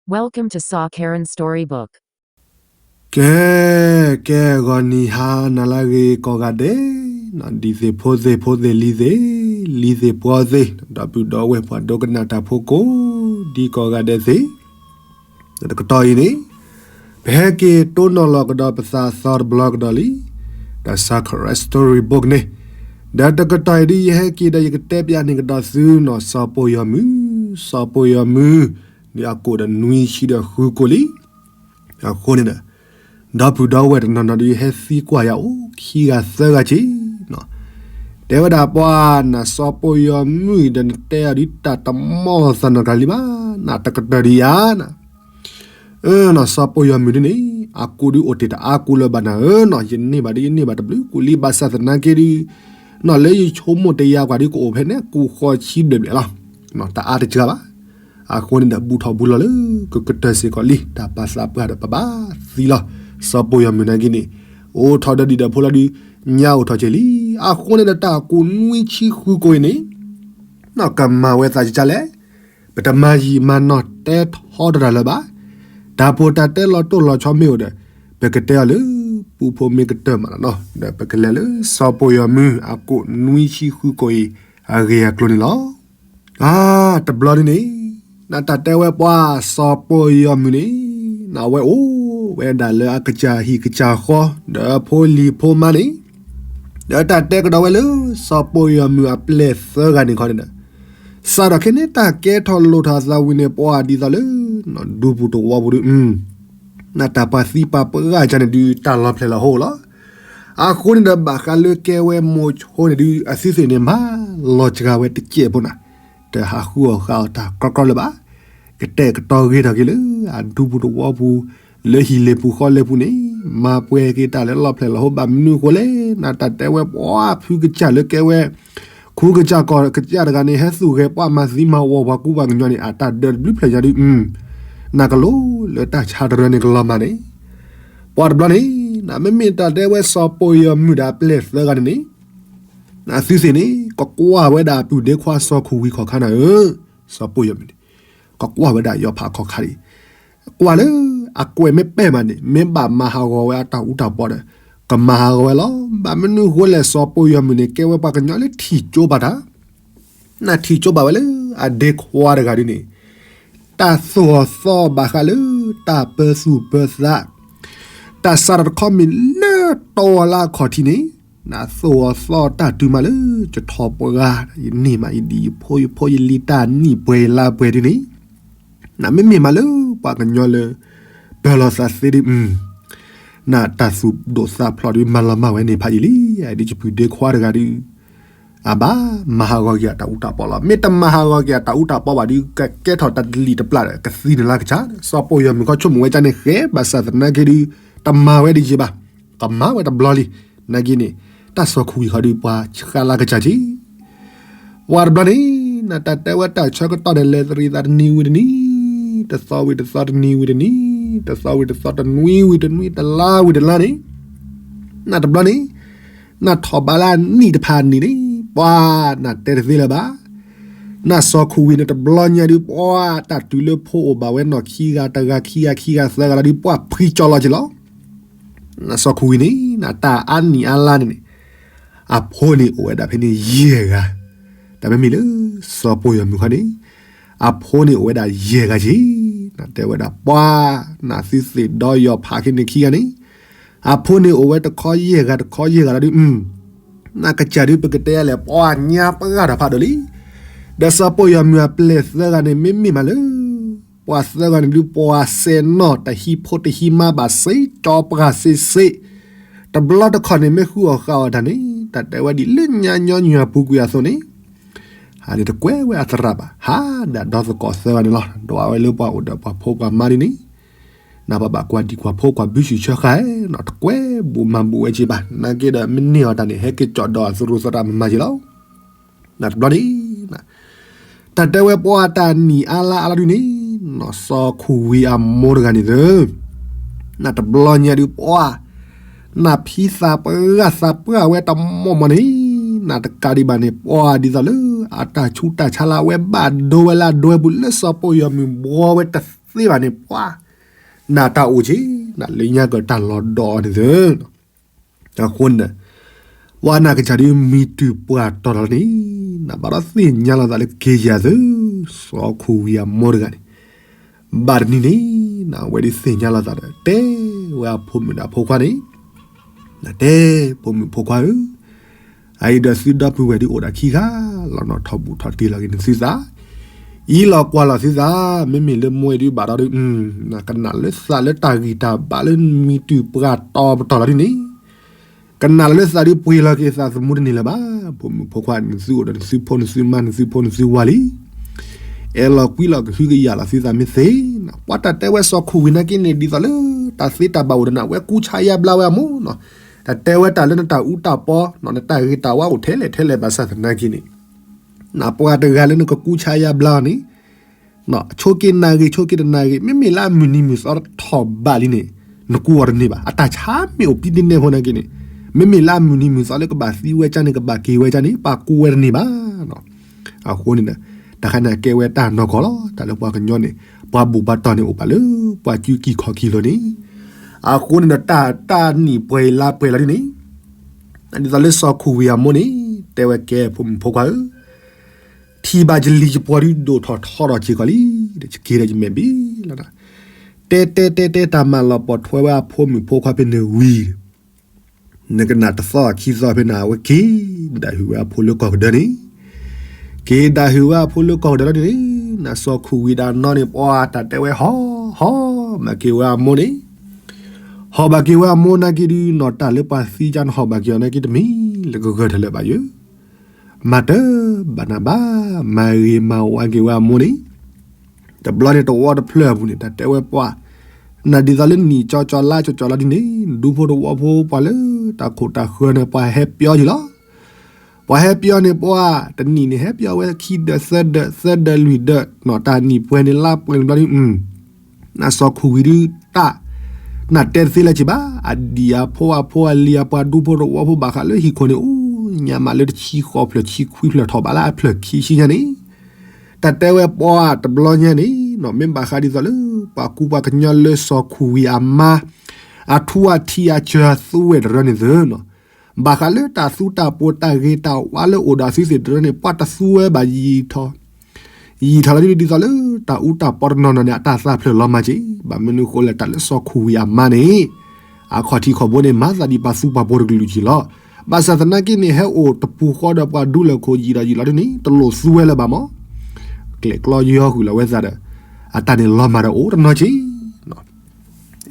Welcome to Saw Karen Storybook. ကဲ, ကဲဂီၤနံၤဟါနၤလၢအဂ့ၤကိးဂၤဒဲး, ဒ်သ့ၣ်ဖိသ့ၣ်ဖိသ့ၣ်လံၤသ့ၣ်, လံၤသ့ၣ်ပှီၤသ့ၣ်, ဒီပုၢ်ဒီဝဲၢ်ပှၤဒိကနၣ်တၢ်ဖိကိးဒံကိးဂၤဒဲးသ့ၣ်, တကတီၢ်အံၤန့ၣ် ပဟဲက့ၤတိၢ်နီၣ်လီၤကဒီးပသးသီတဘျီကဒီးလံ, ဒီး Saw Karen Storybook န့ၣ်, ဒီးတကတီၢ်အံၤဒ်ယဟဲက့ၤဒီးယကတဲပျးန့ၢ်ကဒီးသုနီၢ် စီၤပိာ်ယီၤမုၢ်, စီၤပိာ်ယီၤမုၢ်, ဒ်အကိာ်ဒီးနွံဆံဒီးဃုကိာ်လံ. အဃိန့ၣ်ဒီး ဒီပုၢ်ဒီဝဲၢ်တနီၤနီၤဒ်ဟဲသံကွၢ်ယၤအိၣ်ခံဂၤသၢဂၤက့ၤ, တဲဝဲဒၣ်ပှၤနၢ်စီၤပိာ်ယီၤမုၢ်ဒီးနတဲအီၤဒ်တၢ်တမီၢ်သးနီတဂၤလံဘၣ်, နတကတၢၢ်ဒံးယၤန အၢနီၢ်စီၤပိာ်ယီၤမုၢ်ဒ်န့ၣ် အကိာ်ဒ်အိၣ်တ့ၢ်တအါကိာ်လၢၤဘၣ်နၤဧၢနီၢ်, ယန့ၢ်ဘၣ်ဒ်ယန့ၢ်ဘၣ်တဘျုးကိာ်လံဘၣ်ဆၣ်သနာ်က့ဒ်, နီၢ်လၢယဆိကမိၣ်တယါကွၢ်ဒ်ကအိၣ်ဖဲန့ၣ် ကိၢ်ဃီဆံဘျဲၣ်ဘျဲၣ်လီၤ, တအါတစှၤဘၣ်. အဃိန့ၣ်ဒီး ဘူၣ်ထီၣ်ဘူလီၤလၢကကတၢၢ်စ့ၢ်ကီးလံ, တၢ်ပာ်သးပှၢ်ဒီးပဘၣ်သံလီၤ. စီၤပိာ်ယီၤမုၢ်နာ်က့န့ၣ် အိၣ်ထီၣ်ဒီးဒံၣ်ဒီးဖိလီၤဒုး ညါအိၣ်ထီၣ်ကဲလံ. အဃိန့ၣ်ဒီးတၢ်ကိၢ်နွံဆံဃုကိာ်အံၤန့ၣ် နီၢ်ကမၤဝဲသးကကလဲၣ်, ပတမၤယံာ်မၤနီၢ်တဲထီတၢ်လၢၤဘၣ်. တၢ်ဖိတၢ်တဲလီၤတိၢ်လီၤဆီမ့ၢ်အိၣ်ဒီး ပကတဲအီၤလၢ ပူဖိမ့ၢ်ကတၢၢ်မးလီၤနီၢ်, ဒီးပကလဲၤလၢစီၤပိာ်ယီၤမုၢ်အကိာ်နွံဆံဃုကိာ်အံၤ အဂ့ၢ်အကျိၤန့ၣ်လီၤ. အါ တဘျီဒ်န့ၣ် နတၢ်တဲဝဲပှၤစီၤပိာ်ယီၤမုၢ်န့ၣ် နဝဲအိၣ်ဝဲဒၣ်လၢအကစၢ်ဟံၣ်ကစၢ်ဃီ ဒီးဖိလံၤဖိမါန့ၣ်, ဒီးတၢ်တဲကဒီးဝဲလၢစီၤပိာ်ယီၤမုၢ်အပျဲၢ်သၢဂၤန့ၣ်ခီန့ၣ်ဒီး, စးထီၣ်ခဲန့ၣ် တၢ်ကဲထီၣ်လိၣ်ထီၣ်သးဝံၤန့ၣ် ပှၤဒ်သိးလၢ ဒူပူၤတဝီပူၤဒုး နတၢ်ပှၤသံပှၤပှၢ်ကန့ၣ်ဒုး တၢ်လီၤဖျဲၣ်လီၤဟိလီၤ. အဃိန့ၣ်ဒီး ဘၣ်ဃးလၢကဲဝဲမိၤဆိန့ၣ်ဒုး အသုသ့ၣ်န့ၣ် မၤလီၤစှၤဝဲတစဲးဖိနၤ, တဟးဃုအီၣ်ဃုအီတၢ်ကြီကြီလၢၤဘၣ်. ကတဲာ်ကတီၤဂ့ၤထီၣ်က့ၤလၢ အဒူပူၤတဝီပူၤ လၢဟံၣ်လ့ၣ်ပူၤဃီလ့ၣ်ပူၤန့ၣ် မၤပှဲၤက့ၤတၢ်လၢလီၤဖျဲၣ်လီၤဟိ ဘၣ်မနုၤအဃိလဲၣ်, နတၢ်တဲဝဲပှၤဖုကစၢ်လၢကဲဝဲ ခူကစၢ်ကီၢ်ကစၢ်တဂၤန့ၣ် ဟဲသူၣ်ဂဲၤပှၤမၤသံမၤဝီၤပှၤကူပှၤကညီန့ၣ် အတၢ်ဒၢတဘျုးဖျၢၣ်ညါဒုး, နကလိၤလၢတၢ်ဆါတရၢန့ၣ်ကလီၤမၢ်န့ၣ်, ပှၤတဘျီန့ၣ် မ့မ့ၢ်တၢ်တဲဝဲစီၤပိာ်ယီၤမုၢ်ဒီးအပျဲၢ်သၢဂၤန့ၣ်န့ၣ်, အသုသ့ၣ်န့ၣ် ကကွၢ်ဝဲဒၣ်အပုၢ်ဒ့ခွါစီၤခူၣ်ဝံၤခီၣ်ခါနၤဧၢ, စီၤပိာ်ယီၤမုၢ်န့ၣ် ကကွၢ်ဝဲဒၣ်ယီၤဖးခီၣ်ခါဒံး, ကွၢ်လၢအကွဲၢ်မ့ၢ်ပဲာ်မးန့ၣ် မ့ၢ်ဘၣ်မၤဟးဂီၤဝဲအတၢ်အူတၢ်ပီဒီး ကမၤဟးဂီၤဝဲလီၤ. ဘၣ်မနုၤအဃိလဲၣ်, စီၤပိာ်ယီၤမုၢ်န့ၣ် ကဲဝဲပှၤကညီလၢထံၣ်ကၠိဘၣ်တၢ် နထံၣ်ကၠိဘၣ်ဝဲလၢအဒ့ခွါတဂၤဒ်န့ၣ်, တၢ်သိၣ်အီၤသီဘၣ်ဃးလၢ တၢ်ပၢသူၣ်ပၢသး, တၢ်စးထီၣ်တခီမ့ၢ်လၢတီဝီၤလၢအခီၣ်ထံးန့ၣ်, နသိၣ်အီၤသီတၢ်တုၤမးလၢ ယထီၣ်ပှၤ, ယန့ၢ်မးယဒံၣ်ယဖိယဖိယလံၤတၢ်နံၣ်ပှဲၤယလါပှဲၤဒ်န့ၣ်, နမ့မ့ၢ်မးလၢပှၤကညီလၢ ပၢၤလီၤသးသ့ဒ် နတၢ်သူၣ်ဒိၣ်သးဖျိးဒ်မၤလီၤမၢ်ဝဲန့ၣ်ဖးယံာ်လံ, ဒ်ယပုၢ်ဒ့ခွါတဂၤဒ် အဘၣ်မၤဟးဂီၤက့ၤအတၢ်အူတၢ်ပီလီၤ. မ့ၢ်တမၤဟးဂီၤက့ၤအတၢ်အူတၢ်ပီဘၣ်ဒ် ကကဲထီၣ်တၢ်တလံၣ်တပျၢ်ဒီး ကသံန့ၣ်လၢကစၢ်, စီၤပိာ်ယီၤမုၢ်ခီဆိကမိၣ်ဝဲကန့ၣ်ဃဲ ဘၣ်ဆၣ်သနာ်က့ဒ် တမၤဝဲဒ်ယံာ်ဘၣ်, ကမၤဝဲတဘျီလံ. နာ်က့န့ၣ် တၢ်စီၤခူၣ်ဝံၤခီဒ်ပှၤဆှါလၢကစၢ်က့ ပှၤတဘျီန့ၣ် နတၢ်တဲဝဲတၢ်ဆၢကတီၢ်န့ၣ် လဲၤတရံးသးတနံၤဝံၤတနံၤ, တသီဝံၤတသီတနံၤဝံၤတနံၤ, တသီဝံၤတသီတနွံဝံၤတနွံ တလါဝံၤတလါန့ၣ်, နတဘျီန့ၣ် နထီၣ်ဘးလၢအနံၣ်တဖၣ်အနံၣ်န့ၣ် ပှၤနတၢ်တဲတသ့လၢၤဘၣ်. နစီၤခူၣ်ဝံၤန့ၣ် တဘျီညါဒ်ပှၤတၢ်တုၤလၢဖိအိၣ်ဘၣ်ဝဲနီၢ်ခံဂၤတဂၤခံဂၤခံဂၤသၢဂၤလီၤဒ် ပှၤဖှံကၠီလီၤက့ၤလီၤ. နစီၤခူၣ်ဝံၤန့ၣ် နတၢ်အါနံၣ်အါလါန့ၣ်န့ၣ် အဖိန့ၣ်အိၣ်ဝဲဒၣ်ဖဲန့ၣ်ယဲၢ်ဂၤ, တၢ်မ့မ့ၢ်လၢ စီၤပိာ်ယီၤမုၢ်ခီန့ၣ် အဖိန့ၣ်အိၣ်ဝဲဒၣ်ယဲၢ်ဂၤက့, နတဲဝဲဒၣ်ပှၤ နသုသ့ၣ်ဒီယီၤဖးခ့န့ၣ်ခံဂၤန့ၣ်, အဖိန့ၣ်အိၣ်ဝဲတခီယဲၢ်ဂၤတခီယဲၢ်ဂၤလီၤဒ် နကစၢ်ဒ်ပကတဲယၤလဲၣ် ပှၤညါပှၢ်တဖးဒိၣ်လံ. ဒီးစီၤပိာ်ယီၤမုၢ်အပျဲၢ်သၢဂၤန့ၣ် မ့မ့ၢ်မးလၢ ပှၤသၢဂၤန့ၣ်ဒ် ပှၤစဲးနီၢ်တဟံးဖိတဟံးမါဘၣ်စ့ၢ်ကီးပှၤစ့ၢ်စ့ၢ်, တဘျီတခီၣ်န့ၣ် မ့ၢ်ဃုအီၣ်ဃုအီတၢ်န့ၣ် တၢ်တဲဝဲဒ်လၢညါညီနုၢ်အပူၤကွံာ်အသိးန့ၣ် ဟးန့ၣ်တကွဲးဝဲအသရၣ်ဘၣ်, ဟးဒၣ်ဒီသကိးသၢဂၤန့ၣ်လီၤ. ဒွးဝဲလၢပှၤအိၣ်ဒီးပှၤဖိပှၤမါဒ်န့ၣ် နဘၣ်ဘၣ်ကွၢ်ဒံကွၢ်ဖိကွၢ်ဘုဆူၣ်ဆၢဃာ်နီၤ တကွဲးဘူးမၤဘူးဝဲက့ဘၣ်. နာ်က့ဒီးမ့ၢ်န့ၢ်အီၤတၢ်န့ၣ် ဟဲက့ၤကၠီၣ်ဒီးအသရူးသရၣ်မၤမၤက့လီၤ. နတဘျီန့ၣ် တၢ်တဲဝဲပှၤတၢ်နံၣ်အါလါအါလါဒ်န့ၣ် နီၢ်စီၤခူၣ်ဝံၤအမိၢ်တဂၤန့ၣ်သၢ နတဘျီညါဒ်ပှၤ နဖံသးပှၢ်သးပှၢ်ဝဲတမီၢ်မီၢ်န့ၣ် နတကးဒံးဘၣ်န့ၣ် ပှၤဒ်သိးလၢ အတၢ်ဆူးတၢ်ဆါလၢအဝဲဘၣ်ဒိဝဲလၢအဒွဲပူၤလၢစီၤပိာ်ယီၤမုၢ်ဘှီဝဲတ တၢ်တပျ့ၤဘၣ်န့ၣ် ပှၤ နတၢ်အိၣ်က့ၤ နလၢညါကတၢ်လီၤဒီးန့ၣ်သၢ အဃိန့ၣ် ပှၤနၢ်ကစၢ်ဒုးမံၤတုၤပှၢ်တီၤလီၤန့ၣ် နဘၣ်ဒီးသ့ၣ်ညါလီၤသးလၢက့ၤယၤသု စီၤခူၣ်ဝံၤအမိၢ်တဂၤန့ၣ် ဘၣ်တနံၤန့ၣ် နဝဲဒုးသ့ၣ်ညါလီၤသးဒီး တဲဝဲအဖိမုၣ်ဒီးအဖိခွါန့ၣ် နတဲ ဖိမုၣ်ဖိခွါဧၢ, အအံၤဒီးသုဒီပုၢ်ဝဲၢ်ဒုးအိၣ်ဒၣ်ခံဂၤလီၤနီၤ ထီၣ်ဘူၣ်ထီၣ်တ့ၢ်လီၤက့ၤနသုသး, အံၤလီၤကွၢ်လီၤသုသး, မ့မ့ၢ်လၢမိၢ်အံၤဒုးဘၣ်ဒီးဒုး ကနၣ်လၢသးလၢတၢ်ဂံၢ်တၢ်ဘါလၢမံၤတုၤပှၢ်တီၤပတီၢ်လီၤဒုးန့ၣ် ကနၣ်လၢသးဒုးပှ့ၤလီၤက့ၤသးသမူတန့ၢ်လၢၤဘၣ်. ဖိမုၣ်ဖိခွါ နသုအိၣ်ဒီးနသုဖိနသုမါ နသုဖိနသုဝၤလံ. အဲၣ်လီၤကွံလီၤကဟုကယာ်လီၤသုသးမ့ၢ်သ့နီၤ. ပှၤတၢ်တဲဝဲစီၤခူၣ်ဝံၤနာ်က့န့ၣ် ဒ်သိးလၢတၢ်သ့တၢ်ဘၣ်အိၣ်ဒီးနၤ အဝဲကူဆါယါဘျါဝဲအမိၢ်နီၤ. တၢ်တဲဝဲတၢ်လၢနတၢ်အူတၢ်ပီနီၤ နတၢ်ဂ့ၤတၢ်ဝါအိၣ်ထဲလဲၣ်ထဲလဲၣ်ဘၣ်ဆၣ်သနာ်က့န့ၣ် နပှၤတဂၤလၢနကကူဆါယါဘျါအီၤန့ၣ် ဆိးက့နၢ်ဂ့ၤ ဆိးက့တနၢ်ဂ့ၤ မ့မ့ၢ်လၢအမုၢ်နံၤမုၢ်သီထီၣ်ဘးလံန့ၣ် နကူအီၤတန့ၢ်ဘၣ်. အတၢ်ဆါမ့ၢ်အိၣ်ပံတန့ၢ်ဖိနာ်က့န့ၣ် မ့မ့ၢ်လၢအမုၢ်နံၤမုၢ်သီလၢကဘၣ်သံဝဲကၢ်န့ၣ် ကဘၣ်က့ၤဝဲကၢ်န့ၣ် ပှၤကူဝဲတန့ၢ်ဘၣ်. အဃိန့ၣ်ဒီး တၢ်ခါန့ၣ်ကဲဝဲတၢ်နီၢ်ကီၢ်လီၤ. တၢ်လၢပှၤကညီန့ၣ် ပှၤဘူၣ်ပှၤတီၢ်န့ၣ်အိၣ်ဘၣ်လၢ ပှၤကူကံၢ်ခီၣ်ခံလိၤန့ၣ် အဃိန့ၣ်ဒီး တၢ်တၢ်နံၣ်ပှဲၤလါပှဲၤလါဒ်န့ၣ် ဒ်သိးလၢစီၤခူၣ်ဝံၤအမိၢ်န့ၣ် တဲဝဲကဲဖိမုၣ်ဖိခွါဧၢ ထံၣ်ဘၣ်ယလံၤယပှီၤဒုးဒိၣ်ထီၣ်ထီထီၣ်စ့ၢ်ကီးလံ. ဒီးယက့ၤဒီးယမဲာ်ဘ့ၣ်လီၤဒီး တဲတဲတဲတဲတၢ်မၤလီၤပိာ်ထွဲဝဲအဖိမုၣ်ဖိခွါဖဲန့ၣ်ဝံၤ နကနၣ်တသီခံသီဖဲန့ၣ် အဝဲက့ၤဒၣ်ဟုၣ်ဝဲအဖိလၢကီၢ်ကဒၢန့ၣ် က့ၤဒၣ်ဟုၣ်ဝဲအဖိလၢကီၢ်ကဒၢလီၤန့ၣ် နစီၤခူၣ်ဝံၤဒီးနီၢ်န့ၣ် ပှၤတၢ်တဲဝဲဟီၣ်ဟီၣ်ဘၣ်က့ၤဝဲအမိၢ်န့ၣ် ဟီၣ်ဘၣ်က့ၤဝဲအမိၢ်နာ်က့ဒုးနီၢ်တၢ်လၢပှၤသံကၢ်န့ၣ် ဟီၣ်ဘၣ်က့ၤအီၤနာ်က့တမ့ၢ်လၢကဂၢၢ်ထီၣ်လၢၤဘၣ်ယိၤ မၤတၢ်ဘၣ်နၤဘၣ် မၤဂ့ၤမၤဝါက့ၤဝဲအမိၢ်န့ၣ် တဘျီန့ၣ်တဝီတဖျၢၣ်အပူၤန့ၣ် တၢ်တဲဝဲပှၤ နဒ်သိးလၢနံၣ်ကၠီကၠီလါကၠီကၠီလါဒ်န့ၣ် ဒူဖိတဝီဖိပှၤလၢတၢ်ခိၣ်တၢ်ဃၢၤန့ၣ် ပှၤဟဲပျီက့ၤလီၤ. ပှၤဟဲပျီန့ၣ်ပှၤ တနံၣ်န့ၣ်ဟဲပျီဝဲခံဒၢးသၢဒၢး သၢဒၢးလွံၢ်ဒၢး နီၢ်တၢ်နံၣ်ပှဲၤန့ၣ်လါပှဲၤန့ၣ်ဘျီဒုး နစီၤခူၣ်ဝံၤဒုးတၢ် နတဲတသ့လၢၤဘၣ် အဒံၣ်အဖိအဖိအလံၤအပှၤဒူဖိတဝီဖိဘၣ်ဃးလၢဟံၣ်ခိၣ်န့ၣ် အိၣ်ညါမးလၢတဆံဃိးဖျၢၣ်ဆံခွံဖျၢၣ်ထီၣ်ဘးလၢအဖျၢၣ်ခံဆံညါန့ၣ် တၢ်တဲဝဲပှၤတဘျီညါန့ၣ် မ့ၢ်ဘၣ်ဃးဒ်သိးလၢ ပှၤကူပှၤကညီလၢစီၤခူၣ်ဝံၤအမါ အထူအထံအစၢၤအသွဲၣ်တရၢန့ၣ်သ့ၣ်နီၤ ဘၣ်ဃးလၢတၢ်သူတၢ်ပှိၤတၢ်ဂ့ၤတၢ်ဝါလၢအိၣ်ဒီးအသုသ့ၣ်တရၢန့ၣ် ပှၤတသူဝဲဘၣ်ယံာ်ထီၣ် ယံာ်ထီၣ်လီၤဒ်သိးလၢ တၢ်အူတၢ်ပီတနီၤနီၤန့ၣ် အတၢ်သးဖျၢၣ်လီၤမၢ်က့ၤ ဘၣ်မနုၤဃိလဲၣ် တၢ်လၢစီၤခူၣ်ဝံၤအမါန့ၣ် အခီၣ်ထံးခီၣ်ဘိန့ၣ် မၤသးဒ်ပှၤသူပှၤပှိၤတကလုာ်က့ၤလီၤ. ဘၣ်ဆၣ်သနာ်က့န့ၣ် ဟဲအိၣ်တပူၤဃီဒီးပှၤဒူလၢာ်ခိၣ်ယံာ်ဒီးယံာ်လီၤဒ်န့ၣ် တလိၣ်သူဝဲလၢၤဘၣ်မး ကျဲးကျီယီဃုာ်လီၤဝဲသးဒီး အတၢ်န့ၣ်လီၤမၢ်ဒီးအိၣ်တနီၤက့ၤ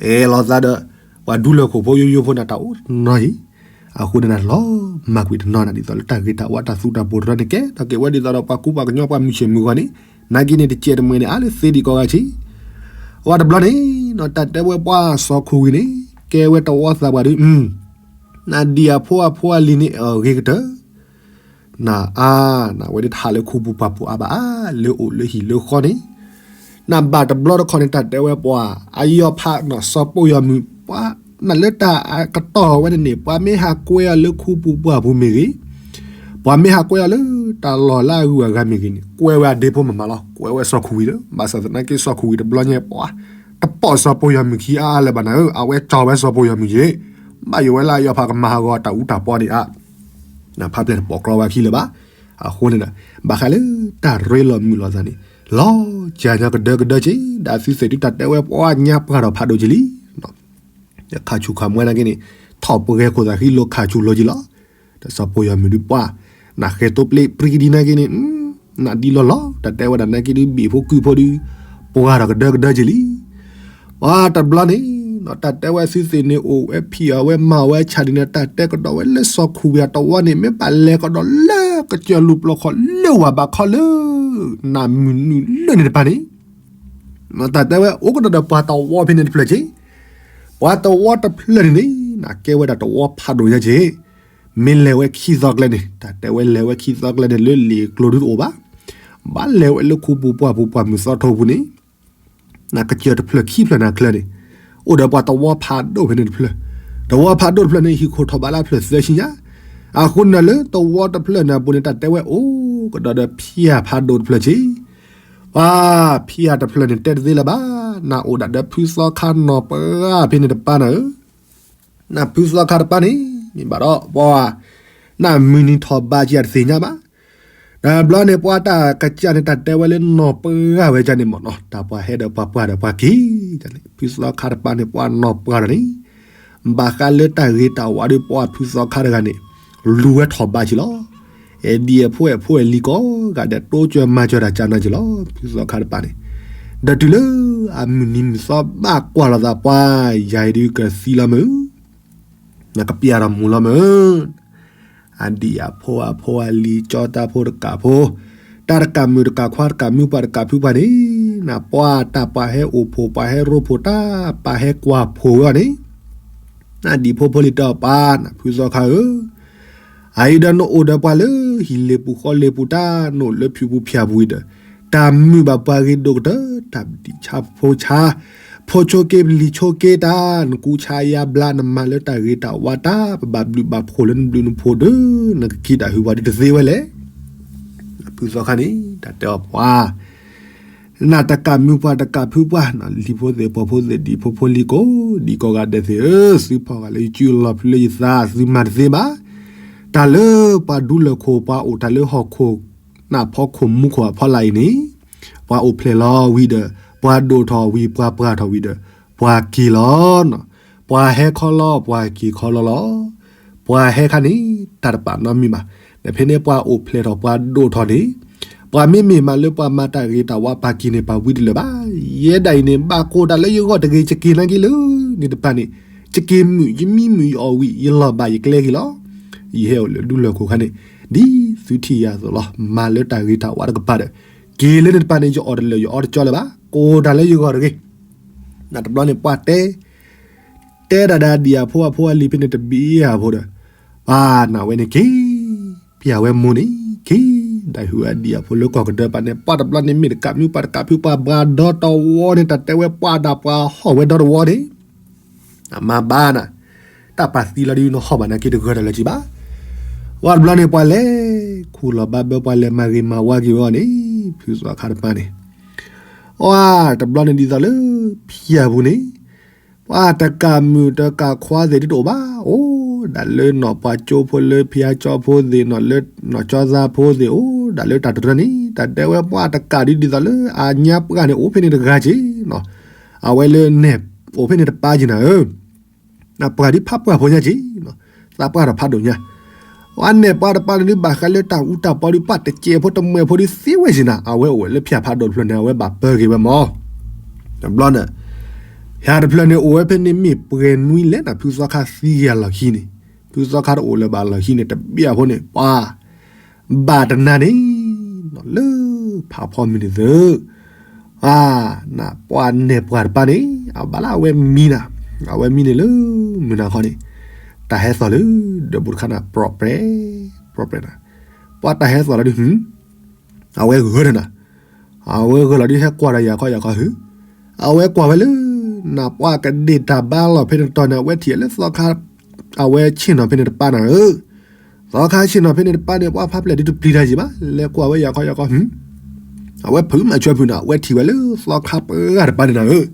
အဲၣ်လီၤသးဒီး ပှၤဒူလၢာ်ခိၣ်ဖိယိယိဖိန့ၣ် တၢ်အိၣ်တနီၤအံၤ အဃိန့ၣ် လီၤမၢ်ကွံာ်တနီၤန့ၣ် ဒ်သိးလၢတၢ်ဂ့ၤတၢ်ဝါတၢ်သူတၢ်ပှိၤတရၢန့ၣ် ကဲထီၣ်က့ၤဝဲဒ်သိးဒီး ပှၤကူပှၤကညီပှၤမုၢ်ဆ့ၣ်မုၢ်ဂီၤန့ၣ် နာ်က့န့ၣ် တစဲးတမှဲၤန့ၣ် အါလၢသ့ဒံးကိးဂၤဆံး ဝဲတဘျီန့ၣ် တၢ်တဲဝဲပှၤစီၤခူၣ်ဝံၤန့ၣ် ကဲဝဲတဝီသးပှၢ်ဒုး နဒံၣ်အဖိအဖိအလံၤန့ၣ် အဂ့ၤကတၢၢ် နအါ နဝဲဒၣ်တဟးလၢခူပူၤပှၢ်ပူၤအါဘၣ်အါ လၢအိၣ်လၢဟံၣ်လၢဃီန့ၣ် နဘၣ်တဘျီတခီန့ၣ် တၢ်တဲဝဲပှၤ အယီၤဖးနီၢ်စီၤပိၢ်ယီၤမုၢ် ပှၤနလၢတၢ်ကတီၢ်ဝဲန့ၣ်န့ၣ် ပှၤမ့ၢ်ဟးကွဲအီၤလၢခူပူၤပှၢ်ပူၤမ့ၢ်ဂ့ၤ, ပှၤမ့ၢ်ဟးကွဲအီၤလၢတၢ်လီၢ်လၢအဂုၤအဂၤမ့ၢ်ဂ့ၤန့ၣ် ကွဲဝဲအဒ့ဖိမးမးလီၤ. ကွဲဝဲစီၤခူၣ်ဝံၤဒီး ဘၣ်ဆၣ်သနာ်က့စီၤခူၣ်ဝံၤတဘျီညါပှၤ တပိာ်စီၤပိၢ်ယီၤမုၢ်ခံအါအါလၢၤဘၣ်နၤဧၢ, အဝဲကၠီဝဲစီၤပိၢ်ယီၤမုၢ်က့ၤ, ဘၣ်ယိၣ်ဝဲလၢအယီၤဖးကမၤဟးဂီၤတၢ်အူတၢ်ပီန့ၣ်ဧါ နဖးပျဲၢ်တပိာ်ကြီဝဲခံလၢၤဘၣ်. အဃိန့ၣ်ဒီး ဘၣ်ဃးလၢတၢ်ရ့လိာ်မုာ်လိာ်သးန့ၣ် လီၤကၢညီကဒၢကဒၢက့ၤ ဒီးသုသ့ၣ်ဒုးတၢ်တဲဝဲပှၤညါပှၢ်ထီၣ်ဖးဒိၣ်က့ၤလံ. ခးဆူၣ်ခးမွဲနာ်က့န့ၣ် ထီၣ်ပှဲၤခိၣ်သးဃံလိာ်ခးဆူၣ်လိာ်က့ၤလီၤ. ဒီးစီၤပိၢ်ယီၤမုၢ်ဒုးပှၤ နဃဲၤသိပျ့ၤပြံကဒံနာ်က့န့ၣ် နဒ်လီၤလီၤ တၢ်တဲဝဲဒၣ်နာ်က့ဒုးဘ့ၣ်ဖိကုၢ်ဖိဒုး ပှၢ်ထီၣ်ကဒၢကဒၢက့ၤလံ. ပှၤတဘျီန့ၣ် တၢ်တဲဝဲသုသ့ၣ်န့ၣ် အိၣ်ဝဲဖံးအီၤဝဲမၤအီၤဝဲဆၣ်ဒ်န့ၣ် တၢ်တဲကဒီးဝဲလၢစီၤခူၣ်ဝံၤအတဝီန့ၣ် မ့ၢ်ဘၣ်လဲၤကဒီးလၢကစၢၢ်လူၢ်ပျီခီၣ်လၢဝၤဘးခီလၢ နၢ်မုၢ်နုာ်လၢန့ၣ်တပၤန့ၣ် တၢ်တဲဝဲအိၣ်ကဒီးဒီးပှၤတဝီဖဲန့ၣ်တဖျၢၣ်က့ၤ, ပှၤတဝီတဖျၢၣ်န့ၣ်န့ၣ် နကဲဝဲဒၣ်တဝီဖးဒိၣ်ညါက့ၤ, မ့ၢ်လဲၤဝဲခံသီကျဲန့ၣ် တၢ်တဲဝဲလဲၤဝဲခံသီကျဲန့ၣ် လၢလံာ်ကျိၤဒုတအိၣ်ဘၣ်, ဘၣ်လဲၤဝဲလၢခူပူၤပှၢ်ပူၤပှၢ်မုၢ်သီထိပူၤန့ၣ် နကစၢၢ်တဖျၢၣ်ခံဖျၢၣ်နၤချၢန့ၣ် အိၣ်ဒီးပှၤတဝီဖးဒိၣ်ဖဲန့ၣ်တဖျၢၣ်, တဝီဖးဒိၣ်တဖျၢၣ်န့ၣ် ဟံၣ်ခိၣ်ထီၣ်ဘးလၢအဖျၢၣ်သၢဆံညါ, အဃိန့ၣ်လၢတဝီတဖျၢၣ်န့ၣ်အပူၤန့ၣ် တၢ်တဲဝဲအိၣ်ကဒီးဒီးဖံးအါဖးဒိၣ်တဖျၢၣ်က့ၤ, ပှၤဖံးအါတဖျၢၣ်န့ၣ် တဲတသ့လၢၤဘၣ် နအိၣ်ဒၣ်ဒီးဖုသီခါနီၢ်ပှၢ်ဖဲန့ၣ်တပၤနၤဧၢ, နဖုသီခါတပၤန့ၣ် မ့ၢ်ဘၣ်ဒီးပှၤ နမုၢ်နံၤထီၣ်ဘးက့ၤတသ့ၣ်ညါဘၣ်. တဘျီန့ၣ် ပှၤတၢ်ကစၢ်န့ၣ် တၢ်တဲဝဲလၢနီၢ်ပှၢ်ဝဲဒၣ်န့ၣ်မ့ၢ်နီၤ, တၢ်ပှၤဟဲဒီးပှၤပှၢ်ဒီးပှၤက့ၤန့ၣ် ဖုသီခါတပၤန့ၣ် ပှၤနီၢ်ပှၢ်ဒီးန့ၣ် ဘၣ်ဃးလၢတၢ်ဂ့ၤတၢ်ဝါဒီးပှၤဖုသီခါတဂၤန့ၣ် လူၤဝဲထီၣ်ဘးက့ၤလီၤ. အဲၣ်ဒိးအဖိအဲၣ်ဖိအဲၣ်လံၤကိးဂၤဒဲး တိစၢၤမၤစၢၤတၢ်ကနၤက့ၤလီၤ ဖုသီခါတပၤန့ၣ်. ဒီးတုၤလၢအမုၢ်နံၤမုၢ်သီဘၣ်ကွၢ်လိာ်သး ပှၤယၤအံၤဒုးကသံလီၤမုၢ် နကပျၢ်ထီၣ်မူၤလီၤမုၢ်, အဒံၣ်အဖိအဖိအလံၤ ကၠီတၢ်ဖိတကးဖိ, တၢ်တကးမုၣ်တကးခွါတကးမုၣ်ပှၢ်တကးဖုပှၢ်န့ၣ်, နပှၤတၢ်ပှၤဟဲအိၣ်ဖှိၣ် ပှၤဟဲရိဖှိၣ် တၢ်ပှၤဟဲကွၢ်ဖှိၣ်ဝဲအီၤန့ၣ်, နဒံၣ်ဖိဖိလံၤတဲအီၤ ပၢ်နဖုသီခါဧၢ, အအံၤဒီးနအိၣ်ဒီးပှၤလၢဟံၣ်လ့ၣ်ပူၤဃီလ့ၣ်ပူၤ တၢ်နအိၣ်လၢဖၠူပူၤဖၠၣ်ပူၤအံၤဒီး တၢ်မုာ်ဘၣ်ပှၤဂ့ၤဒိၣ်ကတၢၢ် တၢ်ဘျုးဆါဖိဆါ ဖိဆိက့ပလံၤဆိက့တၢ် နကူဆါယါဘျါ နမၤလၢတၢ်ဂ့ၤတၢ်ဝါတၢ် ပဘၣ်ဘျုးဘၣ်ဖှိၣ်လၢနဘျုးနဖှိၣ်ဒီး နကက့ၤတၢ်ဟုၣ်ပှၤဒ်တသ့ဝဲလဲၣ်. ဖုသီခါန့ၣ် တၢ်တဲအီၤ ပှၤ နတကးမုၣ်ပှၢ်တကးဖုပှၢ် လံၤဖိသ့ၣ်ပိာ်ဖိသ့ၣ် ဒံၣ်ဖိဖိလံၤကိး ဒံၣ်ကိးဂၤဒဲးသ့ၣ်ဧၢ, သုဖီၣ်ဂၢၢ်လၢယစုလီၤဖျၢၣ်လၢယသး သုမၤတသ့ဘၣ်. တၢ်လၢပှၤဒူလၢၢ်ခိၣ် ပှၤအိၣ်တၢ်လၢဟီၣ်ခိၣ် နၢ်ဖီခိၣ်မူခိၣ်အဖီလာ်အံၤန့ၣ်, ပှၤအိၣ်ဖျဲၣ်လီၤဝံၤဒီး ပှၤဒိၣ်ထီၣ်ဝံၤ ပှၤပှၢ်ထီၣ်ဝံၤဒီး ပှၤက့ၤလီၤ. ပှၤဟဲခီလီၤ ပှၤက့ၤခီလီၤလီၤ. ပှၤဟဲခါန့ၣ် တၢ်တပာ်နီတမံၤဘၣ်. ဒီးဖဲန့ၣ် ပှၤအိၣ်ဖျဲၣ်ထီၣ် ပှၤဒိၣ်ထီၣ်န့ၣ်, ပှၤမ့မ့ၢ်မးလၢပှၤမၤတၢ်ဂ့ၤတၢ်ဝါ ပာ်က့ၤန့ၣ် ပာ်ဝံတလၢာ်ဘၣ်. ယဲဒၣ်အံၤန့ၣ် ဘၣ်ကိၢ်တၢ်လၢယဂီၢ်တဂ့ၤ ယက့ၤနာ်က့ၤလၢန့ၣ်တပၤန့ၣ်, ယက့ၤမုာ် ယမံမုာ်ယအီၣ်ဝံၤ ယလီၤဘၣ်ယကျဲက့ၤလီၤ. ယဟဲအိၣ်လၢဒူလၢၢ်ခိၣ်ခါန့ၣ် ဒ်သုထံၣ်ယၤအသိးလီၤ. မၤလၢတၢ်ဂ့ၤတၢ်ဝါတကပၤဒီး က့ၤလၢန့ၣ်တပၤန့ၣ် ယအီၣ်တလၢာ် ယအီတကၠီလၢၤဘၣ်. ကိၢ်တၢ်လၢယဂီၢ်တဂ့ၤ. နတဘျီန့ၣ် ပှၤတဲ တဲဒၣ်ဒီးဒံၣ်အဖိအဖိအလံၤဖဲန့ၣ်တဘ့ၣ်အဖိဒီး, ပှၤနဝဲန့ၣ်က့ၤ, ပျၢ်ဝဲမိၢ်န့ၣ်က့ၤ, ဒၣ်ဟုၣ်အဒံၣ်အဖိလၢကီၢ်ကဒၢပၤန့ၣ် ပှၤတဘျီန့ၣ်မ့ၢ်တကးမုၣ်ပှၢ်တကးဖုပှၢ် ဘှါဒီတဝီန့ၣ် တၢ်တဲဝဲပှၤဒၣ်ပှၤဟီၣ်ဝဲဒီတဝီန့ၣ် အမၤဘၣ်နၤ, တၢ်ပာ်သံလီၤဒုးနဟီၣ်ဘၣ်နာ်က့တဂၢၢ်တၢ်လၢၤက့ၤဘၣ်. ပှၤတဘျီန့ၣ် ပှၤလဲၤခူၣ်လီၤဘၣ်ဘၢ ပှၤလဲၤမၤဂ့ၤမၤဝါက့ၤဝဲအီၤန့ၣ် ဖုသီခါတပၤန့ၣ်, ပှၤတဘျီန့ၣ်ဒ်သိးလၢ ဖၠၣ်ပူၤန့ၣ်, ပှၤတကးမုၣ်တကးခွါသ့ၣ်ဒ်တအိၣ်ဘၣ်, အိၣ်ဒၣ်လၢနီၢ်ပှၤကၠိဖိလၢဖၠါကၠီဖိသ့ၣ် နီၢ်လၢနီၢ်ကၠီသးဖိသ့ၣ် အိၣ်ဒၣ်လၢတၢ်တရၢန့ၣ် တၢ်တဲဝဲပှၤတကးဒ်ဒ်သိးလၢအညါပှၢ်န့ၣ် အိၣ်ဖဲန့ၣ်တဂၤက့ၤ, အဝဲလၢနဲၣ်အိၣ်ဖဲန့ၣ်တပၤက့ၤနၤဧၢ ပှၤဒုးဖးပှၢ်ဖိညါက့ၤ, သးပှၢ်ထီၣ်ဖးဒိၣ်ညါ, အဝဲနဲၣ်ပှၤတပၤန့ၣ်ဒုး ဘၣ်ဃးလၢတၢ်အူတၢ်ပီဒုး ပှၤတစဲးဖိတမှဲၤဖိဒုးသ့ဝဲက့ၤနၤ, အဝဲအိၣ်ဝဲလၢဖၠၣ်ဖးဒိၣ်တဖျၢၣ်န့ၣ် အဝဲဘၣ်ပၢက့ၤဝဲမၢ်. တဘျီန့ၣ် ဖၠၣ်တဖျၢၣ်န့ၣ် အိၣ်ဝဲဖဲန့ၣ်မ့ၢ်ပှဲၤနွံလဲၣ်နၤ ဖုသီခါသံက့ၤအလီၢ်ခံန့ၣ်, ဖုသီခါတအိၣ်လၢၤဘၣ်အလီၢ်ခံန့ၣ် တဘ့ၣ်အဖိန့ၣ် ပှၤ ဘၣ်တနၤန့ၣ် လၢဖးဖီမုၢ်နံၤသုး, နပှၤနဲၣ်ပှၤတပၤန့ၣ် အဘၣ်လၢအဝဲမံနၤ, အဝဲမံန့ၣ်လၢမုၢ်နၤခီန့ၣ် တၢ်ဟဲသီၣ်လၢဒၢးပူၤတခါနၤ ပြီၣ်ပြဲၣ် ပြီၣ်ပြဲၣ်နၤ, ပှၤတၢ်ဟဲသီၣ်လီၤဒုး အဝဲဂၢၢ်ဒီးနၤ, အဝဲဂၢၢ်လီၤဒုး ဟဲကွၢ်ဒီးယၤခီယၤခီဟု, အဝဲကွၢ်ဝဲလၢ နပှၤကဒ့ၣ်တၢ်ဘါလီၢ်ဖဲန့ၣ်တတီၤန့ၣ် အဝဲထံၣ်လၢသီခါ အဝဲဆ့ၣ်နီၤဖဲန့ၣ်တပၤနၤဧၢ, သီခါဆ့ၣ်နီၤဖဲန့ၣ်တပၤန့ၣ် ပှၤဖးပျဲၢ်ဒုးတပျံၤတၢ်ယံၤဘၣ်, လဲၤကွၢ်ဝဲယၤခီယၤခီဟု, အဝဲဖုးမၤဆွဲဖုးနၤ အဝဲထံၣ်ဝဲလၢသီခါပှၢ်တပၤန့ၣ်နၤဧၢ,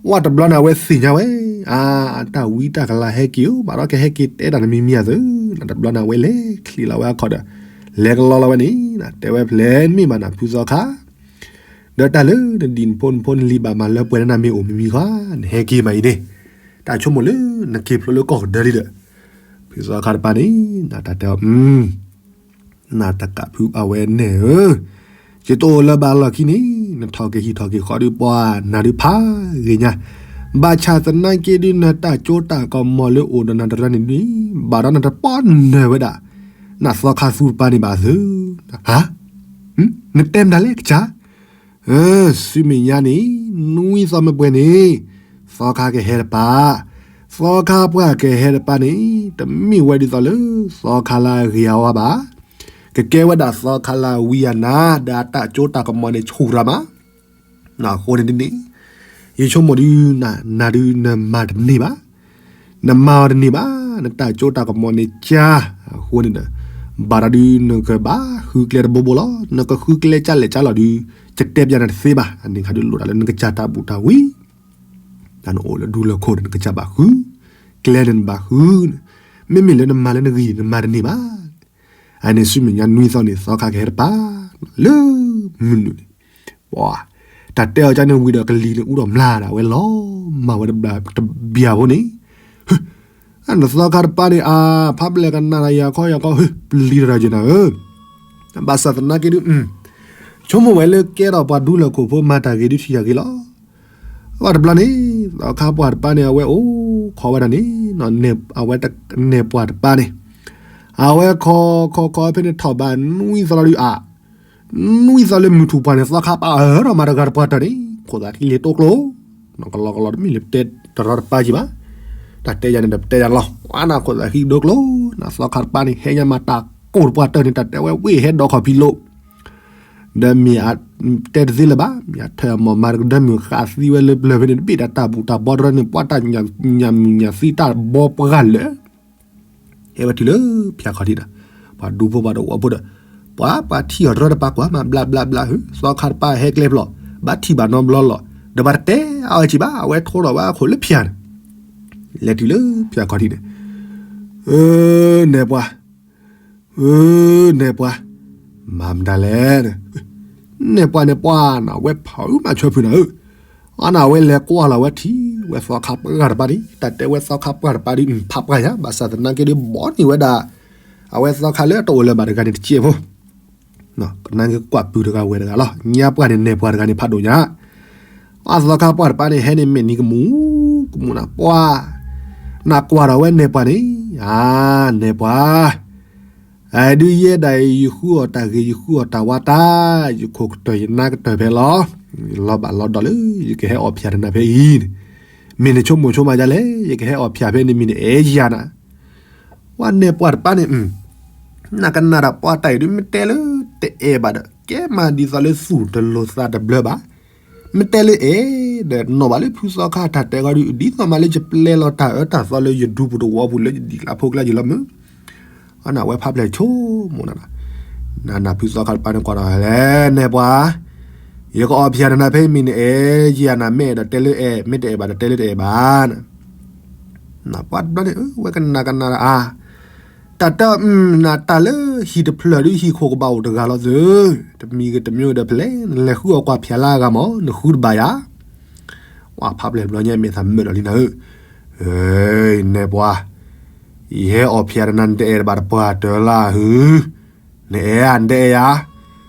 ဝဲတဘျီန့ၣ် အဝဲသ့ၣ်ညါဝဲ, အါ တၢ်ဝံတၢ်ကလၤဟဲက့ၤဧၢ, ဘၣ်ဒီးကဟဲက့ၤတဲတၢ်နမံၤမံၤအသိး, နတဘျီန့ၣ် အဝဲလဲၤချံးလီၤဝဲအခီၣ်ဒီး လဲၤကလီလီၤဝဲန့ၣ် တဲဝဲဖျဲၣ်မ့ၢ်ဘၣ်နၤ ဖုသီခါ ဒီးတၢ်လၢနဒံၣ်နဖိနဖိနလံၤဘၣ်မၤလၢပှဲၤန့ၣ် နမ့ၢ်အိၣ်မံမံၤဃီ နဟဲက့ၤမးအံၤန့ၣ်, တၢ်ဆိကမိၣ်လၢနက့ၤဖျိလၢကီၢ်ကဒၢလံဒီး, ဖုသီခါတပၤန့ၣ် နတၢ်တဲအီၤ နတကးဖုအဝဲနဲၣ်ဧၢ, ယတအိၣ်လၢၤဘၣ်လီၢ်ခံန့ၣ် နထီၣ်က့ၤဟံၣ်ထီၣ်က့ၤဃီဒီးပှၤနၤဒုးဖးဂ့ၤညါ, ဘၣ်ဆၣ်သနာ်က့ဒုးနတၢ်ကၠိတၢ်ကမီၤလၢအိၣ်ဒီးနၤတရၢန့ၣ်ဒုး ဘၣ်ဒီးနတပီၢ်နၢၤဝဲဒၣ် နသီခါသူတပၤန့ၣ်ဘၣ်သု, ဟါ, နတဲမတၤလဲၣ်ကစၢ် ဆူမဲာ်ညါန့ၣ် နွံသီမ့ၢ်ပှဲၤန့ၣ် သီခါကဟဲတပၤ, သီခါပှၢ်ကဟဲတပၤန့ၣ် တမ့ၢ်ဝဲဒ်သိးလၢ သီခါလၢအဂ့ၤအဝါဘၣ်, ကကဲဝဲဒၣ်သီခါလၢအဝံအနါ ဒီးအတၢ်ကၠိတၢ်ကမီၤန့ၣ်ဆူၣ်ရၤမး, အဃိန့ၣ်ဒ်န့ၣ် ယဆိကမိၣ်ဒုး နၤဒုးနမၤတန့ၢ်ဘၣ် နမၤအီၤတန့ၢ်ဘၣ်, နတၢ်ကၠိတၢ်ကမီၤန့ၣ်ကၢ, အဃိန့ၣ်ဒီး ဘၣ်ဒီးဒုးနကဘၣ်ဃုကျဲတဘိဘိလီၤ, နကဃုကျဲကၢလဲၣ်ကၢလီၤဒုး ယတဲပျးနၤတသ့ဘၣ်, အန့ၣ်ခါဒုးလိၣ်တၢ်လၢနကစၢ်တၢ်ဘူၣ်တၢ်ဝံ တၢ်နအိၣ်လၢဒူလၢၢ်ခိၣ်န့ၣ် နကစၢ်ဘၣ်ဃု, ကျဲန့ၣ်နဘၣ်ဃု, မ့မ့ၢ်လၢနမၤလၢနဂံၢ်န့ၣ် နမၤတန့ၢ်ဘၣ်. အန့ၣ်ဆူမဲာ်ညါနွံသီန့ၣ် သီခါကဟဲတပၤ, လၢမုၢ်နုာ်န့ၣ်, ပှၤ, တၢ်တဲအီၤကန့ၣ်ဝံၤဒီးကလံၤန့ၣ်အူဒီးမျၢ်ဒၣ်ဝဲလီၤ, မၤဝဲတဘျီတဘျီဖိန့ၣ် နသီခါတပၤန့ၣ် အါ, ဖးပျဲၢ်ကနၣ်တၢ်ယၤခီယၤခီ, ပျံၤတရၢ်က့ၤနၤဧၢ, ဘၣ်ဆၣ်သနာ်က့ဒုး, ဆိကမိၣ်ဝဲလၢကဲထီၣ်ပှၤဒူလၢၢ်ခိၣ်ဖိမၤတၢ်ဂ့ၤဒုးထံၣ်တၢ်ဂ့ၤလီၤ. အဝဲတဘျီန့ၣ်, သီခါပှၢ်တပၤန့ၣ် အဝဲအိၣ်ခိးဝဲဒၣ်န့ၣ်, အဝဲနဲၣ်ပှၢ်တပၤန့ၣ်, အဝဲခိးခိးခိးဖဲန့ၣ်ထီၣ်ဘးနွံသီလီၤဒုးအါ နွံသီလၢမုၢ်ထူၣ်ပှၢ်န့ၣ် သီခါပၢ်အၢထီၣ်မၤတဂၤတပှၢ်တၢၢ်န့ၣ် ခိၣ်သးဃံလ့ၤတိကျိ, ကလီကလီတမ့ၢ်လၢတဲတရီတပါကံဘၣ်, တၢ်တဲယၤန့ၣ်ဒီးပတဲယၤလီၤ, အါနခိၣ်သးဃံဒိကျိ, နသီခါတပၤန့ၣ် ဟဲညါမၤတၢ်ကိၢ်တပှၢ်တၢၢ်န့ၣ် တၢ်တဲဝဲဝ့ၢ်ဟဲဒီးခီၣ်ဖံးလိာ် ဒီးမ့ၢ်အတဲတသ့လၢၤဘၣ်, မ့ၢ်အထၢၣ်အမီၢ်မၤတကဒၢမုၢ်ဃးသံဝဲလၢပျၢၤဖဲန့ၣ် တဘ့ၣ်တၢ်တၢ်ဘူၣ်တၢ်ဘီတရၢန့ၣ် ပှၤတၢ်ညၣ်မုၢ်ညၣ်သံတၢ်ဘီပှၢ်လၢာ် ဟဲဝဲတုၤလၢဖၠၣ်ခီၣ်ထံးဒီး, ပှၤဒူဖိပှၤတဝီဖိဒီး, ပှၤပှၤထံၣ်အီၤတရၢတပၤကွၢ်မး ဘျးဘျးဘျးဧၢ, သီခါတပၤဟဲကျဲဖျိး, ဘၣ်ထံၣ်ဘၣ်နီတဘျီလီၤ, ဒီးပှၤတတဲအီၤက့ၤဘၣ်, အဝဲထိဒီးဝဲအခိၣ်လၢဖၠၣ်န့ၣ်, လဲၤတုၤလၢဖၠၣ်ခီၣ်ထံးန့ၣ်, အၢ, နဲၣ်ပှၤ အၢ, နဲၣ်ပှၤ, မၤမတၤလဲၣ်, နဲၣ်ပှၤန့ၣ်ပှၤနဝဲဖးအုးမၤဆၢဖုးနၤဧၢ, အါနဝဲလဲၤကွၢ်လီၤဝဲထံၣ်ဝဲသီခါပှၢ်တပၤဒံး, တၢ်တဲဝဲသီခါပှၢ်တပၤဒံး ဖးပှၢ်ယၤ, ဘၣ်ဆၣ်သနာ်က့ဒုးဘီန့ၢ်ဝဲဒၣ်, အဝဲသီခါလၢအတအိၣ်လၢၤဘၣ်တဂၤန့ၣ်တစဲးဖိ, ကနၣ်က့ၤကွၢ်ပုၢ်တဂၤဝဲၢ်တဂၤလီၤ, ညါပှၢ်န့ၣ်နဲၣ်ပှၤတဂၤန့ၣ်ဖးဒိၣ်ညါ အသီခါပှၢ်တပၤန့ၣ် ဟဲန့ၣ်မဲာ်နံၤကမူၣ်, ကမူၣ်နၤပှၤ, နကွၢ်ဒီးဝဲနဲၣ်ပှၤန့ၣ်, အါ, နဲၣ်ပှၤ, အဒုးယဲဒၣ်အံၤ ယဃုအီၣ်တၢ်ဂ့ၤ ယဃုအီၣ်တၢ်ဝါတၢ်, ယခိၣ်ကတၢၢ်ယနါကတၢၢ်ဖဲလီၤ, လီၤဘၣ်လီၤဒီးလၢ ယကဟဲအီၣ်ဖၠၣ်တနၤဖဲအံၤန့ၣ်, မ့ၢ်နဆိကမိၣ်ဆိကမးဒ်လဲၣ်, ယကဟဲအီၣ်ဖၠၣ်ဖဲန့ၣ်မ့ၢ်နအဲၣ်ယၤနၤ ပှၤနဲၣ်ပှၤတပၤန့ၣ်, နကနၣ်တၢ်ပှၤတၢ်အံၤဒုး မ့ၢ်တဲလၢတအဲၣ်ဘၣ်ဒီး ကဲမးဒ်သိးလၢသူၣ်တလိၤသးတဘျၢဘၣ်, မ့ၢ်တဲလၢအဲၣ်ဒီး နီၣ်ဘၣ်လၢဖုသီခါတၢ်တဲဂီၤဒုး ဒ်သိးမးလၢယပျဲလီၤတၢ်အၢတၢ်သီလၢယဒူပူၤတဝီပူၤလၢယဒံၣ်ကျါဖိကျါယလီၤမုၢ်, အနဝဲဖးပျဲၢ်ဆိကမိၣ်နၤ, နနၢ်ဖုသီခါတပၤန့ၣ်ကွၢ်ဒီးလဲၣ် နဲၣ်ပှၤ, ယကအီၣ်ဖၠၣ်နနၤဖဲမ့ၢ်နအဲၣ်ယၤနၤ မ့ၢ်အဲၣ်ဒီးတဲလၢအဲၣ် မ့ၢ်တအဲၣ်ဘၣ်ဒီးတဲလၢတအဲၣ်ဘၣ် နပှၤတဘျီန့ၣ် ဝဲကနၣ်ကနၣ်ဒီးအါ, တၢ်တမုၢ်နၤတၢ်လၢဟံၣ်တဖျၢၣ်ဒုးဟံၣ်ခိၣ်ကဘၣ်အိၣ်တဂၤလီၤသု, တမံၤဂ့ၤတမံၤဂ့ၤဒီးဖဲလဲၣ် နလဲၤဃုအီၣ်ကွၢ်ဖၠၣ်လၢအဂၤမး နဃုတဘၣ်ယၤ, ဝဲဖးပျဲၢ်တဘျီညါမ့ၢ်သးမုာ်လီၤလံနၤဧၢ, နဲၣ်ပှၤ, ယဟဲအီၣ်ဖၠၣ်ဒီးနၤ နတအဲၣ်တဘၣ်တပှၢ်တၢၢ်လၢဟု နအဲၣ်ဧါ နတအဲၣ်ဧါ,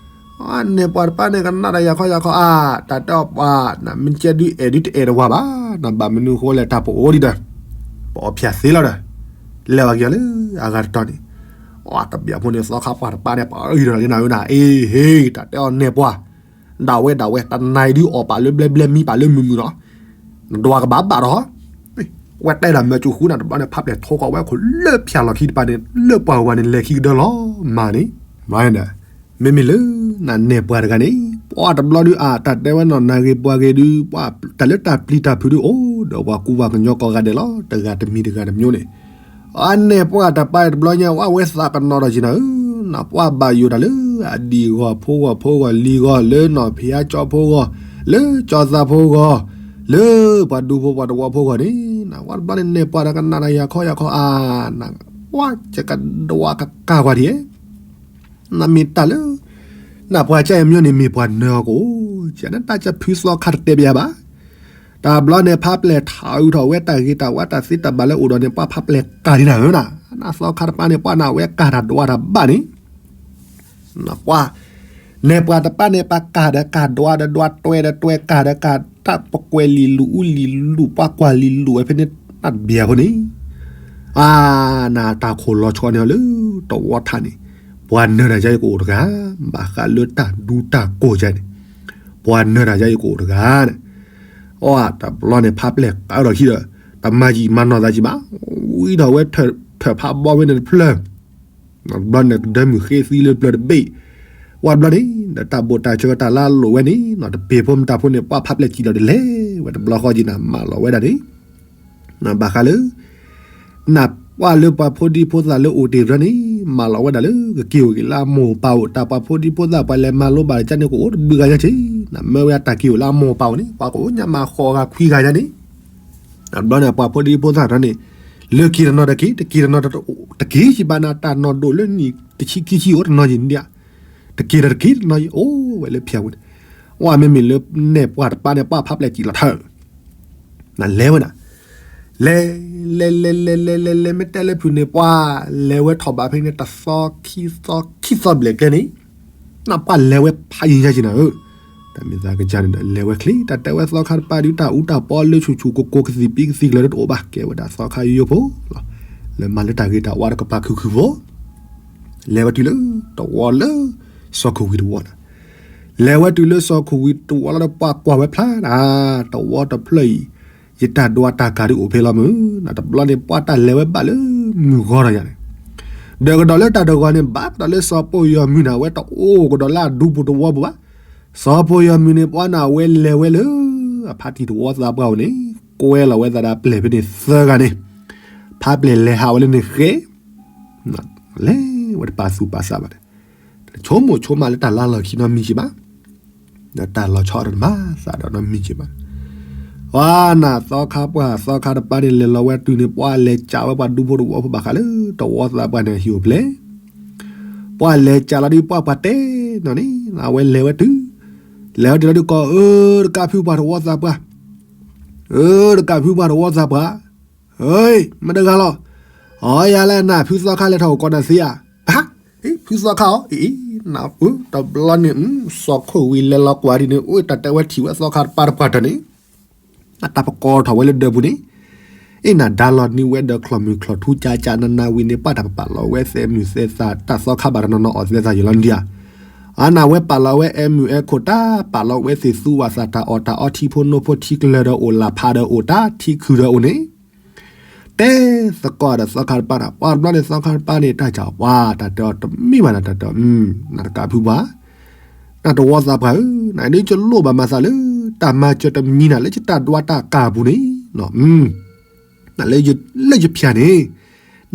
နဲၣ်ပှၤတပၤန့ၣ် ကနၣ်ဒီးယၤခီယၤခီအါ, တၢ်တဲအီၤပှၤ, နမ့ၢ်ကဲဒုးအဲၣ်ဒုးတအဲၣ်တဝၤဘၣ်, နဘၣ်မနုၤဃိလဲၣ် တၢ်ပအိၣ်ဒံးဒီး, ပအီၣ်ဖၠၣ်သ့လီၤဒီး, လဲၤဝဲက့ၤလၢအဂၤတတီၤန့ၣ်, အတဘျီဖိန့ၣ် သီခါပှၢ်တပၤန့ၣ် ပှၤအံၤဒီးလၢနၤဧၢနၤ အ့ဟ့ တၢ်တဲအီၤနဲၣ်ပှၤ ဒၣ်ဝဲဒၣ်ဝဲ တနၤအံၤဒုးအီၣ်ပာ်လၢဘျဲဘျဲမံပာ်လၢမုာ်မုာ်နီၤ, နဒွးကဘၣ်ဘၣ်ဒီး, ဝဲတဲဒၣ်မၢကၠိဃုနၤတဘျီန့ၣ် ဖးပျဲၢ်ထိကီးဝဲခိၣ်လၢဖၠၣ်လီၢ်ခံတပၤန့ၣ် လၢပှၢ်ဝဲန့ၣ် လဲၤခံကဒၢလီၤမးန့ၣ်, မ့မ့ၢ်လၢ နနဲၣ်ပှၤတဂၤန့ၣ် ပှၤတဘျီဒုးအါ တၢ်တဲဝဲနီၢ်နၤဂ့ၤပှၤဂ့ၤဒုး ပှၤတၢ်လၢတၢ်ပျံၤတၢ်ဖုးဒုးအိၣ်ဒီးပှၤကူပှၤကညီကိးဂၤဒဲးလီၤ တဂၤတမံၤတဂၤတမျိုးန့ၣ် အါနဲၣ်ပှၤတပၤတဘျီညါ ဝဲသးကနီၤဒီးက့ၤနၤဧၢ, နပှၤဘၣ်ယိၣ်တၢ်လၢ အဒံၣ်ဂီၢ်ဖိဂီၢ်ဖိဂီၢ်လံၤဂီၢ် လၢနီၢ်ဖံးအါကၠီဖိဂီၢ် လၢကၠီသးဖိဂီၢ် လၢပှၤဒူဖိပှၤတဝီဖိဂီၢ်န့ၣ် နပှၤတဘျီန့ၣ် နဲၣ်ပှၤတကနၣ်တၢ်ယၤခီယၤခီအါ, နပှၤကကဒွးကကါကွၢ်ထံၣ် နမ့ၢ်တၢ်လၢ နပှၤကၢ်အမျိုးန့ၣ် မ့ၢ်ပှၤနၢၤအီၤကအိၣ်, ကနတၢ်ကဖုသီခါတတဲဘၣ်ယၤဘၣ်. တဘျီန့ၣ် ဖးပျဲၢ်ထးအုးထီၣ်ဝဲတၢ်ဂ့ၤတၢ်ဝါတၢ်သ့တၢ်ဘၣ်လၢအိၣ်ဒီးန့ၣ် ပှၤဖးပျဲၢ်ကၤဒံးနၤဧၢနၤ, နသီခါတပၤန့ၣ် ပှၤနဝဲကၤတၢ်ဒွးတၢ်ဘၣ်န့ၣ် နပှၤ နဲၣ်ပှၤတပၤန့ၣ် ပှၤကၤဒီးကၤဒွးဒီးဒွးတွဲဒီးတွဲကၤဒီးကၤ တၢ်ပကွဲးလံာ်လူၤအူလံာ်လူၤ ပှၤကွၢ်လံာ်လူၤဝဲဖဲန့ၣ် နတဘၣ်အဃိန့ၣ် အါ နတၢ်ခိၣ်လီၤဆီန့ၣ်လၢတဝီထးန့ၣ် ပှၤနၢၤတၢ်ယါယကအိၣ်တဂၤ ဘၣ်ဃးလၢတၢ်ဒူတၢ်ကိၢ်ယါန့ၣ် ပှၤနၢၤတၢ်ယါယကအိၣ်တဂၤန့ၣ် အတဘျီန့ၣ် ဖးပျဲၢ်ကၤဒီးခံဒီး တမၤယံာ်မၤနီၢ်သးကံဘၣ် ဝံထီၣ်ဝဲထၢၣ်ဖးဘီဝဲန့ၣ်တဖျၢၣ် တဘျီန့ၣ် ကဒၢမုၢ်ဃ့သံလၢပျၢၤတဘ့ၣ် ဝံတဘျီန့ၣ် ဒီးတၢ်ဘိၣ်တၢ်ဆၢကတီၢ်လၢအလိၣ်ဝဲန့ၣ် တပ့ၤဖိမတၤဖိန့ၣ် ပှၤဖးပျဲၢ်ကံလီၤဒ်လဲၣ် ဝဲတဘျီဃီကံနၤ မၢလီၤဝဲဒၣ်န့ၣ် နဘၣ်ဃးလၢ နပှၤလၢပှၤဖိဒံဖိသၣ်လၢအိၣ်တ့ၢ်တဖၣ်န့ၣ် မၢလီၤဝဲဒၣ်လၢ ကက့ၤအိၣ်က့ၤလၢအမိၢ်အပၢ်အိၣ် တၢ်ပှၤဖိဒံဖိသၣ်ပှၤလဲၤမၤလိဘၣ်တကါန့ၣ် ကအိၣ်တဘျုးဂၤယါက့ နမၢဝဲတၢ်က့ၤအိၣ်လၢအမိၢ်အပၢ်အိၣ်န့ၣ် ပှၤကအိၣ်ညါမၤဃိးဂၤခွံဂၤယါန့ၣ် ဘျီန့ၣ် ပှၤဖိဒံဖိသၣ်တၢ်န့ၣ် လၢက့ၤတနီၤတက့ၤ တက့ၤတနီၤတက့ၤ စံးဘၣ်နၤ တၢ်နီၢ်ဒိၣ်လၢနံၣ်တဆံခံဆံအိၣ်တနီၤယံၤဒံးဧါ, တက့ၤဒီးတက့ၤတနီၤယံၤ အိၣ်ဝဲလၢဖၠၣ်ပူၤန့ၣ်, ဝဲမ့မ့ၢ်လၢနဲၣ်ပှၢ်တပၤန့ၣ် ပှၢ်ဖးပျဲၢ်စံးလီၤထၢၣ် နလဲၤဝဲဒၣ်, လဲၤ လဲၤ လဲၤ လဲၤ လဲၤ လဲၤ လဲၤ မ့ၢ်တဲလၢဖုးန့ၣ် ပှၢ်လဲၤဝဲထီၣ်ဘးဖဲန့ၣ် တသီခံသီခံသီဘျဲၣ်ကျဲန့ၣ်, နပှၢ်လဲၤဝဲဖးယံၤညါက့ၤနၤဧၢ, တၢ်မ့ၢ်သးကစၢ်န့ၣ်ဒီး လဲၤဝဲချ့ တၢ်တဲဝဲသီခါတပၤဒုး တၢ်အူတၢ်ပီလၢဆူၣ်ဆူၣ်ကိၢ်ကိၢ်ကသံၣ်ပံကသံၣ်ကျၢၤလၢတအိၣ်ဘၣ် ကဲဝဲဒၣ်သီခါယိယိဖိလီၤ, လၢမၤလၢတၢ်ဂ့ၤတၢ်ဝါတကပၤခုၣ်ခုၣ်ဖိ လဲၤဝဲတုၤလၢ တဝီလၢ စီၤခိၣ်ဝံၤတဝီန့ၣ်, လဲၤဝဲတုၤလၢစီၤခိၣ်ဝံၤတဝီလီၤဒီး ပှၢ်ကွၢ်ဝဲဖျါဒၣ် တဝီတဖျၢၣ်အံၤ ယတၢ်ဒွးတၢ်ကၤဒုးအိၣ်ဖဲလီၤမုၢ်, တဘျီန့ၣ် ပှၢ်တၢ်လဲၤဝဲဘၣ်လၢမုၢ်ဂီၤဒီးယၤန့ၣ်, ဒီးကဒီးလၢတၢ်တဂီၤန့ၣ် ဘၣ်ကဒီးလၢစီၤပိၢ်ယီၤမုၢ်န့ၣ် အဝဲတအိၣ်ကဒီးလၢအဒူပူၤတဝီပူၤဘၣ်, စီၤပိၢ်ယီၤမုၢ်န့ၣ် ပှၢ်န့ၣ် အဝဲလဲၤဝဲလၢ အဖါတံၢ်တဝီသးပှၢ်အိၣ်န့ၣ် ကွဲလီၤဝဲသးဒီးအပျဲၢ်ဖဲန့ၣ်သၢဂၤန့ၣ်, ဖါပျဲၢ်လဲၤဟးဝဲလၢန့ၣ်ဃဲ လဲၤဝဲတပာ်သူၣ်ပာ်သးဘၣ်န့ၣ်, ဆိကမိၣ်ဆိကမးလၢတၢ်လါလီၢ်ခံနီတမံၤက့ၤဘၣ်, ဒီးတၢ်လီၤဆီဒီးတမၤသးဒီးနီတမံၤက့ၤဘၣ်, ပှၢ်န့ၣ် သီခါပှၢ်သီခါတပၤန့ၣ် လဲၤလီၤဝဲတုၤန့ၣ် ပှၢ်လဲၤကးဝဲပှၤဒူဖိတဝီဖိဘၣ်ဃးလၢ တဝီသးပှၢ်န့ၣ်ဟံၣ်အိၣ်ဖျဲၣ်, ပှၢ်လဲၤကးလီၤဒုး ပှၢ်ပှၤတဲနီၢ်န့ၣ် အဝဲလဲၤဝဲတုၤ, လဲၤဝဲတုၤလီၤဒုးကီး အၢ တကးဖုပှၢ်တဝီသးပှၢ်, အၢ တကးဖုပှၢ်တဝီသးပှၢ်, မ့ၢ်တဂၤလီၤ, အီ ယၤလဲၣ်နၤ ဖုသီခါလဲၤထီၣ်အိၣ်ကီးနၤသ့ဧါ, ဖုသီခါအီၤ အံၤ နၤ တဘျီန့ၣ် စီၤခိၣ်ဝံၤလဲၤလီၤကွၢ်ဒ်န့ၣ် အိၣ်တၢ်တဲဝဲထံၣ်ဝဲသီခါတပၤတပှၢ်တၢၢ်န့ၣ် အတၢ်ပကိးထီၣ်ဝဲလၢဒၢးပူၤန့ၣ်, အ့ၣ် နၤဒါလီၤနံၤဝဲဒီးချီၣ်မုၢ်ချီၣ်ထူကၠးကၠးနးနးဝံၤန့ၣ် ပှၢ်တၢ်ပပာ်လီၤဝဲသဲးမုၢ်သဲးသးတၢ်သီခါဘၣ်တနီၤနီၤအီၣ်သဲးသးယံာ်လီၤဒံးဧါ, အါ နၤဝဲပာ်လီၤဝဲအဲၣ်မုၢ်အဲၣ်ခိၣ်တၢ် ပာ်လီၤဝဲသ့ၣ်သူဝၣ်သးတၢ်အီၣ်တၢ်အီထံဖိနိဖိထံကျၢၤဒီးအိၣ်လၢ်ဖးဒီးအိၣ်တၢ် ထံခုၣ်ဒီးအိၣ်န့ၣ် တဲသကိးဒီးသီခါတပၤန့ၣ် ပှၢ်တဘျီန့ၣ် သီခါတပၤန့ၣ် တၢ်ကပှၢ် တၢ်တဲအီၤတမ့ၢ်ဘၣ်နၤ တၢ်တဲအီၤ နၤတကးဖုပှၢ်, နတဝီသးပှၢ်ဧၢ, နဒုးကလိၣ်ဘၣ်မၤသးလၢ တၢ်မၤစၢၤတမံၤနၤလၢယတၢ်ဒွးတၢ်ကၤပူၤန့ၣ်, နလၢယဖၠၣ်န့ၣ်,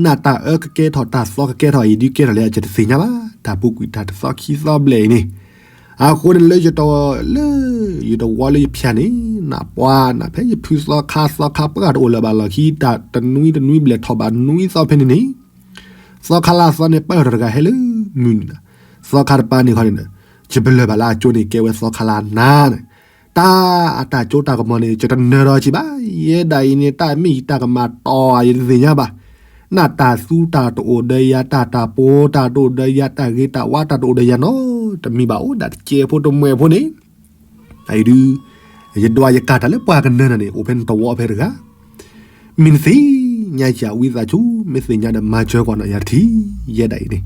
နတၢ်အၢကကဲထီၣ် တၢ်သီကကဲထီၣ်အံၤဒုးကဲထီၣ်လၢအကတသ့ၣ်ညါဘၣ်, တၢ်ပူၤကွံာ်တၢ်တသီခံသီဘျဲၣ်အံၤန့ၣ်, အဃိန့ၣ်လၢယတဝီလၢယဖၠၣ်န့ၣ်, နပှၢ်နၤ ဖဲယဖုသီခါသီခါပှၢ်တအိၣ်လၢၤဘၣ်လီၢ်ခံ တၢ်တနွံတနွံဘျဲၣ်ထီၣ်ဘးနွံသီဖဲန့ၣ်န့ၣ်, သီခါလၢအသီန့ၣ် ပၢၢ်ထီၣ်တဂၤဟဲလၢမုၢ်နၤ, သီခါတပၤန့ၣ်ခီန့ၣ်, ယပလၢၢ်ဘၣ်လၢအကၠိန့ၣ် ကဲဝဲသီခါလၢအနၤန့ၣ်, တၢ်အတၢ်ကၠိတၢ်ကမီၤန့ၣ် ယတနၢၤဒီးက့ၤဘၣ်, ယဲဒၣ်အံၤန့ၣ် တၢ်မ့ၢ်ယတၢ်ကမၤတီၢ်ဧါ ယတသ့ၣ်ညါဘၣ်, နတၢ်သူတၢ်တအိၣ်ဒီးယၤ တၢ်တၢ်ပိာ်တၢ်တအိၣ်ဒီးယၤ တၢ်ဂ့ၤတၢ်ဝါတၢ်တအိၣ်ဒီးယၤနီတမံၤဘၣ် အိၣ်ဒၣ်တကဲးဖိတမှဲၤဖိန့ၣ်, အံၤဒုး, ယဒွးယကၤတၢ်လၢပှၤကနၢၤနၤန့ၣ် အိၣ်ဖဲနတဝီဖဲတဂၤ မ့ၢ်နသ့ၣ်ညါစၢ်ဝံသးစူၤ မ့ၢ်သ့ၣ်ညါဒီးမၤစၢၤကွၢ်နီၢ်ယၤတထံၣ်, ယဲဒၣ်အံၤန့ၣ်,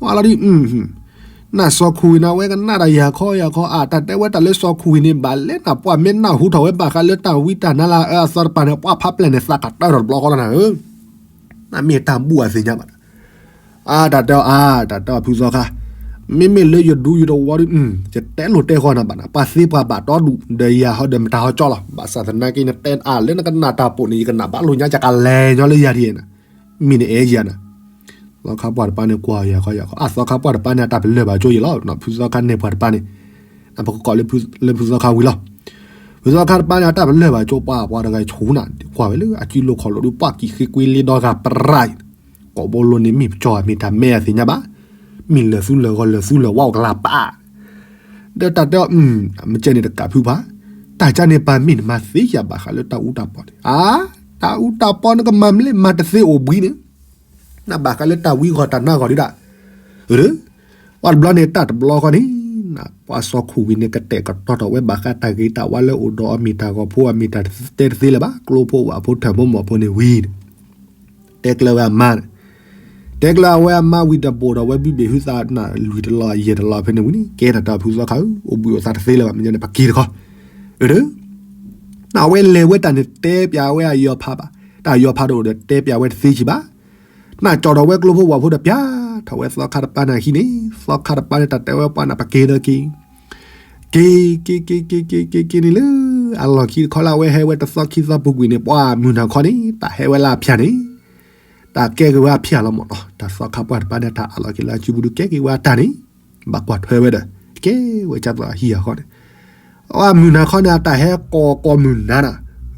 ဝဲလီၤဒုး, နစီၤခိၣ်ဝံၤန့ၣ် အဝဲကနၣ်တၢ်ယၤခီယၤခီ အတၢ်တဲဝဲတၢ်လၢစီၤခိၣ်ဝံၤန့ၣ် ဘၣ်လဲၣ်နၤ ပှၢ်မ့ၢ်နၢ်ဟူထီၣ်ဝဲဘၣ်ဃးလၢတၢ်ဝံတၢ်နါလၢအအၢအသီတပၤန့ၣ် ပှၢ်ဖးပျဲၢ်န့ၣ် သးကတၢၢ်ထီၣ်တဘျီဃီလီၤနၤဧၢ နမ့ၢ်တၢ်ဘူၣ်အသ့ၣ်ညါဘၣ်ဒီး, အါ တၢ်တဲအီၤ အါ တၢ်တဲအီၤဖုသီခါ, မ့မ့ၢ်လၢယဒူယတဝီဒီး, ယတဲလိာ်တဲဃီနၤဘၣ်နၤ, ပှၤသ့ပှၤဘၣ်တီဒူၣ်ဒီးယၤဟီဒီးမတၤဟီကၠီလီၤ, ဘၣ်ဆၣ်သနာ်က့ နတဲအါလၢနကနၣ်တၢ်ပိာ်န့ၣ် ယကနၣ်ဘၣ်လိာ်ညါ ကလဲၤညီလၢယၤဒ်အံၤနၤ, မ့ၢ်နအဲၣ်ယၤနၤ သီခါပှၢ်တပၤန့ၣ် ကွၢ်ယၤခီယၤခီ, အါ သီခါပှၢ်တပၤန့ၣ် အတၢ်ပလၢၢ်ဘၣ်ကၠိယလီၤ, ဖုသီခါနဲၣ်ပှၢ်တပၤန့ၣ်, အပကကိးလၢဖုသီခါဝံၤလီၤ, ဖုသီခါတပၤန့ၣ် အတၢ်ပလၢၢ်ဘၣ်ကၠိ ပှၤပှၤတဂၤဆူၣ်နၤ, ကွၢ်ဝဲလၢအစုလိၤခီၣ်လိၤဒီး ပှၢ်ကံၣ်ဃ့ကွ့လ့ဒီဂၤပရၤအံၤ, ကိးဘိလိန့ၣ်မ့ၢ်ပကၠီမ့ၢ်တၢ်မဲအသ့ၣ်ညါဘၣ်, မ့ၢ်လၢာ်သူလၢာ်ဂီၤလၢာ်သူလၢာ်ဝါအိၣ်ကလၤပာ် ဒီးတၢ်တဲအီၤ, မ့ၢ်ကဲန့ၣ်တကးဖုပှၢ်, တၢ်ကၢန့ၣ်ပၢ်မ့ၢ်နမၤသ့ယၤဘၣ်ဃးလၢတၢ်အူတၢ်ပီၢ်, အါ, တၢ်အူတၢ်ပီၢ်နကမၤမလဲၣ် မၤတသ့အိၣ်ဘှံးန့ၣ်, နဘၣ်ဃးလၢတၢ်ဝံဂီၢ်တၢ်နါဂီၢ်ဒုဒၣ်, အၢ, ပှၢ်တဘျီန့ၣ် တၢ်တဘျီဃီန့ၣ်, ပှၢ်စီၤခိၣ်ဝံၤန့ၣ် ကတဲာ်ကတီၤထီၣ်ဝဲဘၣ်ဃးတၢ်ဂ့ၤတၢ်ဝါလၢအိၣ်ဒီးအမ့ၢ်တၢ်ဂီၤဖိ အမ့ၢ်တၢ်တဲတသ့လၢၤဘၣ်, ကျိဖိဝၣ်ဖိထၢၣ်ဖိမီၢ်ဖိန့ၣ်ဝံၤ တဲကျၢၤဝဲအမါန့ၣ်, တဲကျၢၤအဝဲအမါဝံၤဒီး ဘိၣ်ဒီးဝဲဘုဘ့ၣ်ဟုသးနၢ်လွံၢ်တလီၢ်ယဲၢ်တလီၢ်ဖဲန့ၣ်ဝံၤန့ၣ် ကဲထီၣ်တၢ်ဖုသီခါဧၢ, အိၣ်ဘှံးအိၣ်သါတသ့လၢၤဘၣ်, မ့ၢ်ညါန့ၣ် ပက့ၤတခီ, အၢ, အဝဲလဲၤဝဲတၢ်န့ၣ် တဲပျးဝဲအယီၤဖးဘၣ်, တၢ်ယီၤဖးတအိၣ်ဒီး တဲပျးဝဲတသ့ကံဘၣ်, နၢ်ကၠီၣ်ထီၣ်ဝဲကျိဖိဝၣ်ဖိဒီး ပျးထီၣ်ဝဲသီခါတပၤန့ၣ်အဟံၣ်န့ၣ်, သီခါတပၤန့ၣ် တၢ်တဲဝဲပှၢ်န့ၣ် ပက့ၤဒီးက့ၤ က့ၤ က့ၤ က့ၤ က့ၤ က့ၤ က့ၤ က့ၤန့ၣ်လၢ အလီၢ်ခံတခီလၢအဝဲဟဲဝဲတသီခံသီပူၤကွံာ်န့ၣ် ပှၢ်မုၢ်နၤခီန့ၣ် တၢ်ဟဲဝဲလၢအဖၠၣ်န့ၣ်, တၢ်ကဲက့ၤဝဲအဖၠၣ်လီၤမၢ်နီၤ, တၢ်သီခါပှၢ်တပၤန့ၣ် တၢ်အလီၢ်ခံလၢအစုပူၤဒုးကဲက့ၤဝဲအတၢ်န့ၣ်, ဘၣ်ကွၢ်ထွဲဝဲဒီး ကဲဝဲကၢ်သိးအဟံၣ်အဃီန့ၣ်, အဝဲမုၢ်နၤခီန့ၣ် အတၢ်ဟဲကိးကိးမုၢ်နၤနၤ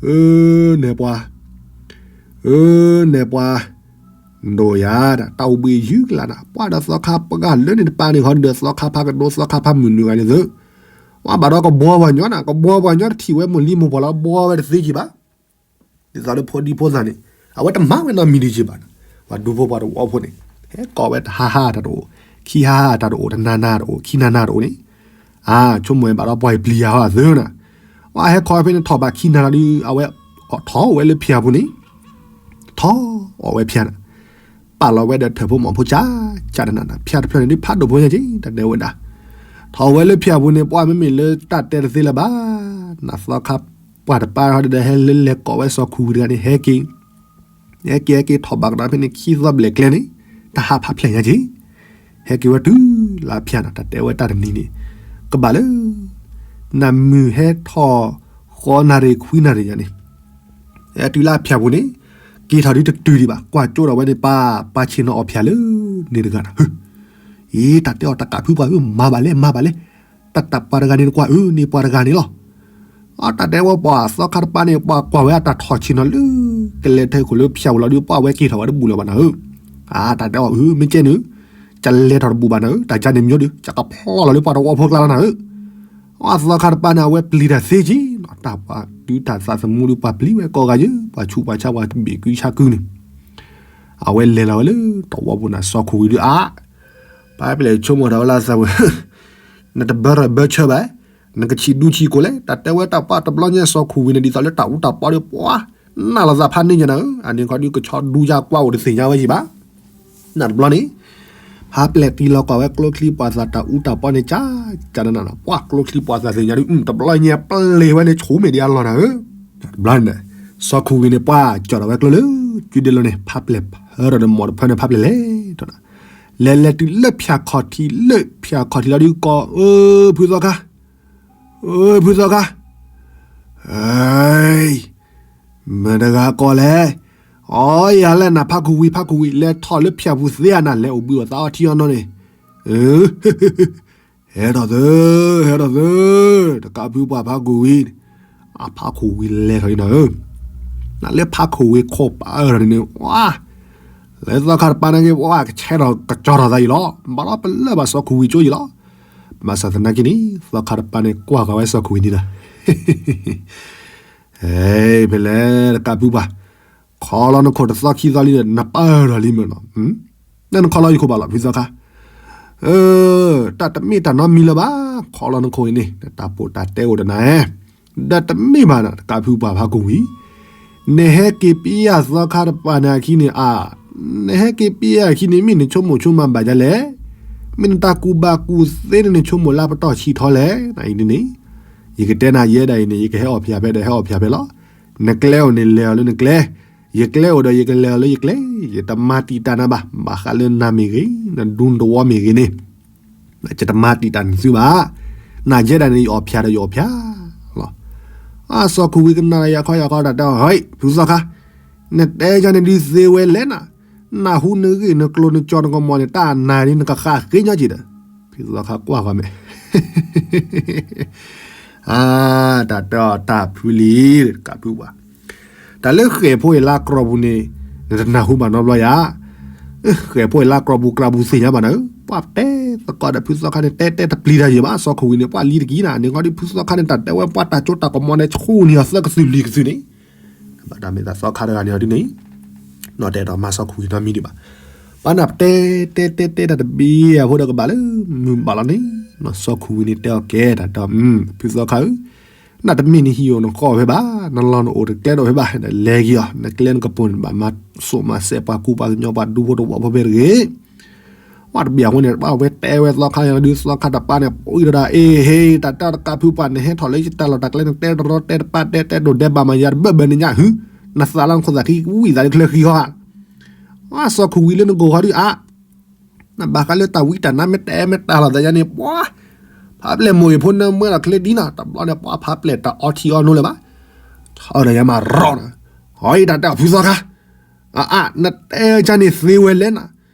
အၢ နဲပှၤ, အၢ နဲပှၤ, ဒိၣ်ယၤဒၣ် တၢ်အိၣ်ဘှံးယုၢ်ကလးနၤ ပှၤဒီးသီခါပှၢ်လၢန့ၣ်တပၤန့ၣ် ဟီဒီးသီခါဖးကဒိ သီခါဖးမုၢ်နုာ်ဂၤန့ၣ်သု, ပှၤဘၣ်ဒီးကဘှီပှၤညီနၤ ကဘှီပှၤညီတထံၣ်ဝဲမိၢ်လံမိၢ်ပှၢ်လီၤ ဘှီဝဲတသ့က့ၤဘၣ်. ဒ်သိးလၢဖိဒံဖိသၣ်န့ၣ် အဝဲတမၤဝဲနီတမံၤဒံးက့ၤဘၣ်နၤ, ပှၤဒူဖိပှၤတဝီဖိန့ၣ် ဟဲကိးဝဲတဟါဟါတၢ်တအိၣ်, ခံဟါဟါတၢ်တအိၣ်, တနၤနၤတအိၣ်, ခံနၤနၤတအိၣ်န့ၣ်, အါ ဆိကမိၣ်ဝဲဘၣ်ဒီးပှၤအံၤပျံၤယၤဟီသၢနၤ, ပှၤဟဲခီဖဲန့ၣ်ထီၣ်ဘးခံနၤနၤဒီး အဝဲထီၣ်ဝဲလၢဖၠၣ်ပူၤန့ၣ်, ထီၣ်အီၣ်ဝဲဖၠၣ်နၤ ပာ်လီၤဝဲဒီးထၢၣ်ဖိမီၤဖိကၠးကၠးတနၤနၤ ဖၠၣ်တဖျၢၣ်န့ၣ်ဒုးဖးဒိၣ်ဖိညါက့ၤ တၢ်တဲဝဲဒၣ်, ထီၣ်ဝဲလၢဖၠၣ်ပူၤန့ၣ် ပှၤမ့မ့ၢ်လၢတၢ်တဲတသ့လၢၤဘၣ်, နသီခါပှၢ်တပၤဟီဒီးဟဲလၢလဲၤကိးဝဲစီၤခူဝံၤတဂၤန့ၣ် ဟဲက့ၤ ဟဲက့ၤဟဲက့ၤထီၣ်ဘးကဒီးဖဲန့ၣ် ခံသီဘျဲၣ်ကျဲန့ၣ် တၢ်ဟးဖးဖျဲၣ်ညါက့ၤ, ဟဲက့ၤဝဲတုၤလၢဖၠၣ်နၤ တၢ်တဲဝဲတၢ်တနံၤန့ၣ် ကဘၣ်လၢ နမုၢ်ဟဲထီၣ် ဃီနၣ်ရံၣ်ခွံနၣ်ရံၣ်ညါန့ၣ် ဟဲတုၤလၢအဖၠၣ်ပူၤန့ၣ် က့ၤထီၣ်ဒုတတုၤဒံးဘၣ် ကွၢ်ကၠိဒီးဝဲန့ၣ် ပၢ်ပၢ်ဆ့ၣ်နီၤအီၣ်ဖၠၣ်လၢန့ၣ်တဂၤနၤဧၢ, အံၤ တၢ်တဲအီၤတကးဖုပှၢ်ဧၢ မၤဘၣ်လဲၣ် မၤဘၣ်လဲၣ်, တၢ်တၢ်ပှၤတဂၤန့ၣ်တကွၢ်ဧၢ န့ၢ်ပှၤတဂၤန့ၣ်လီၤ. အတၢ်တဲဝဲပှၤသီခါတပၤန့ၣ် ပှၤကွၢ်ဝဲအတၢ်ထီၣ်ဆ့ၣ်နီၤလၢ ကလဲၤထဲခိၣ်လၢဖၠၣ်ပူၤလီၤဒုး ပှၢ်ဝဲက့ၤထီၣ်ဝဲတဘူၣ်လၢၤဘၣ်နၤဧၢ, အတၢ်တဲအီၤဧၢ မ့ၢ်ကဲန့ၣ် ကလဲၤထီၣ်တဘူၣ်ဘၣ်နၤဧၢ တၢ်ကါန့ၣ်မ့ၢ်ဒုး ကကဖျီလီၤလၢပှၤတဝီဖိကျါလီၤနၤဧၢ, အသီခါတပၤန့ၣ် အဝဲပျံၤတၢ်သ့က့ၤနီၤ တၢ်ပှၤဒုးတၢ်သးသမူဒုး ပှၤပျံၤဝဲကိးဂၤယၢ ပှၤဆူးပှၤဆါပှၤဘ့ၣ်ကုဆါကုန့ၣ် အဝဲလဲၤလီၤဝဲလၢတဝီပူၤနၤ စီၤခိၣ်ဝံၤဒုးအါ, ပၢ်ပျဲၢ်ဆိကမိၣ်ထီၣ်ဝဲလၢသးဝဲ, နတဘၢရၢၢ်ဘၢဆၢဘၣ်, နကဆံးဒူဆံးကိာ်လဲၣ် တၢ်တဲဝဲတၢ်ပှၢ်တဘျီညါ စီၤခိၣ်ဝံၤန့ၣ် ဒ်သိးလၢတၢ်အူတၢ်ပီဒီးပှၤ နၢ်လီၤသးဖးန့ၢ်ညါနၤဧၢ, အန့ၣ်ခီဒုးကဆီဒူယါကွၢ်အိၣ်တသ့ၣ်ညါဝဲယံၤဘၣ် နတဘျီန့ၣ် ဖးပျဲၢ်တံၢ်လီၤကွၢ်ဝဲကျိချံပှၤသၣ်တၢ်အူတၢ်ပီန့ၣ် ကၠါကၠါနနၤ ပှၤကျိချံပှၤသၣ်သ့ၣ်ညါဒုး တဘျီညါပျဲၢ်ဝဲန့ၣ် ဆိၣ်မဲာ်ဒံးအလီၢ်နၤဧၢ, တဘျီန့ၣ် စီၤခိၣ်ဝံၤန့ၣ် ပှၤကၠီၣ်ထီၣ်ဝဲကျိလၢ ကုဒဲလီၤန့ၣ် ဖးပျဲၢ်ဖၢဒီးနမီၢ်တဖၢန့ၣ် ဖးပျဲၢ်လဲၤထီၣ်နၤ, လဲၤလဲၤတုၤလၢဖၠၣ်ခီၣ်ထံး လၢဖၠၣ်ခီၣ်ထံးလီၤဒုးကိး အၢ ဖုသီခါ အၢ ဖုသီခါ, မတၤတဂၤကိးလဲၣ်, အီ ယၤလဲၣ်နၤ ဖးခိၣ်ဝံၤ ဖးခိၣ်ဝံၤ လဲၤထီၣ်လၢဖၠၣ်ပူၤသ့ဧါနၤ လဲၤအိၣ်ဘှံးအီၣ်သးအီထံအီနိန့ၣ်, ဟဲထီၣ်သၢ, ဟဲထီၣ်သၢ, တကးဖုပှၢ်ဖးခိၣ်ဝံၤ, အဖးခိၣ်ဝံၤလဲၤထီၣ်အံၤနၤဧၢ, နလၢဖးခိၣ်ဝံၤခိၣ်ပၢ်အၢထီၣ်န့ၣ် ဝါ လၢသီခါတပၤန့ၣ်က့ၤ ပှၤကဆဲးထီၣ်ကကၠီထီၣ်သးအံၤလီၤ, ဘၣ်ဒီးပလၢၢ်ဘၣ်စီၤခိၣ်ဝံၤကၠိအံၤလီၤ, ဘၣ်ဆၣ်သနာ်က့န့ၣ် သီခါတပၤန့ၣ် ကွၢ်ဃာ်ဝဲစီၤခိၣ်ဝံၤန့ၣ်ဒီး ဖဲလဲၣ်တကးဖုပှၢ်, ခီလီၤနခိၣ်တသီခံသီလံဒီး နပၢၢ်ထီၣ်လံမ့ၢ်နီၤ, နနခီလီၤယခိၣ်ဘၣ်လီၤ ဖုသီခါ, တၢ်တမ့ၢ်တၢ်နီတမံၤလၢၤဘၣ်, ခီလီၤနခိၣ်အံၤန့ၣ် တၢ်ပိာ်တၢ်တဲအိၣ်ဒီးနၤ, ဒီးတမ့ၢ်ဘၣ်နၤ တကးဖုပှၢ်ဖးခိၣ်ဝံၤ နဟဲက့ၤပျံၤယၤသီခါတပၤန့ၣ်အခံန့ၣ်အါ, နဟဲက့ၤပျံၤယၤအခံန့ၣ် မ့ၢ်နဆိကမိၣ်ဆိကမးဘၣ်ဒ်လဲၣ်, မ့ၢ်နတၢ်ကူၣ်ဘၣ်ကူၣ်သ့န့ၣ် နဆိကမိၣ်လၢပတီၢ်ဆံးထီလဲၣ်, အံၤန့ၣ်န့ၣ်, ယကတဲနၤယဲဒၣ်အံၤန့ၣ် ယကဟဲအီၣ်ဖျါဖဲဒီးဟဲအီၣ်ဖျါဖဲလီၤ, နကျဲအိၣ်န့ၣ်လဲၤအီၤလၢနကျဲ, ယကျဲအိၣ်ဒီးယကလဲၤအီၤလၢယကျဲ, ယတမၤတံာ်တာ်နၤဘၣ်, ဘၣ်ဃးလၢနၤမ့ၢ်ဂ့ၤ, နဒူနတဝီမ့ၢ်ဂ့ၤန့ၣ် ယတမၤတံာ်တာ်နသုဘၣ်, နၤယဲဒၣ်န့ၣ် ယအီၣ်ဖျါဒီးယအီၣ်ဖျါလီၤ, အစီၤခိၣ်ဝံၤကနၣ်ယၤခီယၤခီတၢ်တဲအီၤ ဟဲ ဖုသီခါ, နတဲယၤန့ၣ်ဒုးသ့ဝဲလဲၣ်နၤ, နၢ်ဟူနဂ့ၢ်နကျိၤနကၠီနကမီၤန့ၣ် တၢ်နၤန့ၣ် နကဃၣ်ဃ့ညီက့ၤဒီး, ဖုသီခါကွၢ်ဃီမဲာ် အါ တၢ်တဲအီၤတၢ်ဖုလံ, တကးဖုပှၢ်, တၢ်လၢဃဲၣ်ဖိအံၤလၢအကြီပူၤန့ၣ် နတနၢ်ဟူဘၣ်နီတဘျီယၤ, ဃဲၣ်ဖိအံၤလၢအကြီပူၤကြီပူၤသ့ၣ်ညါဘၣ်နၤဧၢ, ပှၤတဲသကိးဒီးဖုသီခါန့ၣ် တဲတဲတပျံၤတၢ်ယံၤဘၣ်, စီၤခိၣ်ဝံၤန့ၣ် ပှၤလံတကံၢ်နၤ, န့ၣ်ခီဒုးဖုသီခါန့ၣ် တၢ်တဲဝဲပှၤတၢ်ကၠိတၢ်ကမီၤန့ၣ် ဆူၣ်န့ၢ်အီၤသၢကသုၣ်လွံၢ်ကသုၣ်န့ၣ် ဘၣ်တၢ်မ့ၢ်သးသီခါတဂၤန့ၣ်အီၤဒ်န့ၣ်, နီၢ်တဲဒီးမၤစီၤခိၣ်ဝံၤနီတမံၤဒံးဘၣ်, ပှၤနၢ်ပတဲတဲတဲတဲတၢ်တဘ့ၣ်အဃိဒီးကဘၣ်လၢမုၢ်ဘၣ်လီၤန့ၣ်, စီၤခိၣ်ဝံၤန့ၣ်တဲအီၤကဲတၢ်ဒီး ဖုသီခါဧၢ, နတမ့ၢ်နဟံၣ်အိၣ်နဃီဖဲဘၣ်, နလီၢ်နအိၣ်တကျဲဒိၣ်ဖဲဘၣ်, လဲၤက့ၤအီၤ, နကျဲနကပိာ်န့ၣ် ဘၣ်မၤစိာ်မၤစဲးပှၤကူပှၤကညီပှၤဒူဖိတဝီဖိဖဲတဂ့ၤ ပှၤတဘ့ၣ်အဃိန့ၣ် ပှၤဝဲတဲဝဲသီခါယၤဒုး သီခါတပၤန့ၣ် ပှၤအံၤဒီးဒၣ် အ့ဟ့ တၢ်တဲတကးဖုပှၢ် နဟဲထီၣ်လၢယတၢ်လီၢ်တၢ်ကျဲ နတဲတရီတဲတပါတဲတဲဒိၣ်ဒဲးဘၣ်မးယၤတဘၢၣ်ဘၢၣ်န့ၣ်ညါဟု, နသးလၢနခိၣ်သးခံဝံၣ်သးလၢချၢဃံဟီဧါ, အါ စီၤခိၣ်ဝံၤလၢနကိၢ်ဟီဒုးအါ, နဘၣ်ဃးလၢတၢ်ဝံတၢ်နါမ့ၢ်တဲမ့ၢ်တၢ်လီၤသးယါန့ၣ် ပှၤ ဖးပျဲၢ်မိၢ်အံၤဖိနၢမွဲလီၤချ့ဒ်နီၤ တဘျီန့ၣ် ပှၤဖးပျဲၢ်တၢ်အီထံအီနိလၢၤဘၣ်, ထီၣ်ဒီးယါမးရီနီၤ, ဟီအံၤတၢ်တဲအီၤဖုသီခါ အါအါ နတဲကါန့ၣ်သ့ဝဲလဲၣ်နၤ,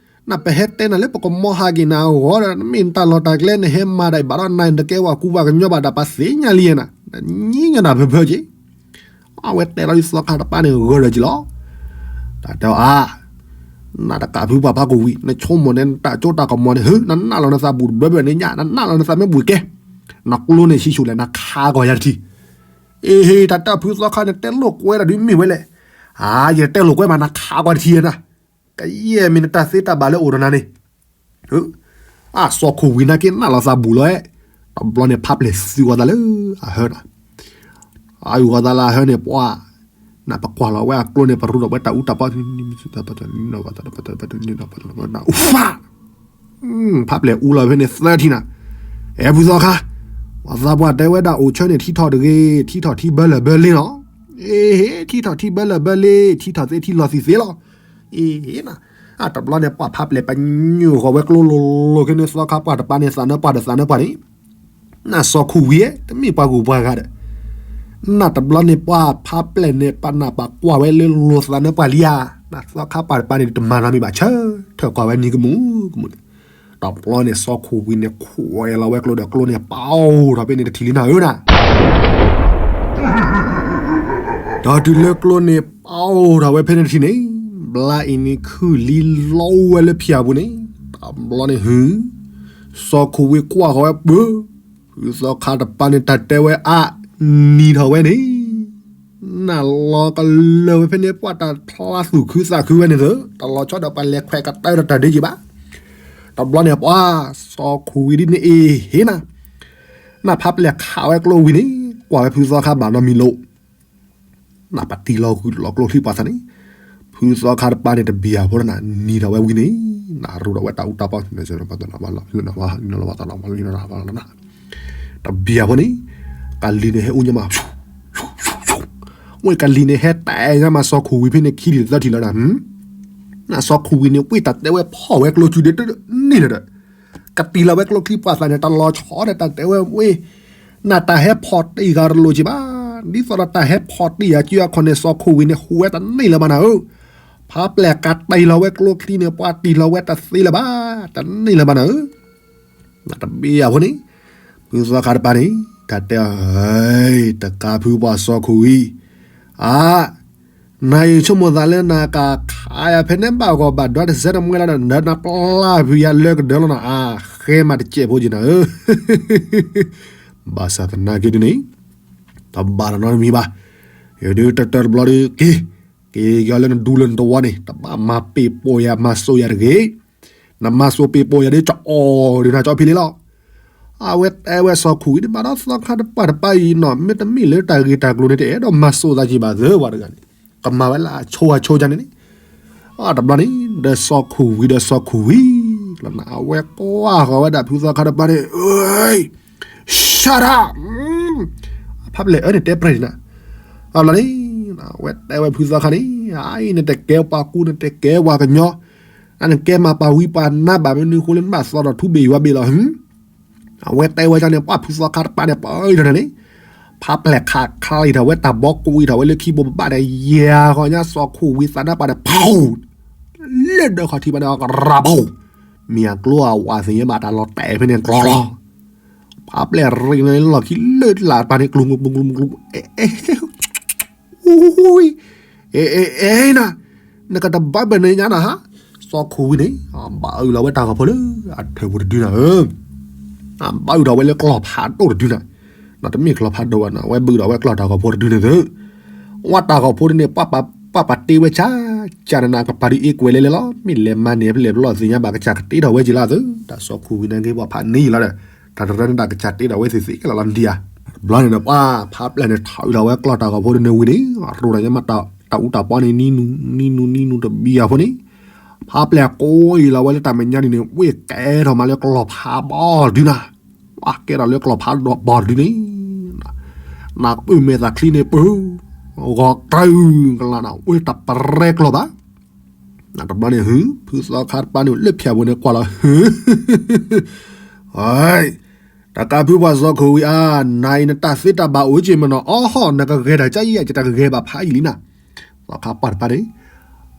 နပဟဲတဲနၤလၢပကမီဟးက့ၤနၤအဂီၢ်ဒီး မ့ၢ်နတၢ်လီၢ်တၢ်ကျဲ နဟဲမၤဒၣ်အံၤဘၣ်ဒီး နၤနတကဲဝဲကူပှၤကညီဘၣ်ဒီး ပှၤသ့ၣ်ညါလံနၤ, နညံညါနၤဖၢဖၢက့ၤ, အ အဝဲတဲလီၤဒ်သီခါတပၤန့ၣ်ဂၢၢ်ဒီးက့ၤလီၤ. တၢ်တဲအီၤအါ, နတကးဖုပှၤဖးကဝံၤ နဆိကမိၣ်န့ၣ် နတၢ်ကၠိတၢ်ကမီၤန့ၣ် ဟၢ နနာ်လီၤနသးဘူးတဘၢဘၢန့ၣ်ညါ နနာ်လီၤနသးမ့ၢ်ဘူးတကဲ, နကျိန့ၣ်ဆံးဆူၣ်လဲၣ် နခးကွၢ်ယၤတထံၣ်. အ့ဟ့ တၢ်တဲဖုသီခါန့ၣ် တဲလိာ်ကွဲတၢ်ဒ်မ့ၢ်ဝဲလဲၣ်. အါ ယတဲလိာ်ကွဲမး နခးကွၢ်တထံၣ်နၤ. ကယဲၢ်မ့ၢ်နတၢ်သ့တၢ်ဘၣ်လၢအိၣ်ဒီးနၤန့ၣ် အစီၤခိၣ်ဝံၤနာ်က့နာ်လီၤသးဘူးလီၤ. တဘျီန့ၣ် ဖးပျဲၢ်သံကွၢ်သးလၢအဟၢနၤ, အအုၣ်ဃီၤသးလၢအဟၢန့ၣ် ပှၤ နပကွၢ်လီၤဝဲအကျိန့ၣ် ပရူဒီးဝဲတၢ်အူတၢ်ပီ ဖးပျဲၢ်အူလီၤဖဲန့ၣ်သၢထံၣ်နၤ, အဲဖုသီခါ, ပှၤသးပှၢ်တဲဝဲဒၣ်အိၣ်ဆၢန့ၣ် ထံထီၣ်တဂ့ၤ ထံထီၣ်ထံဘၢလၢာ်ဘၢလ့လီၤ. အ့ဟ့ ထံထီၣ်ထံဘၢလၢာ်ဘၢလ့ ထံထီၣ်သ့ထံလီၤသံးသ့လီၤ. အ့ဟ့နၤ, အတဘျီန့ၣ် ပှၤဖးပျဲၢ်ပညိၣ်ဃီၤဝဲကျိလိၤလိၤ ခဲန့ၣ်သီခါပှၤတပၤန့ၣ် သးနၢပှၤဒီးသးနၢပှၤန့ၣ် နစီၤခိၣ်ဝံၤဧၢ တမ့ၢ်ပှၤဂုၤပှၤဂၤဒီး နတဘျီန့ၣ် ပှၤဖးပျဲၢ်န့ၣ် ပနၢ်ပၢၢ်ကွၢ်ဝဲလၢလိၤသးနၢပှၤလံဧါ. နသီခါပှၤတပၤန့ၣ် တမၤနီတမံၤဘၣ် ဆၢထၢၣ်ကွၢ်ဝဲနံၤကမူၣ်ကမူၣ်န့ၣ်, တဘျီန့ၣ် စီၤခိၣ်ဝံၤန့ၣ် ခွဲးလီၤဝဲကျိဒီးကျိန့ၣ် ပအိၣ်ထီၣ်ဖဲန့ၣ်တထံၣ်လံနၤဧၢနၤ ဒီးတုၤလၢကျိန့ၣ် ပအိၣ်ထီၣ်ဝဲဖဲန့ၣ်တထံၣ်န့ၣ်, ဘျါအံၤန့ၣ် ခုၣ်လံလီဝဲလၢဖၠၣ်ပူၤန့ၣ်, တဘျီန့ၣ်ဟု, စီၤခိၣ်ဝံၤကွၢ်ဃီၤဝဲပၢ, ဖုသီခါတပၤန့ၣ် တၢ်တဲဝဲအါ, နံၤထီၣ်ဝဲန့ၣ်, နလီၤကလၢာ်ဝဲဖဲန့ၣ် ပှၤတၢ်ဖျါသူၣ်ခုသးခုဝဲန့ၣ်သၢ, တလီၤဆီဒီးပှၤလဲၤခွဲးကတၢၢ်ဒီးတၢ်ဒ့က့ၤဘၣ်. တဘျီန့ၣ် ပှၤ, စီၤခိၣ်ဝံၤဒ်န့ၣ်အ့ၣ် ဟ့နၤ နဖးပျဲၢ်ခးဝဲကျိဝံၤန့ၣ်, ကွၢ်ဝဲဖုသီခါဘၣ်နီတမံၤလိာ်, နပတံၢ်လီၤဂုာ်လီၤကျိချံပှၤသးန့ၣ်, ဖုသီခါတပၤန့ၣ် တဘံၣ်အဖိလၢနၤ, နံၤထီၣ်ဝဲဝံၤန့ၣ်, နရူဒီးဝဲတၢ်အူတၢ်ပီ, တဘံၣ်အဖိန့ၣ်, ကလံၤန့ၣ်ဟဲအူညါမး, ဝဲကလံၤန့ၣ်ဟဲတဲညါမး စီၤခိၣ်ဝံၤဖဲန့ၣ် ခံထံၣ်သၢထံၣ်လီၤဒီး, နစီၤခိၣ်ဝံၤန့ၣ် ဝံၣ်တၢ်တဲဝဲဖီၣ်ဝဲကျိစုဒ့တန့ၢ်လၢၤဒီး ကတံၢ်လီၤဝဲကျိချံပှၤသးန့ၣ် တလီၤဆီဒီးတၢ်တဲဝဲဝ့ၢ်, နတၢ်ဟဲဖီၣ်တံၢ်ဂၤတလိၣ်က့ၤဘၣ်, ဒ်သိးဒီးတၢ်ဟဲဖီၣ်တံၢ်ဂၤစုအခီၣ်န့ၣ် စီၤခိၣ်ဝံၤန့ၣ် ဟူးဝဲတန့ၢ်လၢၤဘၣ်နၤဧၢ, ဖးပျဲၢ်ကတံၢ်လီၤဝဲကျိချံန့ၣ် ပှၤတံၢ်လီၤဝဲတသ့လၢၤဘၣ်, တန့ၢ်လၢၤဘၣ်နၤဧၢ နတဘံၣ်အဖိန့ၣ်, ဖုသီခါတပၤန့ၣ်, တၢ်တဲအီၤ, တကးဖုပှၤစီၤခိၣ်ဝံၤ, အါ, နအံၤဆိကမိၣ်သးလၢနကခးယၤဖဲန့ၣ်ဘၣ်ဂီၢ်ဘၣ်ဒွးတစဲးတမှဲလီၤဒီး နပျၢ်ဖုးယၤလၢကဒၢလီၤနၤ အါ, ဃဲမးတစဲးဖိက့ၤနၤဧၢ, ဘၣ်ဆၣ်သနာ်က့ဒ်န့ၣ်, တဘၣ်တၢ်နီတမံၤဘၣ်, ယဒုးတၢ်တၢ်တဘျီဒီးက့ၤ, က့ၤက့ၤလၢနဒူလၢနတဝီန့ၣ် တဘၣ်မၤပ့ၤပိာ်ယၤမၤစိာ်ယၤတဂ့ၤ, နမၤစိာ်ပ့ၤပိာ်ယၤဒီး ကၠီအီၤဒုးနၤကၠီဖံလ့လီၤ. အဝဲတဲဝဲစီၤခိၣ်ဝံၤဒ်ဘၣ်ဒီးသီခါတပၤတပၤအံၤနီၤ မ့တမ့ၢ်လၢတၢ်ဂ့ၢ်တၢ်ကျိၤန့ၣ် တအဲၣ်ဒိးမၤစိာ်သးက့ၤဘၣ်သၢဝဲတဂၤန့ၣ်, ကမၤဝဲလၢအဆိအဆိကန့ၣ်န့ၣ်, တဘျီန့ၣ်, ဒီးစီၤခိၣ်ဝံၤဒီးစီၤခိၣ်ဝံၤလီၤနၤ အဝဲကွၢ်ဃီၤဝဲဒၣ်ဖုသီခါတပၤန့ၣ်, ရှါရၣ်, ဖးပျဲၢ်အၢန့ၣ်တဲပြဲၢ်န့ၣ်နၤ, အဘျီန့ၣ်, အဝဲတဲဝဲဖုသီခါန့ၣ်, အအံၤနတကဲပှၤကူ နတကဲပှၤကညီ, အနကဲမၤပှၤဝံပှၤနါဘၣ်မနုၤအဃိလၢနဘၣ်သီထီၣ်ထူဘ့ၣ်ယွၤဘ့ၣ်လီၤ အဝဲတဲဝဲဒ်န့ၣ် ပှၤဖုသီခါတပၤန့ၣ် ပၢအံၤထီၣ်န့ၣ်, ဖးပျဲၢ်ခးခးလံထီၣ်ဝဲတၢ်ဘီကွံာ်ထီၣ်ဝဲလၢခံဘိဘၣ်ဒီး ယၤဃီညါစီၤခိၣ်ဝံၤသးနါပှၤဒီး ဖး, လၢဒၢးခီၣ်ထံးဘၣ်ဒီး ကရၢဘိ, မ့ၢ်အကျိအဝးသ့ၣ်ညါဘၣ်တၢ်လီၤတဲာ်ဖဲန့ၣ်ကျီလီၤ. ဖးပျဲၢ်ရ့ၣ်န့ၣ်လီၢ်ခံလၢလၢ်တပၤန့ၣ် ကျူၤကျူၤကျူၤကျူၤ, အ့ အ့ အ့ နၤ, နကတဘၣ်ဘၣ်န့ၣ်ညါနၤဟါ, စီၤခိၣ်ဝံၤန့ၣ် ဘၣ်အုၣ်လီၤဝဲတၢ်ဂီၤဖိလၢအထၢၣ်ပူၤတဒုနၤဧၢ, ဘၣ်အုၣ်ဒီးဝဲလၢကျီၢ်ဖးဒိၣ်တဒုနၤ, တမ့ၢ်ကျီၢ်ဖးဒိၣ်ဘၣ်နၤ အဝဲဘုၣ်ဒီးဝဲကျီၢ်တၢ်ဂီၤဖိတဒုန့ၣ်သု, ဝဲတၢ်ဂီၤဖိတဒုန့ၣ် ပှၤပာ်တ့ဝဲကၢ်ကၢ်နးနး ကပၤဒုးအ့ကွဲးလဲၤလဲၤလီၤ မ့ၢ်လဲၤမၤန့ၢ်ဖဲလဲၣ်ဖဲလဲၣ်သ့ၣ်ညါဘၣ်ကစၢ်ကတ့ထီၣ်ဝဲက့ၤလၢသု, တၢ်စီၤခိၣ်ဝံၤန့ၣ်က့ၤပှၤဖးန့ၢ်ယံာ်လီၤဒီး, တၢ်တရၢန့ၣ်တၢ်ကစၢ်တ့ထီၣ်ဝဲသ့ၣ်သ့ၣ်ကဲလီၤလီၤဒံးဧါ, တဘျီန့ၣ်ဒီးပှၤဖးပျဲၢ်န့ၣ် ထီၣ်အုၣ်ထီၣ်ဝဲကျီၢ်တၢ်ဂီၤဖိတဒုန့ၣ်ဝံၤန့ၣ်, ရိၣ်ဒီးညါမးတၢ်အူတၢ်ပီန့ၣ် နံၤနူၤနံၤနူၤတဘံၣ်အဖိန့ၣ်, ဖးပျဲၢ်ကိးအံၤလီၤဝဲလၢတၢ်မဲာ်ညါဒ်န့ၣ် ဝ့ၢ်ကဲထီၣ်မးလၢကျီၢ်ဖးဘီတဒုနၤ, ပှၤကဲထီၣ်လၢကျီၢ်ဖးဘီတဒုန့ၣ် နၢ်ပၢၢ်မဲာ်သးချံန့ၣ်ပၢ, ဂီၤတၢ်ကလးနၤ အိၣ်တၢ်ပရဲကျီၢ်ဘၣ်, နတဘျီန့ၣ်ဟု, ဖုသီခါတပၤန့ၣ်လၢဖၠၣ်ပူၤန့ၣ်ကွၢ်လီၤဟု, တကးဖုပှၤစီၤခိၣ်ဝံၤဧါ, နၤအံၤနတၢ်သ့တၢ်ဘၣ်အိၣ်က့ၤမ့ၢ်နီၤ, အီဟီၣ် နကဂဲၤတၢ်ကါအံၤ ယတၢ်ကဂဲၤဘၣ်ဖးယံာ်လံနၤ, သီခါပှၤတပၤန့ၣ်,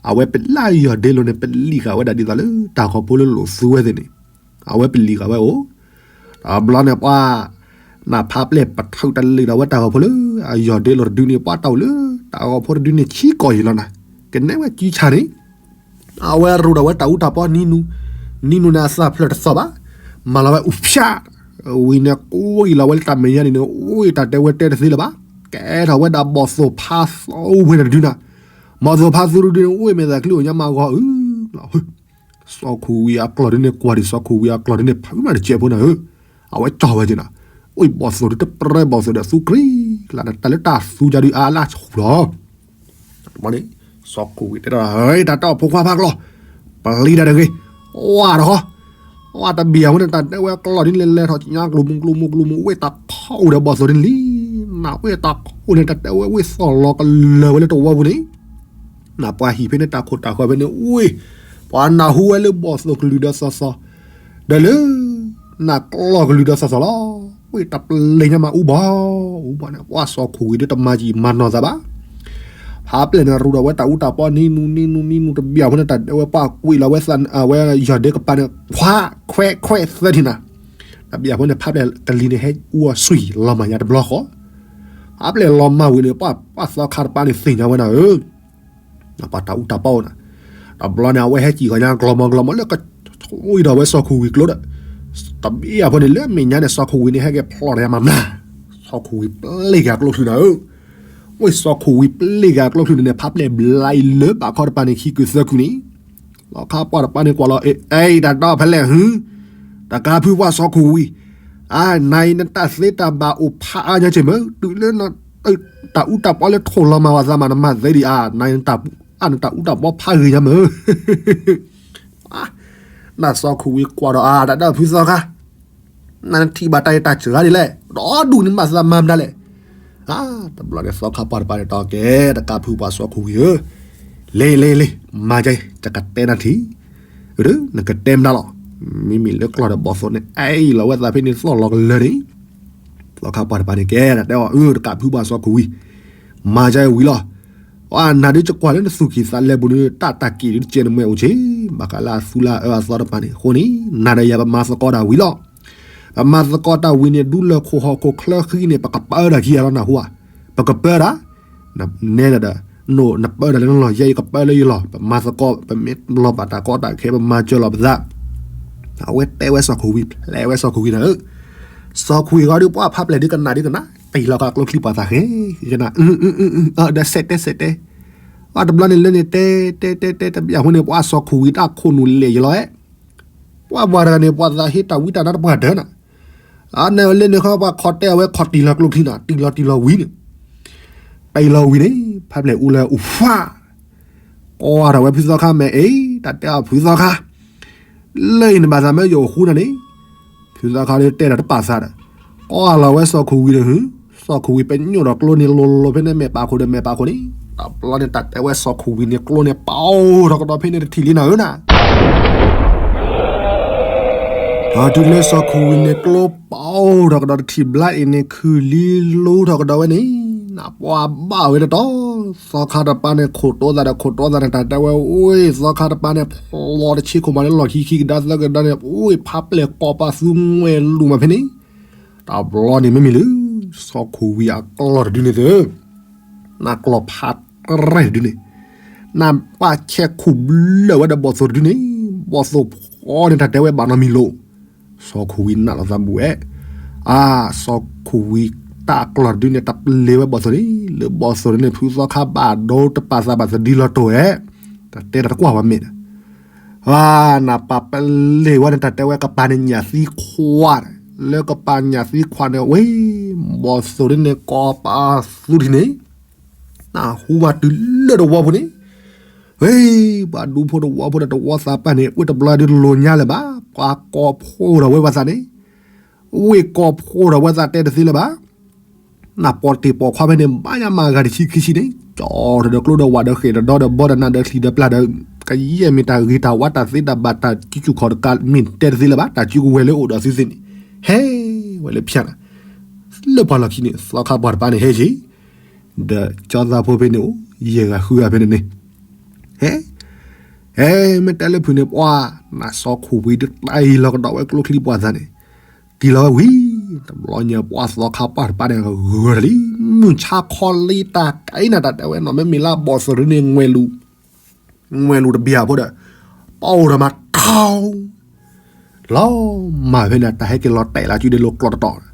အဝဲပလၢယီၢ်ဒ့လိာ်န့ၣ် ပလံာ်ဃာ်ဝဲဒၣ်ဒ်သိးလၢတၢ်ဂီၤဖိလၢလိာ်သူဝဲသ့ၣ်န့ၣ်, အဝဲပလံာ်ဃာ်ဝဲအိၣ် တဘျီန့ၣ်ပှၤ, နဖးပျဲၢ်ပထုးတလံာ်ဒီးဝဲတၢ်ဂီၤဖိလၢအယီၢ်ဒ့လိာ်တဒုန့ၣ် ပှၤတၢ်အိၣ်လၢ တၢ်ဂီၤဖိတဒုန့ၣ်ဆံကီၢ်ယံာ်လီၤနၤ, ကနဲဝဲကံဆၣ်န့ၣ် အဝဲရူးဒီးဝဲတၢ်အူတၢ်ပီနံနူ, နံနူန့ၣ်အသးဖျၢၣ်တသီၣ်ဘၣ်, မၤလီၤဝဲအူဖၠၣ်, ဝံၤန့ၣ် ကွံာ်လီၤဝဲလၢတၢ်မဲာ်ညါန့ၣ်န့ၣ် အိၣ်တၢ်တဲဝဲတဲတသ့လၢၤဘၣ်, ကဲထီၣ်ဝဲဒၣ်ဘီၣ်သိၣ်ဖါသူဝဲန့ၣ်တဒုနၤ, ဘီၣ်သိၣ်ဖါသူတဒုန့ၣ် အိၣ်မ့ၢ်သးချံအိၣ်ညါမးဂီၤအုလီၤ စီၤခိၣ်ဝံၤအကျီၢ်ဒုန့ၣ် ကွၢ်ဒံးစီၤခိၣ်ဝံၤအကျီၢ်ဒုန့ၣ် ဖးမးတစဲးဖိနၤဧၢ, အဝဲကၠီဝဲက့ၤနၤ, အိၣ်ဘီၣ်သိၣ်ဒုတပြဲဘီၣ်သိၣ်ဒီးသူကြံ, လၢတၢ်လၢတၢ်သူကၢ်ဒုအါလၢဆူၣ်လီၤ တဘျီန့ၣ် စီၤခိၣ်ဝံၤတဲတၢ်, တၢ်တၢ်အီၣ်ဖိခွါဖးကျီၢ်, ပျံၤတၢ်တဂ့ၤ, ဝါတဃီ, ဝါတဘ့ၣ်အဃိန့ၣ် တၢ်တဲဝဲကျီၢ်ဒ်န့ၣ် လဲၤထီၣ်ညါကျိၤမူကျိၤမူကျိၤမူ ဝ့ၢ်တၢ်ခီအိၣ်ဒီးဘီၣ်သိၣ်ဒ်န့ၣ်လံ, နဝ့ၢ်တၢ်ခီအိၣ်န့ၣ် တၢ်တဲဝဲဝ့ၢ်သီၣ်လီၤကလၢာ်ဝဲလၢတဝီပူၤန့ၣ် နပှၤဟံၣ်ဖဲန့ၣ် တၢ်ခိၣ်တၢ်ဃၢၤဖဲန့ၣ် ဝ့ၢ်, ပှၤနၢ်ဟူဝဲလၢဘီၣ်သိၣ်ကလုၢ်ဒီးသီၣ်သီၣ်, ဒီးလၢ နကျီၢ်ကလုၢ်ဒီးသီၣ်သီၣ်လီၤ, ဝ့ၢ်တၢ်ပျံၤညါမးအူဘီၣ်, အူဘီၣ်န့ၣ် ပှၤစီၤခိၣ်ဝံၤဒုတမၤယံာ်မၤနီၢ်သးဘၣ်, ဖးပျဲၢ်န့ၣ်ရူးဒီးဝဲတၢ်အူတၢ်ပီနံနူနံနူနံနူတဘျီအဃိန့ၣ် တၢ်တဲဝဲပှၤကွံာ်လီၤဝဲ အဝဲယီၢ်ဒ့ကပၤန့ၣ် ခွးခွဲးခွဲးသၢထံၣ်နၤ, တဘျီအဃိန့ၣ်ဖးပျဲၢ်ကလံၤန့ၣ် ဟဲအူအီၤဆှံလီၤမၢ်ညါတဘျီဃီ, ဖးပျဲၢ်လီၤမၢ်ဝံၤန့ၣ် ပှၤသီခါတပၤန့ၣ်သ့ၣ်ညါဝဲနၤဧၢ ပှၤတၢ်အူတၢ်ပီအိၣ်နၤ, တဘျီန့ၣ် အဝဲဟဲစံၣ်ဃီၤညါ ကျီၢ်မီၤကျီၢ်မီၤလၢကအိၣ်ဒီးဝဲစီၤခိၣ်ဝံၤကျိဒီး, တဘျီအဃိန့ၣ် လၢမဲာ်ညါန့ၣ် စီၤခိၣ်ဝံၤန့ၣ် ဟဲက့ၤဖျီၣ်တၢ်ယါမၤမျၢ်, စီၤခိၣ်ဝံၤပျံၤက့ၤအကျိချံနၤဧၢ, ဝဲစီၤခိၣ်ဝံၤပျံၤက့ၤအကျိချံန့ၣ် ဖးပျဲၢ်ဘျါအံၤလၢဘၣ်ခီတပၤန့ၣ် ခံကုာ်သၢကုာ်န့ၣ်, သီခါပှၢ်တပၤန့ၣ်ကွၢ်လီၤ အဲ တၢ်တီဖဲလဲၣ်ဟု, တကးဖုပှၤစီၤခိၣ်ဝံၤ, အါ နၤအံၤနတၢ်သ့တၢ်ဘၣ်အိၣ်ဖးအါညါက့ၤမၢ်, တုၤလၢ တၢ်အူတၢ်ပီလၢထိၣ်လီၤမၢ်ဝဲသးမး နမၤသ့ဒံးအါ, နတၢ်အူတၢ်ပီဖးဂ့ၤညါမၢ်, နစီၤခိၣ်ဝံၤကွၢ်ဒီးအါ တၢ်ဒီးဖုသီခါ, နထံၣ်ဘၣ်တၢ်အံၤတၢ်စှၤဒ်လဲၣ်, ဒီဒူၣ်န့ၣ်ဘၣ်သးမၤမတၤလဲၣ်, တဘျီန့ၣ် သီခါပှၢ်တပၤန့ၣ်တီကဲ တကးဖုပှၤစီၤခိၣ်ဝံၤဧၢ, လ့လ့လ့, မၤကဲ တကတဲနၤထံၣ် နကတဲမနုၤလီၤ, မ့မ့ၢ်လၢကျီၢ်ဒီးဘီၣ်သိၣ်န့ၣ် အဲၣ်လီၤဝဲသးဖဲန့ၣ် သီၣ်လီၤကလၢာ်န့ၣ်, သီခါပှၢ်တပၤန့ၣ်ကဲ တဲအီၤ အၢ တကးဖုပှၤစီၤခိၣ်ဝံၤ, မၤကဲဝံၤလီၤ, အနၤဒုးကကွၢ်လၢနသူၣ်ကံၢ်သးလဲပူၤန့ၣ် တၢ်တၢ်က့ၣ်ဒုးတကဲနမဲာ်အိၣ်ဆ့, ဘၣ်ဃးလၢအသူလၢအအၢအသီတပၤန့ၣ်အဃိန့ၣ် နၤဒီးယၤပမၤသကိးတၢ်ဝံၤလီၤ, ပမၤသကိးတၢ်ဝံၤန့ၣ် ဒူလၢၢ်ခိၣ်ဟီၣ်ခိၣ်ချၢဃံန့ၣ် ပကပၢတၢ်ခံဂၤလီၤနၢ်ဟူဧါ, ပကပၢတၢ် နဲဒၣ်ဒီး နပၢတၢ်လၢနလီၢ် ယဲယကပၢလၢယလီၢ် ပမၤသကိး ပမ့ၢ်လီၤဘၣ်တၢ်ကီတၢ်ခဲ ပမၤစၢၤလီၤပသး, အဝဲတဲဝဲစီၤခိၣ်ဝံၤ ဖျဲးဝဲစီၤခိၣ်ဝံၤနၤဧၢ, စီၤခိၣ်ဝံၤဂီၤဒုး ပှၤဖးပျဲၢ်ဒုးကနၣ်ဒုးကနၣ် တံၢ်လီၤကကျိချံပှၤသးဃဲ ကနၣ် ဒီးစဲးတဲစဲးတဲ, အတဘျီန့ၣ်လၢန့ၣ်တဲ တဲတဲတဲတဘျီအဃိန့ၣ် ပှၤစီၤခိၣ်ဝံၤတၢ်ခိၣ်နူာ်လဲၢ်ယလီၤ, ပှၤပှၤတဂၤန့ၣ် ပှၤသးဟ့တၢ်ဝံတၢ်နါတပှၢ်တၢၢ်နၤ အန့ၣ်လၢန့ၣ်ခီ ပှၤခီတဲအဝဲခီၣ်တံၢ်လီၤကျိချံနၤ တံၢ်လီၤတံၢ်လီၤဝံၤန့ၣ်, တံၢ်လီၤဝံၤန့ၣ် ဖးပျဲၢ်အူလၢအူဖး, ကွၢ်ထီၣ်ဝဲဖုသီခါမဲာ်အံၤ တၢ်တဲအီၤဖုသီခါ, လၢအံၤနဘၣ်သးမ့ၢ်ယအိၣ်ဃူနၤန့ၣ်, ဖုသီခါလၢတဲတၢ်တပာ်သးဒီး, ကွၢ်လီၤဝဲစီၤခိၣ်ဝံၤဒီးဟု, စီၤခိၣ်ဝံၤပညိၣ်ဒီးကျိန့ၣ်လိၤလိၤဖဲန့ၣ်မဲာ်ပာ်ခိၣ်ဒီးမဲာ်ပာ်ခိၣ်န့ၣ်, တဘျီန့ၣ်တၢ်တဲဝဲစီၤခိၣ်ဝံၤန့ၣ်ကျိန့ၣ်ပာ်အိၣ်ထီၣ်ကဒီးဖဲန့ၣ်တထံၣ်လံနၤဧၢနၤ ဒီးတုၤလၢစီၤခိၣ်ဝံၤန့ၣ်ကျိပာ်အိၣ်ထီၣ်ကဒီးတထံၣ်ဘျါအံၤန့ၣ် ခုၣ်လံလိထီၣ်ကဒီးဝဲန့ၣ်, နပှၤဘၣ်ဝဲတတီၤ, သီခါတပၤန့ၣ် ခိၣ်တိသးဒီးခိၣ်တိသးန့ၣ် တၢ်တဲဝဲအိၣ် သီခါတပၤန့ၣ် ဖျိတဆ့ခိၣ်မးလၢလီၢ်ခံခံကဒါသၢကဒါန့ၣ် အိၣ်ဖးပျဲၢ်ကိးပသူငွဲၢ်လူၤမးဖဲန့ၣ်, တဘျီန့ၣ်မ့မ့ၢ်လၢ စီၤခိၣ်ဝံၤအကျီၢ်တဒုန့ၣ်သ့ နကျီၢ်ဖးတရဲၣ်တဒုန့ၣ်, နပှၤဆဲးခိၣ်ဘျၢၣ်ဝဲဒီးဘီၣ်သိၣ်တဒုန့ၣ်, ဘီၣ်သိၣ်ဖီန့ၣ် တၢ်တဲဝဲဘၣ်နီတမံၤလိၤ, စီၤခိၣ်ဝံၤနးလီၤသးဘူးဝဲ, အါ, စီၤခိၣ်ဝံၤတၢ်ကျီၢ်တဒုန့ၣ် တၢ်ပျံၤဝဲဘီၣ်သိၣ်န့ၣ်, လၢဘီၣ်သိၣ်န့ၣ် ဖုသီခါဘၣ်ဒိတပာ်သးဘၣ်သဒံလီၤတိၢ်ဝဲ, တၢ်တဲတၢ်တကွၢ်ဝဲမ့ၢ်ဒီး အါ, နပာ်ပျံၤဝဲန့ၣ် တၢ်တဲဝဲကပၤန့ၣ်ညၣ်သံခွါ, လၢကပၤညၣ်သံခွါန့ၣ်ဝဲ, ဘီၣ်သိၣ်ဒ်န့ၣ်ကိးပသူထံၣ်န့ၣ်, နၢ်ဟူဘၣ်တုၤလၢတဝီဖိန့ၣ်, ဝဲ, ပှၤဒူဖိတဝီဖိဒီးတဝီသးပၢ်န့ၣ် ဝ့ၢ်တဘျီဒုးလိၤညါလၢၤဘၣ်, ပှၤကိးဖှိၣ်ထီၣ်ဝဲပှၤသးန့ၣ်, ဝ့ၢ်ကိးဖှိၣ်ထီၣ်ဝဲသးတဲတသ့လၢၤဘၣ် နပီၢ်တ့ၢ်ပီၢ်ခွါဖဲန့ၣ် ဘၣ်ယါမၤဂၤတဆံခံဆံန့ၣ်, ကၠီထီၣ်ဒီးကျိဒီးဝးဒီးဃဲၣ်ဒီးဒီဒီးဘီဒီးနးဒီးချံဒီးပျၢ်ဒီး, ကယဲၢ်မ့ၢ်တၢ်ဂ့ၤတၢ်ဝါတၢ်သ့တၢ်ဘၣ်တၢ်စုကဝဲၤတကးမ့ၢ်တဲတသ့လၢၤဘၣ်, တၢ်စုကဝဲၤလၢအိၣ်ဒီးသုသ့ၣ်န့ၣ်, ဟဲဝဲလၢဖၠၣ်နၤ, လၢပှၤလီၢ်ခံန့ၣ် သီခါပှၢ်တပၤန့ၣ်ဟဲက့ၤ, ဒီးကၠီသးဖိဖဲန့ၣ်အိၣ် ယဲၢ်ဂၤဃုဂၤဖဲန့ၣ်န့ၣ်, ဟဲ ဟဲ မ့ၢ်တဲလၢဖုးန့ၣ် ပှၤ နစီၤခိၣ်ဝံၤတတၢ်အံၤလီၤကဒီးဝဲကျိချံပှၤသးန့ၣ်, က့ၤလီၤဝဲဝံၤ တဘျီညါပှၢ်သီခါပှၢ်တပၢ်န့ၣ်ဂၢၢ်တလံ, မုၢ်ဆါခီလံတၢ်ကဲနၤတၢ်တဲဝဲနီၤ မ့မ့ၢ်လၢအဘီၣ်သရူန့ၣ် ငွဲလူၤတဘ့ၣ်အဖိဒီး ပအိၣ်ဒီးမၤတီ လီၤမၢ်ဖဲန့ၣ် တၢ်ဟဲက့ၤလီၤတဲာ်လၢအစုဒ့လိာ်ကျိာ်တတီၤ,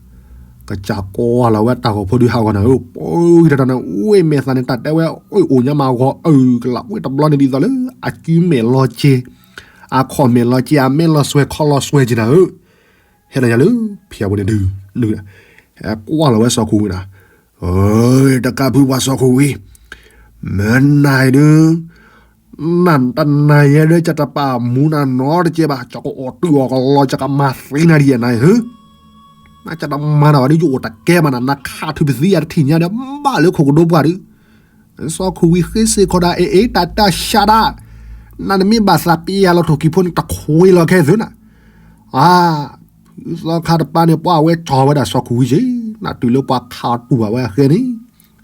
ကစၢ်ကွၢ်လီၤဝဲတၢ်ဂီၤဖိဒုးဟးဂီၤနၤဧၢ, ပှၤတတီၤန့ၣ် ဝ့ၢ်မဲာ်သးန့ၣ် တၢ်တဲဝဲ အိၣ်ညါမးဂီၤအုၣ်ကလးဝ့ၢ်တဘျီန့ၣ်ဒ်သိးလၢ အစုမဲာ်လီၤက့ၤ, အခီၣ်မဲာ်လီၤက့ၤ အမဲာ်လီၤစွဲၤခီလီၤစွဲၤက့ၤနၤဧၢ, ဟဲဒီးယၤလၢ ဖံးအဝဲန့ၣ်ဒုး, ဟဲကွၢ်လီၤဝဲစီၤခိၣ်ဝံၤနၤ, တကးဖုပှၤစီၤခိၣ်ဝံၤ, မ့ၢ်နၤအံၤဒုး နတနၤယဲဒၣ် ကတပာ်မူနၤနီတကဲဘၣ်, ကကအီၣ်တုၤအီၣ်ကလီ ကကမၤသ့နၤဒ်ယဲနၤဧၢ, နကတမၤနၤဘၣ်ဒုး ယအိၣ်တကဲဘၣ်နၤ နခးထုးပသံယၤတထံၣ်ညါဒီး ဘၣ်လၢခိၣ်ကဒိပှၢ်ဒုး, စီၤခိၣ်ဝံၤဃ့စ့ၢ်ကီးဒၣ် အ့ၣ်အ့ၣ် တၢ်တၢ်ရှးဒၣ်, နနမ့ၢ်ဘၣ်သးပ့ၤယၤလီၤထိၣ်ကံၤဖိန့ၣ် တခွ့လီၤခဲသုနၤ, အါ ဖုသီခါတပၢ်န့ၣ် ပှၢ်အဝဲကၠီၤဝဲဒၣ်စီၤခိၣ်ဝံၤက့ၤ, နတုၤလၢပှၤခးတူၢ်ဘၣ်ဝဲအဃဲန့ၣ်,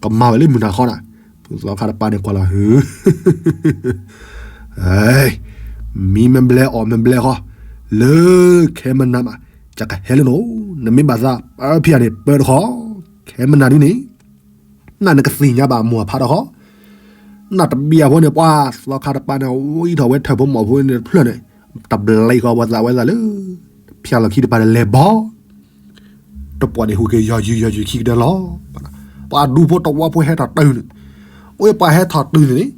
ကမၤဝဲလၢမုၢ်နၤဃီနၤ, ဖုသီခါတပၢ်န့ၣ်ကွၢ်လီၤ မံမ့ၢ်ဘျဲးအီၣ်မ့ၢ်ဘျဲးဃီ, လၢခဲမနၤမး, ကကဟဲလၢနအိၣ်, နမ့ၢ်ဘၣ်သးပၢဖံးယၤန့ၣ် ပၢတခီ, ခဲမနၤဒ်န့ၣ်, နနကသ့ၣ်ညါဘၣ်မိၢ်အဖါတခီ, နတဘံၣ်အဖိန့ၣ် ပှၢ်သီခါတပၢ်န့ၣ် ဝံထီၣ်ဝဲထၢၣ်ဖိမီၢ်ဖိန့ၣ်တဖျၢၣ်န့ၣ်, တဘျဲဃီပှၤသးဝဲသးလၢ ဖၠၣ်လီၢ်ခံတပၤန့ၣ်လဲၤဘီ တပှၢ်န့ၣ်ဟူးက့ၤယီၤယုာ်ယီၤယုာ်ခံကတၢၢ်လီၤ, ပှၤဒူဖိတဝီဖိဟဲထီၣ်တုၤန့ၣ်, အိၣ်ပှၤဟဲထီၣ်တုၤန့ၣ်န့ၣ်,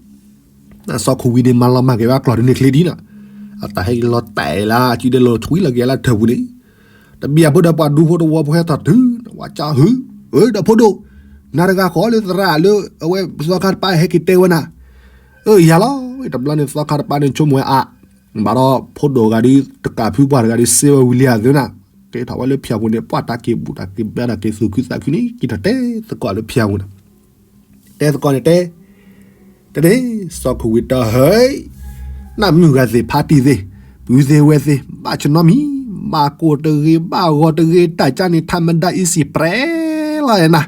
စီၤခိၣ်ဝံၤန့ၣ် မၤလီၤမၢ်က့ၤဝဲအကျီၢ်ဒ်န့ၣ်ချ့ဒ်နီၤ, အတၢ်ဟဲက့ၤလီၤတဲာ်လၢ အစုဒ့လိာ်ဆွံလီၤက့ၤလၢထၢၣ်ပူၤန့ၣ်, တဘံၣ်အဖိဒီးပှၤဒူဖိတဝီဖိဟဲထီၣ်တုၤ, ဝဲကၠီဟု, အၢ ဒီဖိဒိၣ်, နၤတဂၤဃီလၢသရၣ်လၢအဝဲသီခါတပၢ်ဟဲက့ၤတဲဝဲနၤ, အၢ ယၤလီၤ, တဘျီန့ၣ်သီခါတပၢ်န့ၣ်ဆိကမိၣ်ဝဲအါ, ဘၣ်ဒီးဖိဒိၣ်ဂၤဒ်တကးဖုပှၢ်တဂၤဒ်စ့ဝဲဝံၤလံအသုနၤ, ကဲထီၣ်ဝဲလၢဖၠၣ်ပူၤန့ၣ် ပှၢ်တၢ်က့ၤဘူၣ်တၢ်က့ၤဘါတၢ်က့ၤသူၣ်ခုသးခုန့ၣ် က့ၤထီၣ်တဲသကိးလၢဖၠၣ်ပူၤန့ၣ်, တဲသကိးန့ၣ်တဲ တန့ၣ် စီၤခိၣ်ဝံၤတဟဲ, နမုၢ်ဂၤသ့ၣ်ဖးတံၢ်သ့ၣ်, ပုၢ်သ့ၣ်ဝဲၢ်သ့ၣ်, ဘၣ်ဆၢနီတမံၤ, ဘၣ်ကိၢ်တဂ့ၤ, ဘၣ်ဂီၤတဂ့ၤ, တၢ်ကါန့ၣ် ထးမဒါအံၤစံးပြဲလီၤနၤ,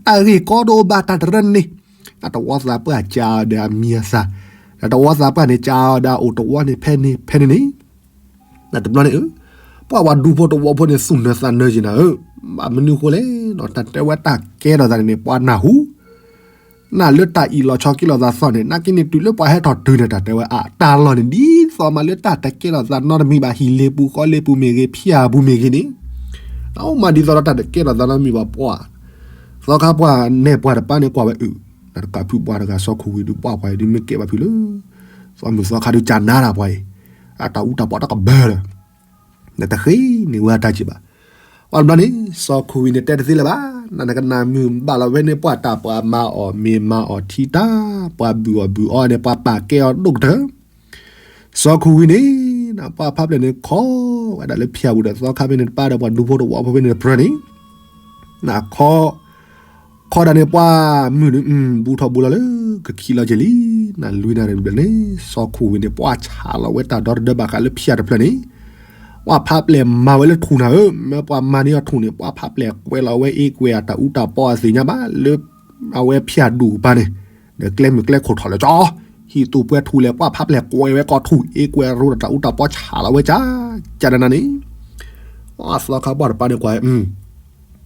တၢ်ဂ့ၢ်ကီတအိၣ်ဘၣ်တၢ်တရၢန့ၣ်, အတဝီသးပှၢ်ကးအီၤဒီးအမံၤအသၣ်, ဒီးတဝီသးပှၢ်န့ၣ် ကးအီၤဒီးအအိၣ်တဝီန့ၣ် ဖဲန့ၣ်ဖဲန့ၣ်န့ၣ် တဘျီန့ၣ်ဧၢ, ပှၤဝဲဒူဖိတဝီဖိန့ၣ် သူၣ်နၢၤသးနၢၤက့ၤနၤဧၢ, ဘၣ်မနုၤဃိလဲၣ်, တၢ်တဲဝဲတၢ်ကဲထီၣ်သးန့ၣ်န့ၣ် ပှၤနၢ်ဟူ, နၢ်လၢတၢ်အံၣ်လီၤဆီက့ၤလီၤသးသီန့ၣ် နာ်က့န့ၣ်တုၤလၢပှၤဟဲထီၣ်တုၤန့ၣ် တၢ်တဲဝဲအါ တၢ်လီၢ်န့ၣ် ဒ်သိးမးလၢတၢ်တကဲထီၣ်သးနီတမံၤဘၣ် ဟံၣ်လ့ပူၤဃီလ့ပူၤမ့ၢ်ဂ့ၤ ဖၠၣ်ပူၤမ့ၢ်ဂ့ၤန့ၣ်, အအိၣ်မးဒ်သိးဒီးတၢ်တကဲထီၣ်သးနီတမံၤဘၣ်ပှၤ, သီခါပှၢ်နဲၣ်ပှၤတပၤန့ၣ်ကွၢ်ဝဲအုး, နတကးဖုပှၢ်တဂၤစီၤခိၣ်ဝံၤဒုးပှၢ်ပှၤအံၤဒုးမ့ၢ်ကဲဘၣ်ဖုလၢ သီမုၢ်သီခါဒုးကနၤတၢ်ပှၤအံၤ, အတၢ်အူတၢ်ပီးတၢ်ကဘၢလီၤ, နတဃ့န့ၢ်ဝဲအတၢ်စံးဘၣ်, ပှၤတဘျီန့ၣ် စီၤခိၣ်ဝံၤန့ၣ်တဲတသ့လၢၤဘၣ်, နနကနၣ်မုၢ်ဘၣ်လီၤဝဲန့ၣ် ပှၤတၢ်ပှၤမၤအီၣ်မ့ၤမၤအီၣ်ထံတၢ်, ပှၤဘုၣ်အီၣ်ဘုၣ်အီန့ၣ် ပှၤပာ်ကဲအီၤဒိၣ်ကတၢၢ်, စီၤခိၣ်ဝံၤန့ၣ် နပှၤဖးပျဲၢ်န့ၣ်ခီဝဲဒၣ်လၢဖၠၣ်ပူၤဒီးသီခါဖဲန့ၣ်တပၤဒီးပှၤဒူဖိတဝီဖိဖဲန့ၣ်တပြၢန့ၣ် နခီ, ခီဒၣ်န့ၣ်ပှၤမုၢ်န့ၣ် ဘူးထီၣ်ဘူးလီၤလၢ ကခံလီၤက့ၤလံ, နလွံၢ်နၣ်ရံၣ်ဘျဲၣ်န့ၣ် စီၤခိၣ်ဝံၤန့ၣ် ပှၤဆးလီၤဝဲတၢ်ဒီတဒၢဘၣ်ဃးလၢဖၠၣ်တဖျၢၣ်န့ၣ်, ပှၤဖးပျဲၢ်မၤဝဲလၢထူၣ်နၤဧၢ, မ့ၢ်ပှၤမၤန့ၢ်အီၤထူၣ်န့ၣ် ပှၤဖးပျဲၢ်ကွဲးလီၤဝဲအ့ကွဲးအတၢ်အူတၢ်ပီအသ့ၣ်ညါဘၣ်လၢ အဝဲဖၠၣ်ဒူၣ်ကပၤန့ၣ်, ဒီးကျဲမုၢ်ကျဲခိၣ်ထီၣ်လၢကၠီ, ဟံၣ်သူၣ်ပှဲၤထူၣ်လဲၣ် ပှၤဖးပျဲၢ်ကွဲးဝဲကီၢ်ထူၣ် အ့ကွဲးအရူဒီးတၢ်အူတၢ်ပီဆးလီၤဝဲကၠီ, ကၠီနၤနၤန့ၣ် သီခါပှၢ်တပၤန့ၣ်ကွၢ်,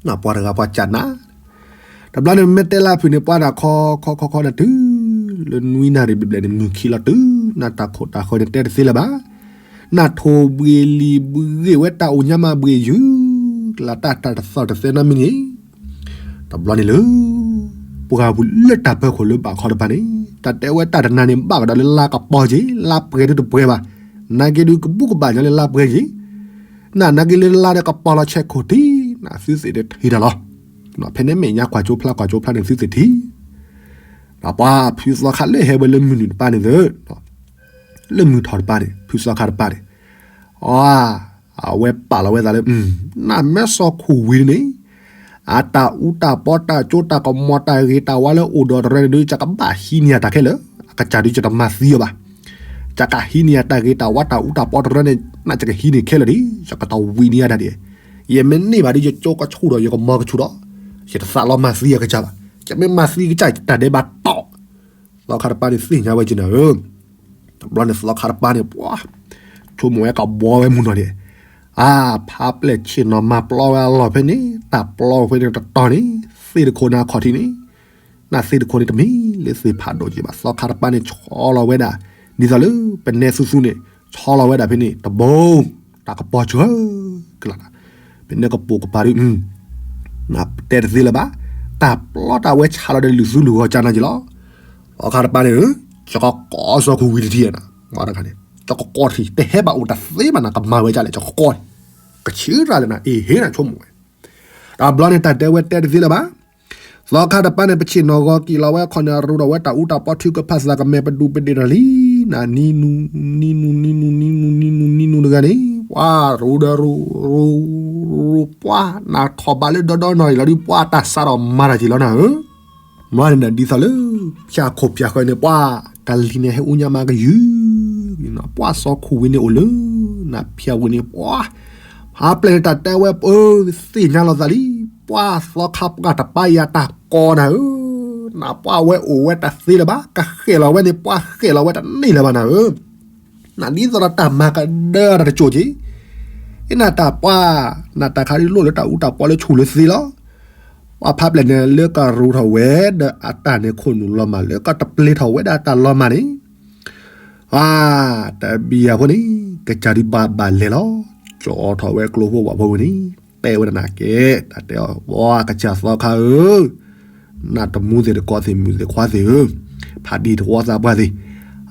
နပှၤတဂၤပှၤကနၤ, တဘျီန့ၣ်မ့ၢ်တဲလၢဖုၣ်န့ၣ် ပှၤတၢ်ခီခီခီခီနၤတုၤလၢနွံနၣ်ရံၣ်ဘျဲၣ်ဘျဲၣ်န့ၣ် မုၢ်ခံလီၤတုၤ နတၢ်ခိၣ်တၢ်ဃၢၤန့ၣ်တဲတသ့လၢၤဘၣ်, နထိၣ်ဘှံးလံာ်ဘှံးဂ့ၢ်ဝဲတၢ်အိၣ်ညါမးဘှံးယုၢ်, လၢတၢ်တၢ်တသီၣ်တသဲနီတမံၤန့ၣ် တဘျီန့ၣ်လၢ ပှၤဝံၤလၢတၢ်ပၢၤခိၣ်လၢဘၣ်ခီတပၤန့ၣ် တၢ်တဲဝဲတၢ်တနၤန့ၣ် ဘၣ်ကဒီးလၢလါကပီၤက့ၤ လါပှဲၤဒုတပှဲၤဘၣ်, နာ်က့ဒုကဘူးကဘၣ်ညီလၢလါပှဲၤက့ၤ, နာ်က့လၢလါဒီးကပီၤလီၤဆဲးခိၣ်ထံး နသုသ့ၣ်တထံၣ်တၢ်လီၤ, ဖဲန့ၣ်မဲာ်ညါကွၢ်ကၠိဖျါကွၢ်ကၠိဖျါန့ၣ်သုသ့ၣ်ထံၣ်, ပှၤဖုသီခါလၢဟဲဝဲလၢမုၢ်နုာ်တပၤန့ၣ်သ့ၣ် လၢမုၢ်ထီၣ်တပၤန့ၣ် ဖုသီခါတပၤန့ၣ်, အဝဲပာ်လီၤဝဲသးလၢ နမ့ၢ်စီၤခိၣ်ဝံၤန့ၣ် အတၢ်အူတၢ်ပီတၢ်ကၠိတၢ်ကမီၤတၢ်ဂ့ၤတၢ်ဝါလၢအိၣ်ဒီးတရၢန့ၣ်ဒုး ယကဘၣ်ဟံးန့ၢ်ယတၢ်ခဲလၢာ်, အကစၢ်ဒုးယတမၤသံအီၤဘၣ်, ယကဟံးန့ၢ်ယတၢ်ဂ့ၤတၢ်ဝါတၢ်အူတၢ်ပီတရၢန့ၣ် နယကဟံးန့ၢ်ခဲလၢာ်ဒံး, ယကတဝံၤန့ၢ်ယဒၣ်ဒံး, ယမ့ၢ်န့ၢ်ဘၣ်ဒုး ယကၠိကဆူၣ်ဒီး ယကမီၤကဆူၣ်ဒီး, ယတသးလီၤမၤသံအကစၢ်ဘၣ်, ယမ့ၢ်မၤသံကစၢ် ယတၢ်ဒဲးဘးတီၣ် သီခါတပၤန့ၣ်သ့ၣ်ညါဝဲက့ၤနၤဧၢ, တဘျီန့ၣ်သီခါတပၤန့ၣ် ပှၤ ဆိကမိၣ်ဝဲကဘှီဝဲမုၢ်နီၢ်န့ၣ်, အါ, ဖးပျဲၢ်ဆ့ၣ်နီၤမၤပျီဝဲအလီၢ်ဖဲန့ၣ်, တၢ်ပျီဖဲန့ၣ်တတီၤန့ၣ်, သ့ၣ်တခိၣ်န့ၣ်အခီၣ်ထံးန့ၣ်, နၢ်သ့ၣ်တခိၣ်န့ၣ်တမ့ၢ်လၢသ့ၣ်ဖးဒိၣ်က့ဘၣ်, သီခါတပၤန့ၣ်ဆီလီၤဝဲဒၣ်, ဒ်သိးလၢပနဲသူသူန့ၣ်, ဆီလီၤဝဲဒၣ်ဖဲန့ၣ် တဘိ, တၢ်ကပီၤစှၤကလး, ဖဲန့ၣ်ကပိာ်ကပၤဒု, တဲတသ့လၢၤဘၣ်, တၢ်ပျီတၢ်ဝဲဆးလီၤဒီးလုၢ်သူလုၢ်ဂီၤကၢ်နၤက့ၤလီၤ. သီခါတပၤန့ၣ်, ကကီၢ်စီခိၣ်ဝံၤတထံၣ်, ကကီၢ်ထံၣ် တဟဲဘၣ်အိၣ်တၢ်သ့ဘၣ်နၤ ကမၤဝဲကၢ်လဲၣ် ကကီၢ်န့ၣ်, ကဆံးတၢ်လဲၣ်နၤ အ့ဟ့နၤဆိကမိၣ်ဝဲ, တဘျီန့ၣ်တၢ်တဲဝဲတဲတသ့လၢၤဘၣ်. သီခါတပၤန့ၣ် ပဆ့ၣ်နီၤဂီၤက့ၤလီၤဝဲအခီၣ်န့ၣ် အရူဒီးဝဲတၢ်အူတၢ်ပီထုကဖၣ်သးကမဲာ် ပဒူပဒ့ၣ်တၢ်လံ, နနံနူ, နံနူ, နံနူ, နံနူ, နံနူ, နံနူတဂၤန့ၣ်, ပှၤရူဒီးရူ, ရူ, ရူ, ပှၤနထီၣ်ဘးလၢဒီဒီနီၢ်အံၤလီၤဒုး ပှၤတၢ်စးထီၣ်မၤတၢ်က့ၤလီၤနၤဧၢ. မ့ၢ်န့ၣ်ဒ်သိးလၢ, ဖၠၣ်ခိၣ်ဖၠၣ်ဃၢၤန့ၣ် ပှၤ, တၢ်လံၤန့ၣ်ဟဲအူညါမးကယုၢ်, ပှၤစီခိၣ်ဝံၤန့ၣ်အိၣ်လၢ, နဖၠၣ်ဝံၤန့ၣ် ပှၤ, ဖးပျဲၢ်န့ၣ်တၢ်တဲဝဲပသ့ၣ်ညါလီၤသးလံ, ပှၤသီခါပှၤတပၤယၤတၢ်ကီနၤဧၢ, နပှၤဝဲအိၣ်ဝဲတၢ်သ့လၢၤဘၣ် ကဃဲၣ်လီၤဝဲန့ၣ် ပှၤဃဲၣ်လီၤဝဲတန့ၢ်လၢၤဘၣ်နၤဧၢ. နဒ်သိးဒီးတၢ်မၤကဒၢတကၠိၣ်က့ၤ, အ့ၣ်နတၢ်ပှၤ, နတၢ်ခါဒုးလိၣ်လၢတၢ်အူတၢ်ပီလၢဆူၣ်လၢသ့လီၤ. ပှၤဖးပျဲၢ်န့ၣ်လၢကရူထီၣ်ဝဲဒီးအတၢ်န့ၣ်ခိၣ်နူာ်လီၤမၢ် လၢကတပျ့ၤထီၣ်ဝဲဒၣ်တၢ်လီၤမၢ်န့ၣ်, အါ, တဘံယၤဖိန့ၣ်, ကစၢ်ဒုးဘၣ်ဘၣ်လဲၤလီၤ, ကၠီထီၣ်ဝဲကျိဖိဝၣ်ဖိဝံၤန့ၣ်, တဲဝဲဒၣ်နၤကဲ, တၢ်တဲအီၤ ပှၤကစၢ်သီခါဧၢ နတမူသ့ၣ်တကိးသ့ၣ်မုၣ်သ့ၣ်ခွါသ့ၣ်ဧၢ, ဖးဒံၣ်တဝီသးပှၢ်သ့ၣ်,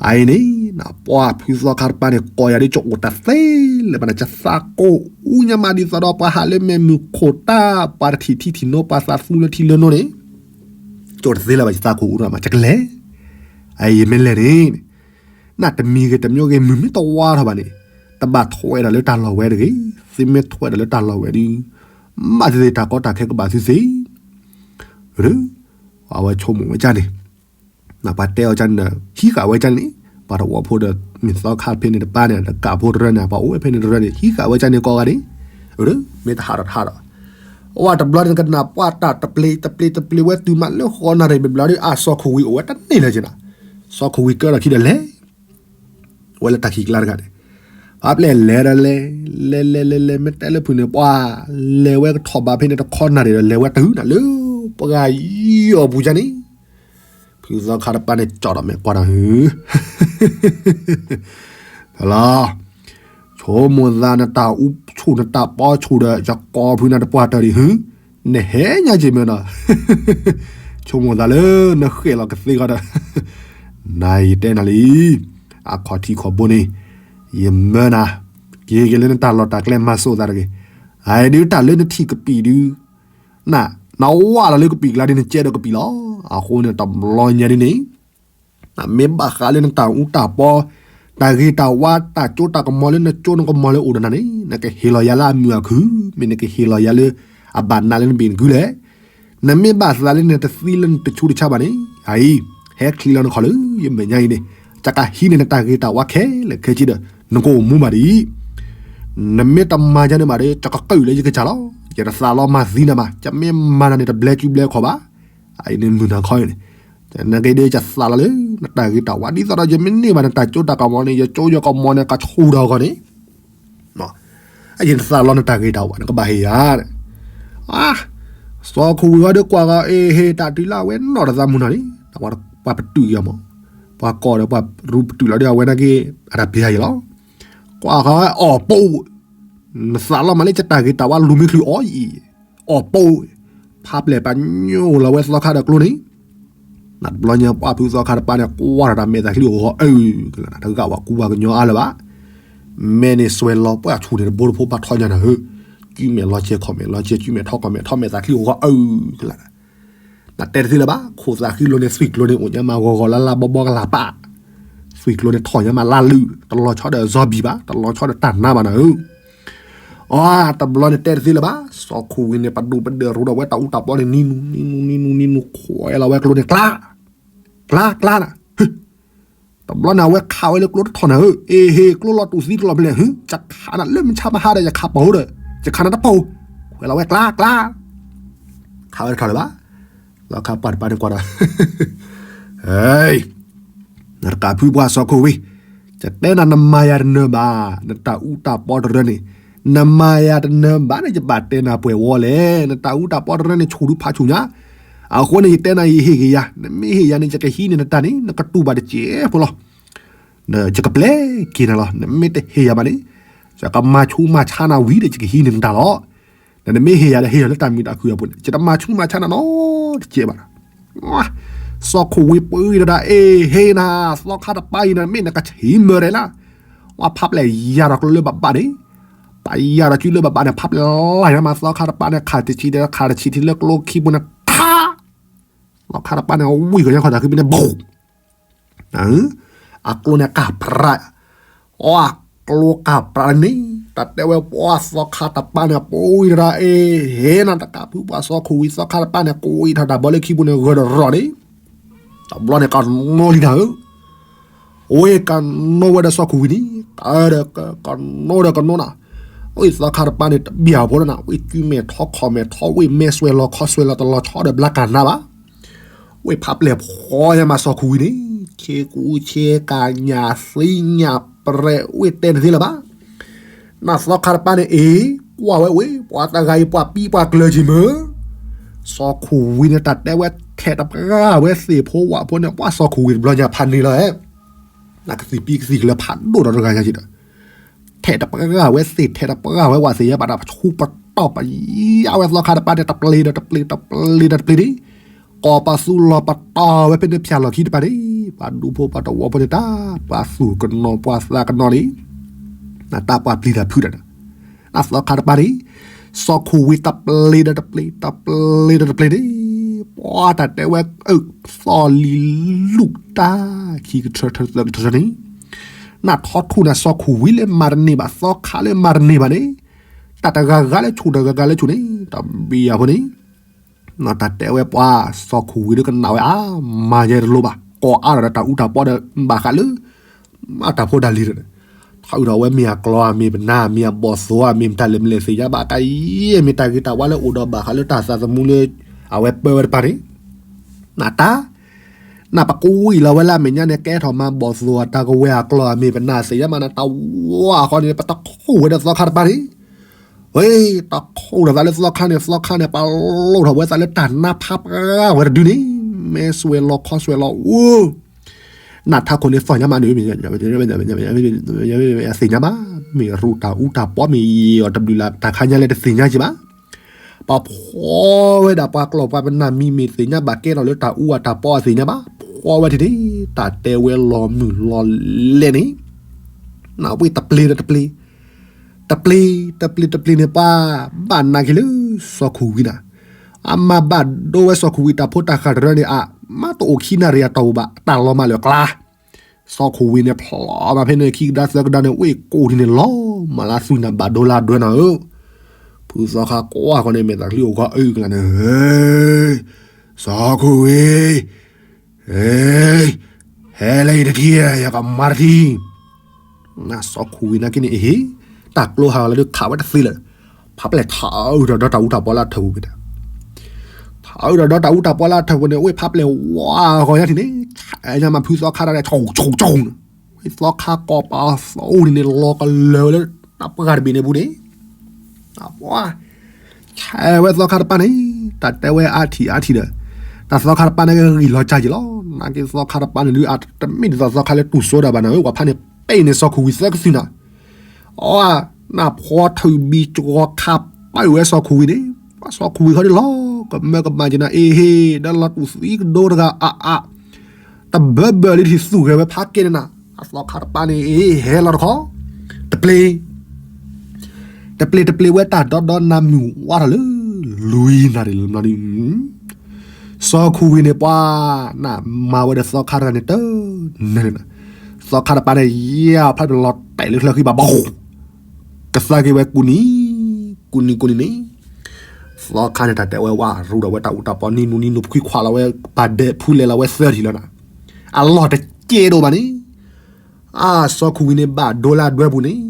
အအံၤန့ၣ်, နပှၤဖုသီခါတပၤန့ၣ် ကိးယၤဒ်ကအိၣ်တၢ်သ့လၢၤဘၣ်နၤ ကသးကိၢ်အူညါမးဒ်သိးဒီးပှၤဟးလၢမဲာ်မုၢ်ခိၣ်တၢ် ပှၤတထံၣ်ထံထံၣ်နိ ပှၤသးသူလၢထံလၢနိန့ၣ်, ကအိၣ်တၢ်သ့လၢၤဘၣ် ကသးကိၢ်အူညါမး ကလဲၤ, အအံၤယမ့ၢ်လဲၤန့ၣ် နတမံၤဂ့ၤတမံၤဂ့ၤ မုၢ်မ့ၢ်တဝါထီၣ်ဘၣ်န့ၣ်, တဘၣ်ထွဲဒီးလၢတၢ်လီၢ်ဝဲတဂ့ၤ, သုမ့ၢ်ထွဲဒီးလၢတၢ်လီၢ်ဝဲဒီး, ဘၣ်သ့ၣ်သ့ၣ်တၢ်ကီတၢ်ခဲကဘၣ်သုသ့, အဝဲဆိကမိၣ်ဝဲကၢ်န့ၣ်, ပှၤတဲအီၤကၢ်န့ၣ်ဒီး ဟံးဃာ်ဝဲကၢ်န့ၣ်, ပှၤတဝီဖိဒီး မ့ၢ်သီခါဖဲန့ၣ်တပၤန့ၣ် တကးဖိတရၢန့ၣ် ပှၤအိၣ်ဝဲဖဲန့ၣ်တရၢန့ၣ် ဟံးဃာ်ဝဲကၢ်န့ၣ်ကိးဂၤဒဲး, မ့ၢ်တဟးထီၣ်တဟးဒီး, အဝဲတဘျီန့ၣ် ကနၣ်ပှၤတၢ်တပျ့ၤတပျ့ၤတပျ့ၤဝဲတုၤမးလၢဃီနၣ်ရံၣ် ဘျီဒုး အါ စီၤခိၣ်ဝံၤအိၣ်ဝဲတန့ၢ်လၢၤက့ၤနၤ, စီၤခိၣ်ဝံၤကၢထီၣ်ခံဒီးလဲၤ ဝဲလၢတၢ်ခံးကျါတဂၤန့ၣ်, ဖးပျဲၢ်လဲၤဒီးလဲၤ, လဲၤလဲၤလဲၤလဲၤ မ့ၢ်တဲလၢဖုၣ်န့ၣ် ပှၤလဲၤဝဲကထီၣ်ဘးဖဲန့ၣ်တခီနၣ်ရံၣ်ဒီး လဲၤဝဲတုၤနၤလၢပှၤဂၤယီၢ်ပူၤကၢ်န့ၣ်, ဖုသီခါတပၤန့ၣ် ကၠီဒီးမဲာ်ကွၢ်ဒီး ဖဲလီၤ, ဆိကမိၣ်သးနတၢ်အူဆူၣ်နတၢ်ပီဆူၣ်ဒီး ယကိးဖုနၤတပှၢ်တၢၢ်ဒံး နဟဲညါက့ၤမ့ၢ်နီၤ, ဆိကမိၣ်သးလၢနဃဲၣ်လီၤကသ့ဂီၤဒီး, နၤယတဲနၤလံ, အခီၣ်ထံးခီၣ်ဘိန့ၣ်, ယမၢနၤ, က့ၤက့ၤလၢနတၢ်လီၢ်တၢ်ကျဲမၤစိာ်သးတဂ့ၤ, အဒုးတၢ်လၢနထံၣ်ကပံာ်ဒုး, န, နဝၢ်လီၤလၢကပံာ်ကျါဒုး နကဲဒီးကပံာ်လီၤ, အဃိန့ၣ်တဘျီညါဒ်န့ၣ် နမ့ၢ်ဘၣ်ဃးလၢနတၢ်အူတၢ်ပီ, တၢ်ဂ့ၤတၢ်ဝါ တၢ်ကၠိတၢ်ကမီၤလၢနကၠိနကမီၤလၢအိၣ်ဒီးနၤန့ၣ် နကဟ့ၣ်လီၤယၤလၢအမုာ်အခုၣ်, မ့ၢ်နကဟ့ၣ်လီၤယၤလၢအဘၣ်နးလၢနဘ့ၣ်နကုလဲၣ်. နမ့ၢ်ဘၣ်သးလၢနတသံလၢနတဆူးတဆါဘၣ်န့ၣ် အအံၤ, ဟဲချံးလီၤနခီၣ်လၢယမဲာ်ညါအံၤန့ၣ်, ယကဟံးန့ၢ်နတၢ်ဂ့ၤတၢ်ဝါခဲလၢာ်ခဲဆ့ဒီး နကအိၣ်မူဘၣ်ဒ်အံၤ နမ့ၢ်တမၤယၤန့ၣ်ဘၣ်ဒီး ယကကုာ်လၢယကစၢ်လီၤ. ယတသးလီမၤသံနၤဘၣ်, ယမ့ၢ်မၤနၤန့ၣ် တဘျဲကူဘျဲခီၣ်ဘၣ်. အအံၤန့ၣ်မုၢ်နၤခီအံၤန့ၣ်, နက့ၤဒီးယသးလီလၢ နတၢ်ဂ့ၤတၢ်ဝါ ဒ်သိးဒီးယမ့ၢ်န့ၢ်ဘၣ်နတၢ်ကၠိတၢ်ကမီၤန့ၣ် ယကၠိယကမီၤန့ၣ် ကဆူၣ်ဒီးအဂီၢ်န့ၣ် အယသးလီနတၢ်ဂ့ၤတၢ်ဝါ နကဘၣ်ဟ့ၣ်ယၤ. အါ, စီၤခိၣ်ဝံၤဝဲဒီးကွၢ်ဂီၤ အ့ဟ့ၣ်တၢ်တုၤလၢအဝဲနီၢ်တသးမုၢ်နီၤန့ၣ်, ပှၤပတုာ်ယၤမး, ပှၤကိးဒီးပှၤရူပတုာ်လီၤဒီးအဝဲနာ်က့ အတၢ်ပျံၤယၤလီၤ. ကွၢ်ဂီၤအီၣ်ပိာ်, နသးလီမးလၢယတၢ်ဂ့ၤတၢ်ဝါလူၤမ့ၢ်ချုးအီၤအံၤ, အီၣ်ပိာ်, ဖးပျဲၢ်ပာ်ညိၣ်လီၤဝဲသီခါဒီးကျိန့ၣ် နတဘျီညါပှၢ်ဖုသီခါတပၤန့ၣ် ကွၢ်ထီၣ်တၢ်မဲာ်သးချံအိၣ်ဂီၤအၢကလး တဂၤဝဲကူဝဲကညီအါလၢၤဘၣ်. မဲာ်န့ၣ်စွဲၤလီၤပှၢ်ဆူၣ်န့ၣ် တဘိတဖိဘၣ်ထီၣ်ညါနၤဧၢ, ကုမဲာ်လီၤစဲၤ ခီၣ်မဲာ်လီၤစဲၤ ကုမဲာ်ထီၣ်ခီၣ်မဲာ်ထီၣ် မဲာ်သးချံအိၣ်ဂီၤအၢကလး. နတဲတသ့လၢၤဘၣ် ခိၣ်သးဃံလိၤန့ၣ် သွံၣ်ကျိၤန့ၣ် အိၣ်ညါမးဂီၤဂီၤလါလါဘီဘီကလးပၢ်, သွံၣ်ကျိၤန့ၣ်ထီၣ်ညါမးလါလုၢ် တလီၤဆီဒီးစီၤဘံၣ်ဘၣ် တလီၤဆီဒီးတၢ်နါဘၣ်နၤဧၢ. အတဘျီန့ၣ်တဲတသ့လၢၤဘၣ် စီၤခိၣ်ဝံၤန့ၣ် ပဒိၣ်ပဒၢၣ်ရူဒီးဝဲတၢ်အူတၢ်ပီန့ၣ် နံၤနူၤ နံၤနူၤ နံၤနူၤ နံၤနူၤ ခွဲးလီၤဝဲကျိန့ၣ် ကျါ ကျါ ကျါနၤ. တဘျီန့ၣ် အဝဲခးဝဲလၢကျိတထီၣ်နၤဧၢ, အ့ဟ့ၣ် ကျိလီၤတူာ်သံတလီၤဖဲလဲၣ်, ယခးနၤလၢမုၢ်ဆါမဟါဒီး ယခးပိာ်ဒီး ယခးနၤတပိာ်, ခွဲးလီၤဝဲကျါ ကျါ. ခးဝဲတခီလၢၤဘၣ်. လီခါပှၢ်တပၤန့ၣ်ကွၢ်ဒီး နတကးဖုပှၢ်စီၤခိၣ်ဝံၤ, ယတဲနၤနမၤယၤတနၢၤဘၣ်, နတၢ်အူတၢ်ပီတရၢန့ၣ်, နမၤယၤတနၢၤဘၣ်န့ၣ် ယဘၣ်တဲနၤပှဲၤဝီလဲၣ်. နတၢ်အူတၢ်ပီတရၢန့ၣ် ဆူၣ်ဒုဖးဆူၣ်ညါ. အဃိန့ၣ် ယတဲနၤ ယဟ့ၣ်ဂ့ၤယၤ, နမ့ၢ်ဟ့ၣ်ယၤန့ၣ် ယကဟံးန့ၢ်နတၢ်န့ၣ် နကတူၢ်ဘၣ်တစဲးဖိလီၤ. ယကပျဲက့ၤနၤလီၤ. နမ့ၢ်တဟ့ၣ်ယၤဘၣ်န့ၣ် ယကမၤဆူးမၤဆါနၤဝံၤဒီး ယကဟံးန့ၢ်နတၢ်လီၤ. နမ့ၢ်ဟ့ၣ်ယၤဒီး ဟ့ၣ်ယၤလၢတၢ်မုာ်တၢ်ခုၣ်အပူၤန့ၣ် ယတမၤဆူးမၤဆါနၤနီတစဲးဘၣ်. စီၤခိၣ်ဝံၤပှ့ၤဒီးဒၣ် အ့ၣ် ဟ့ၣ်နၤ, သီခါတပၤအံၤန့ၣ် မ့ၢ်နကဆံးမၢဒဲးလၢ်. ဝဲဖးပျဲၢ်ယၤဒီးကျိလၢဘၣ်ဘၣ်န့ၣ်, ပယၤဒီးစုလၢဘၣ်ဘၣ်န့ၣ် ဖးပျဲၢ်လၢ်ယၤမး သီခါတပၤန့ၣ် ခးတဆံးဒီး ခးတဆံးထံလၢကျိခံပူၤန့ၣ် ထါ, သီခါတပၤန့ၣ် ဝံၣ်ကညီခီၣ်တၢ်ခံဘ့ၣ်န့ၣ် ဘိၣ် အကျိန့ၣ်ကၢ်ပြး, အကျိကၢ်ပြးန့ၣ်, တၢ်တဲဝဲပှၤသီခါတပၤန့ၣ် ပှ့ၤတရၣ်အ့ၣ် ဟ့ၣ်နၤတကးဖုပှၤစီၤခိၣ်ဝံၤ သီခါတပၤန့ၣ် ကွံာ်ထီၣ်တၢ်ဘီလၢခံပူၤန့ၣ် ဂၢၢ်တရီၣ်န့ၣ်, တဘျီန့ၣ်ကနီလံနၤဧၢ, ဝ့ၢ်ကနီဝဲဒီးစီၤခိၣ်ဝံၤန့ၣ်, ကနီဒီးကနီနၤ, ဝ့ၢ်သီခါတပၤန့ၣ် တဘံၣ်အဖိလီၤနၤ, ဝ့ၢ်ကုမဲာ်ထီခီၣ်မဲာ်ထီ ဝ့ၢ်မဲာ်စွဲၤလီၤခီၣ်စွဲၤလီၤတလီၤဆီဒီးဘျါကနါဘၣ် ဝ့ၢ်ဖးပျဲၢ်ဖီညါမးစီၤခိၣ်ဝံၤန့ၣ်, ဆ့ကူဆ့ကၤညၣ်သံညၣ်ပြဲး ဝ့ၢ်တဲတသ့လၢၤဘၣ်. နသီခါတပၤန့ၣ်အ့ၣ်, ကွၢ်ဝဲဝ့ၢ် ပှၤတဂၤအံၤ ပှၤပံပှၤကျၢၤက့ၤမၢ်, စီၤခိၣ်ဝံၤန့ၣ် တၢ်တဲဝဲထဲးတပှၢ်ဝဲသ့ၣ်ဖိဝၣ်ဖိန့ၣ် ပှၤစီၤခိၣ်ဝံၤတဘျီညါဖးန့ၣ်လီၤဧၢ, နကသံၣ်ပံကသံၣ်ကလၢဖးဒိၣ်ဒီးတဂၤညါက့ၤဒီး ထဲးတပှၢ်ဝဲသ့ၣ်ထဲးတပှၢ်ဝဲဝၣ်သ့ၣ်ညါဘၣ်တၢ်ဆူပတီၢ်ပယါဝဲသီခါတပၤန့ၣ် တပျ့ၤဒီးတပျ့ၤ တပျ့ၤဒီးတပျ့ၤန့ၣ်, ကိးပသူလီၤပတီၢ်ဝဲဖဲန့ၣ်ဖၠၣ်လီၢ်ခံတပၤန့ၣ်, ပှၤဒူဖိပှၤတဝီဖိန့ၣ်တၢ်, ပှၤသူၣ်ကနီၤပှၤသးကနီၤန့ၣ်, နတၢ်ပှၤပျံၤတၢ်ဖုးတၢ်န့ၣ်, နသီခါတပၤန့ၣ်, စီၤခိၣ်ဝံၤတပျ့ၤဒီးတပျ့ၤ တပျ့ၤဒီးတပျ့ၤန့ၣ်, ပှၤတၢ်တဲဝဲအၢ သီၣ်လံၤလူၣ်တၢ်ခံကထၢထၢသၢကထၢန့ၣ် နထီထူၣ်နၤစီၤခိၣ်ဝံၤလၢမၤတန့ၢ်ဘၣ် သီခါလၢမၤတန့ၢ်ဘၣ်န့ၣ်, တၢ်တဂၤဂၤလၢဆူၣ်တဂၤဂၤလၢဆူၣ်န့ၣ် တဘံၣ်အဖိန့ၣ်, နတၢ်တဲဝဲပှၤစီၤခိၣ်ဝံၤဒီးကနၣ်ဝဲအါ, မၤယဲတလိၤဘၣ် ကိးအါဒီးတၢ်အူတၢ်ပီဒီး ဘၣ်ဃးလၢ မၤတၢ်ဖိတၢ်လံၤဒီး, ထီၣ်အုးထီၣ်ဝဲမ့ၢ်အကျီၢ်အမ့ၢ်ပနၢ် မ့ၢ်အဘီၣ်သိၣ်အမ့ၢ်မတၤလဲၣ်မလဲၣ်သ့ၣ်ညါဘၣ် ကယဲၢ်မ့ၢ်တၢ်ဂ့ၤတၢ်ဝါလၢအိၣ်ဒီးဘၣ်ဃးလၢတၢ်သးသမူလၢ အဝဲပၢဝဲတပၤန့ၣ်, နတၢ် နပကဝံၣ်လီၤဝဲလၢအမဲာ်ညါန့ၣ် ကဲထီၣ်မၤဘီၣ်သိၣ်အတၢ်ကဝဲၤအကျီၢ်အမ့ၢ်ပနၢ်သ့ၣ်ညါမး နတၢ်ဝါဃီန့ၣ် ပတခိၣ်ဝဲဒီးသီခါတပၤန့ၣ်, ဝဲ တခိၣ်ထီၣ်သးလၢသီခါန့ၣ် သီခါန့ၣ် ပလိၣ်ထီၣ်ဝဲသးလၢတၢ်နါဖးပှၢ်ဝဲတဒုန့ၣ်, မဲာ်စွဲၤလီၤခီၣ်စွဲၤလီၤအိၣ် နထးခိၣ်န့ၣ်သီၣ်ညါမးန့ၣ် သ့ၣ်ညါဘၣ်, မ့ၢ်ရူၢ်တၢ်အူတၢ်ပီ မ့ၢ်ယံာ်အီၤတဘျုးလၢ် တၢ်ခါညါလဲၣ်တသ့ၣ်ညါက့ၤဘၣ်, ပှၤဖှီဝဲဒၣ်ပှၤကျီၢ်ပှၤပနၢ်မံၤမ့ၢ်သ့ၣ်ညါဘၣ်ကဲထီၣ်လၢတၢ်အူအတၢ်ပီအသ့ၣ်ညါဘၣ်, ဖှီဝဲဒၣ်န့ၣ် တၢ်တဲဝဲလီၤမုၢ်လီၤလဲၣ်န့ၣ်, နဝ့ၢ်တပျ့ၤဒီးတပျ့ၤ တပျ့ၤ တပျ့ၤ တပျ့ၤန့ၣ် ပှၤဘၣ်နာ်က့ၤလၢစီၤခိၣ်ဝံၤနၤ, အမၤဘၣ်ဒိဝဲစီၤခိၣ်ဝံၤတၢ်ဖိတၢ်ဃၢ်တရၢန့ၣ် အမ့ၢ်တအိၣ်ခံနၣ်ရံၣ်အတီၢ်ပူၤဘၣ် တၢ်လီၤမၢ်လၢအကျါ, စီၤခိၣ်ဝံၤန့ၣ် ဖျိမးဖဲန့ၣ် ခံကဒါသၢကဒါန့ၣ် ဝ့ၢ်ကိၢ်ထံးန့ၣ် လီၤမၢ်လၢသွံၣ်နၤ ဘၣ်ဒိလၢဒွဲနၤဧၢ, ဖုသီခါကွၢ်ဃီန့ၣ် မဲာ်သးချံအိၣ်ခီအုၣ်ကလါန့ၣ်, စီၤခိၣ်ဝံၤ ဟဲလၢအံၤတထံၣ် ယကမၤတထံၣ်, နစီၤခိၣ်ဝံၤနာ်က့န့ၣ် အဟ့ၣ် တၢ်ကျိဟးဂီၤလၢဒုးခးဝဲတသ့လၢၤ, ဖးပျဲၢ်ထးအုးဒီးဒီတၢ်အူတၢ်ပီလၢအထၢၣ်ပူၤက့ၤတၢ်, ထးအုးဒီးဒီတၢ်အူတၢ်ပီလၢအထၢၣ်ပူၤန့ၣ် ဝ့ၢ်ဖးပျဲၢ်ဝါဂီၤညါထံၣ်န့ၣ် ဆဲးညါမးဖုသီခါတၢ်န့ၣ် ဆိၣ်ဆိၣ်ဆိၣ်န့ၣ်, ဝ့ၢ်သီခါကိးပသူန့ၣ်န့ၣ် လီၤကလၢာ်ဝဲလၢတၢ်ပှၢ်တဘ့ၣ်န့ၣ်ပူၤန့ၣ် ပှၤ ဆဲးဝဲသီခါတပၤန့ၣ် တၢ်တဲဝဲအါထံၣ်အါထံၣ်ဒီး တၢ်သီခါတပၤန့ၣ်ဂံၢ်လီၤကၢ်က့ၤလီၤ, နာ်က့သီခါတပၤန့ၣ်ဒုး တမ့ၢ်ဒ်သိးသီခါလၢတူၢ်စိဒၣ်ဘၣ်နၤဧၢ, ပှၤဖးန့ၣ်ပ့ၢ်န့ၣ်စီၤခိၣ်ဝံၤသၢကသုၣ်နၤ, အီ နဖှီထုးဘံကီခါပာ်ဝဲစီၤခိၣ်ဝံၤန့ၣ်, ပှၤစီၤခိၣ်ဝံၤခီဒ်လီၤ ကမၢကမၣ်က့ၤနၤ အ့ဟ့ၣ် ဒီးလီၤတူၢ်သံကဒိတဂၤအါအါ တဘၢဘၢလံထံၣ်သူၣ်ဂဲၤဝဲဖးကဲန့ၣ်နၤ, အသီခါတပၤန့ၣ် ဟဲလီၤတခီ, တပျ့ၤ တပျ့ၤတပျ့ၤဝဲတၢ်ဒီဒီနၤမုၢ်ဝါထီၣ်လၢ လွံၢ်နၣ်ရံၣ်လၢမနီၤဒုး, စီၤခိၣ်ဝံၤန့ၣ်ပှၤ နမၤဝဲဒီးသီခါတဂၤန့ၣ်တနၢၤန့ၣ်, သီခါတပၤန့ၣ် ယဲၢ်ဖျါတလီၤတဲာ်လၢချၢဃံဘၣ်ဘီ ကသါက့ၤဝဲကူနံၤ ကူနံၤကူနံၤန့ၣ်, သီခါန့ၣ်တၢ်တဲဝဲဝါရူဒီးဝဲတၢ်အူတၢ်ပီနံၤနူနံၤနူဖှံခွါလီၤဝဲ ပာ်ဒဲးဖူလဲၤလီၤဝဲသၢထံၣ်လီၤနၤ, အလီၢ်တကဲဒိၣ်ဘၣ်န့ၣ် အါ စီၤခိၣ်ဝံၤန့ၣ် ဘၣ်ဒိလၢအဒွဲပူၤန့ၣ်,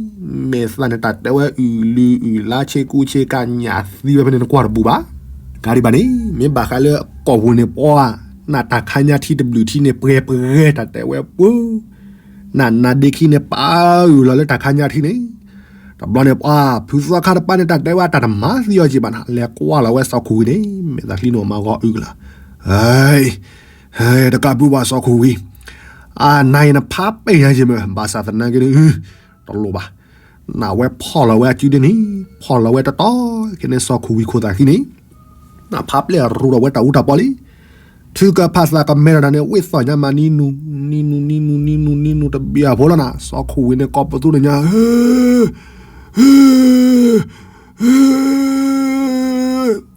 မဲာ်သးန့ၣ်တၢ်တဲဝဲအုၣ်လုၢ်အုၣ်လါဆ့ကူဆ့ကၤညၣ်သံဝဲဖဲန့ၣ်နကွၢ်တဘူးဘၣ်, ဂၤဒံးဘၣ်န့ၣ် မ့ၢ်ဘၣ်ဃးလၢအကိာ်ပူၤန့ၣ်ပှၤ, နတၢ်ခါညါထံတဘျုးထံန့ၣ် ပှဲၤပှဲၤတၢ်တဲဝဲပှၤ, နနါဒ့ခံန့ၣ် ပာ်အုၣ်လီၤလၢတၢ်ခါညါထံန့ၣ်, တဘျီန့ၣ် ပှၤဖုသီခါတပၢ်န့ၣ် တၢ်တဲဝဲတၢ်တမၤသံအီၤက့ဘၣ်နၤ, လဲၤကွၢ်လီၤဝဲစီၤခိၣ်ဝံန့ၣ် မဲာ်သးချံန့ၣ်မၤဂီၤအုကလၤ, တကးဘၣ်ဘၣ်စီၤခိၣ်ဝံ, အနၤအံၤနဖးပဲာ်ညါက့မ့ၢ် ဘၣ်ဆၣ်သနာ်က့န့ၣ် တလိၣ်ဘၣ်, နဝဲဖီၣ်လီၤဝဲအစုဒ်န့ၣ်, ဖီၣ်လီၤဝဲတတီၤက့န့ၣ် စီၤခိၣ်ဝံခိၣ်သးခံန့ၣ် နဖးပျဲၢ်ရူးဒီးဝဲတၢ်အူတၢ်ပီလံ. ထုကဖးသးကမဲထီၣ်နၤန့ၣ် ဝ့ၢ်သီၣ်ညါမးနံနူ, နံနူ, နံနူ, နံနူ, နံနူတဘျီအဖိလီၤနၤ, စီၤခိၣ်ဝံန့ၣ် ကိးပသူန့ၣ်ညါ,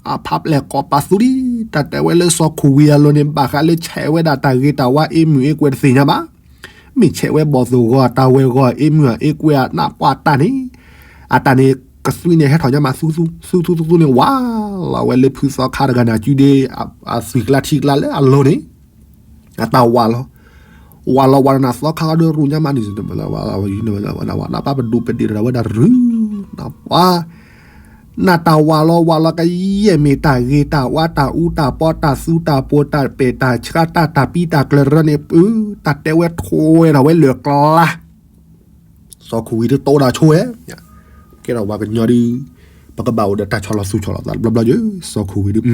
အဖးပျဲၢ်ကိးပသူလံ, တၢ်တဲဝဲလၢစီၤခိၣ်ဝံအလိၤန့ၣ် ဘၣ်ဃးလၢဆဲးဝဲဒၣ်တၢ်ဂ့ၤတၢ်ဝါအ့မုၢ်အ့ကွဲးတသ့ၣ်ညါဘၣ်. မ့ၢ်ဆဲးဝဲဘီၣ်သိၣ်ဂီၤ တၢ်ဝဲၢ်ဂီၤ အ့မုၢ်အ့ကွဲးအနၢ်ပှၢ်တၢ်န့ၣ်, အတၢ်န့ၣ်ကသွံန့ၣ်ဟဲထီၣ်ညါမးသူသူသူသူသူန့ၣ် ဝးလီၤဝဲလၢဖုသီခါတဂၤန့ၣ် အစုဒ့ အသွံၣ်ကျါထံကျါလၢအလိၤန့ၣ်, အတၢ်ဝးလီၤ, ဝးလီၤဝးဒီးနၤသီခါဒီးရူးညါမးန့ၣ် ဝးလီၤဝဲဒၣ်ပဒူးပဒ့ၣ်ဒီးဝဲဒၣ်ရူး, နပှၤ နတၢ်ဝးလီၤဝးလီၤကယဲၢ်မ့ၢ်တၢ်ဂ့ၤတၢ်ဝါတၢ်အူတၢ်ပီတၢ်သူတၢ်ပိၤတၢ်ပဲာ်တၢ်ဆှါတၢ်တၢ်ပံတၢ်ကျၢၤရၢန့ၣ် တၢ်တဲဝဲထွဲထီၣ်ဝဲလၢာ်ကျါ စီၤခိၣ်ဝံဒုးတိၢ်ဒၣ်ဆိဝဲ, ကဲထီၣ်ပှၤကညီဒုး ပကဘၣ်အိၣ်ဒီးတၢ်ဆီၣ်လီၤသူၣ်ဆီၣ်လီၤသးတဘျီဘျီယဲ စီၤခိၣ်ဝံဒုး,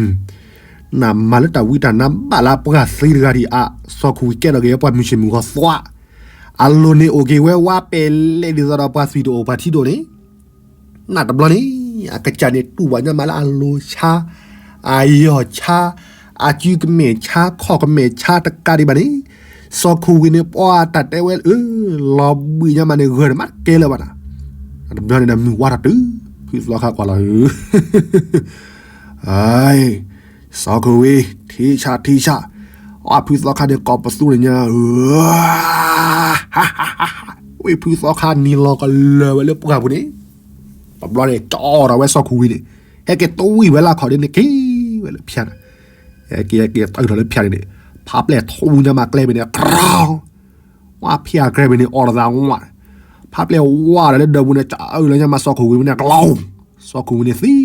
နမၤလၢတၢ်ဝံတၢ်နါဘၣ်လၢပှၤသ့တဂၤဒံးအါ, စီၤခိၣ်ဝံကဲထီၣ်က့ၤပှၤမုၢ်ဆ့ၣ်မုၢ်ဂီၤသွါ, အလိၤန့ၣ်အိၣ်က့ၤဝဲဝါပဲာ်လဲၣ်ဒ်သိးဒီး ပှၤသွံၣ်တအိၣ်ပှၤထံတအိၣ်န့ၣ် နတဘျီန့ၣ် အကစၢ်န့ၣ်တူၢ်ဘၣ်ညါမးလၢအလိၤဆါ, အယီၢ်ဆါ, အစုကမဲာ်ဆါ ခီၣ်ကမဲာ်ဆါတကးဒံးဘၣ်န့ၣ်, စီၤခိၣ်ဝံန့ၣ် ပှၤတၢ်တဲဝဲ လီၤဘှံးညါမးန့ၣ် ဂၢၢ်တမးတကဲလၢၤဘၣ်နၤ, တဘျီန့ၣ်ဒီးမုၢ်ဝါထီၣ်တုၤ ဖုသီခါကွၢ်လီၤ စီၤခိၣ်ဝံ ထံဆးထံဆး, အဖုသီခါန့ၣ်ကိးပသူန့ၣ်ညါ, ဝ့ၢ်ဖုသီခါနံၤလီၤကလၢာ်ဝဲလၢပှၢ်ပူၤန့ၣ်, တဘျီန့ၣ် ကၠီထီၣ်ဝဲစီၤခိၣ်ဝံန့ၣ်, ဟဲက့ၤတဝံၣ်ဝဲလၢခီၣ်ဒ်န့ၣ် က့ၤဝဲလၢဖၠါန့ၣ်, ဟဲက့ၤဟဲက့ၤတၢ်အုၣ်ထီၣ်လၢဖၠါန့ၣ်န့ၣ်, ဖးပျဲၢ်ထူညါမးကျဲမ့ၢ်န့ၣ် ကြၢး ဝါဖၠါကျဲမ့ၢ်န့ၣ် အိးထီၣ်သးဝါ, ဖးပျဲၢ်ဝါဒီးလၢဒၢးပူၤန့ၣ် ကၠီအုၣ်လီၤညါမးစီၤခိၣ်ဝံမ့ၢ်န့ၣ် ကလီၤ, စီၤခိၣ်ဝံန့ၣ်သံ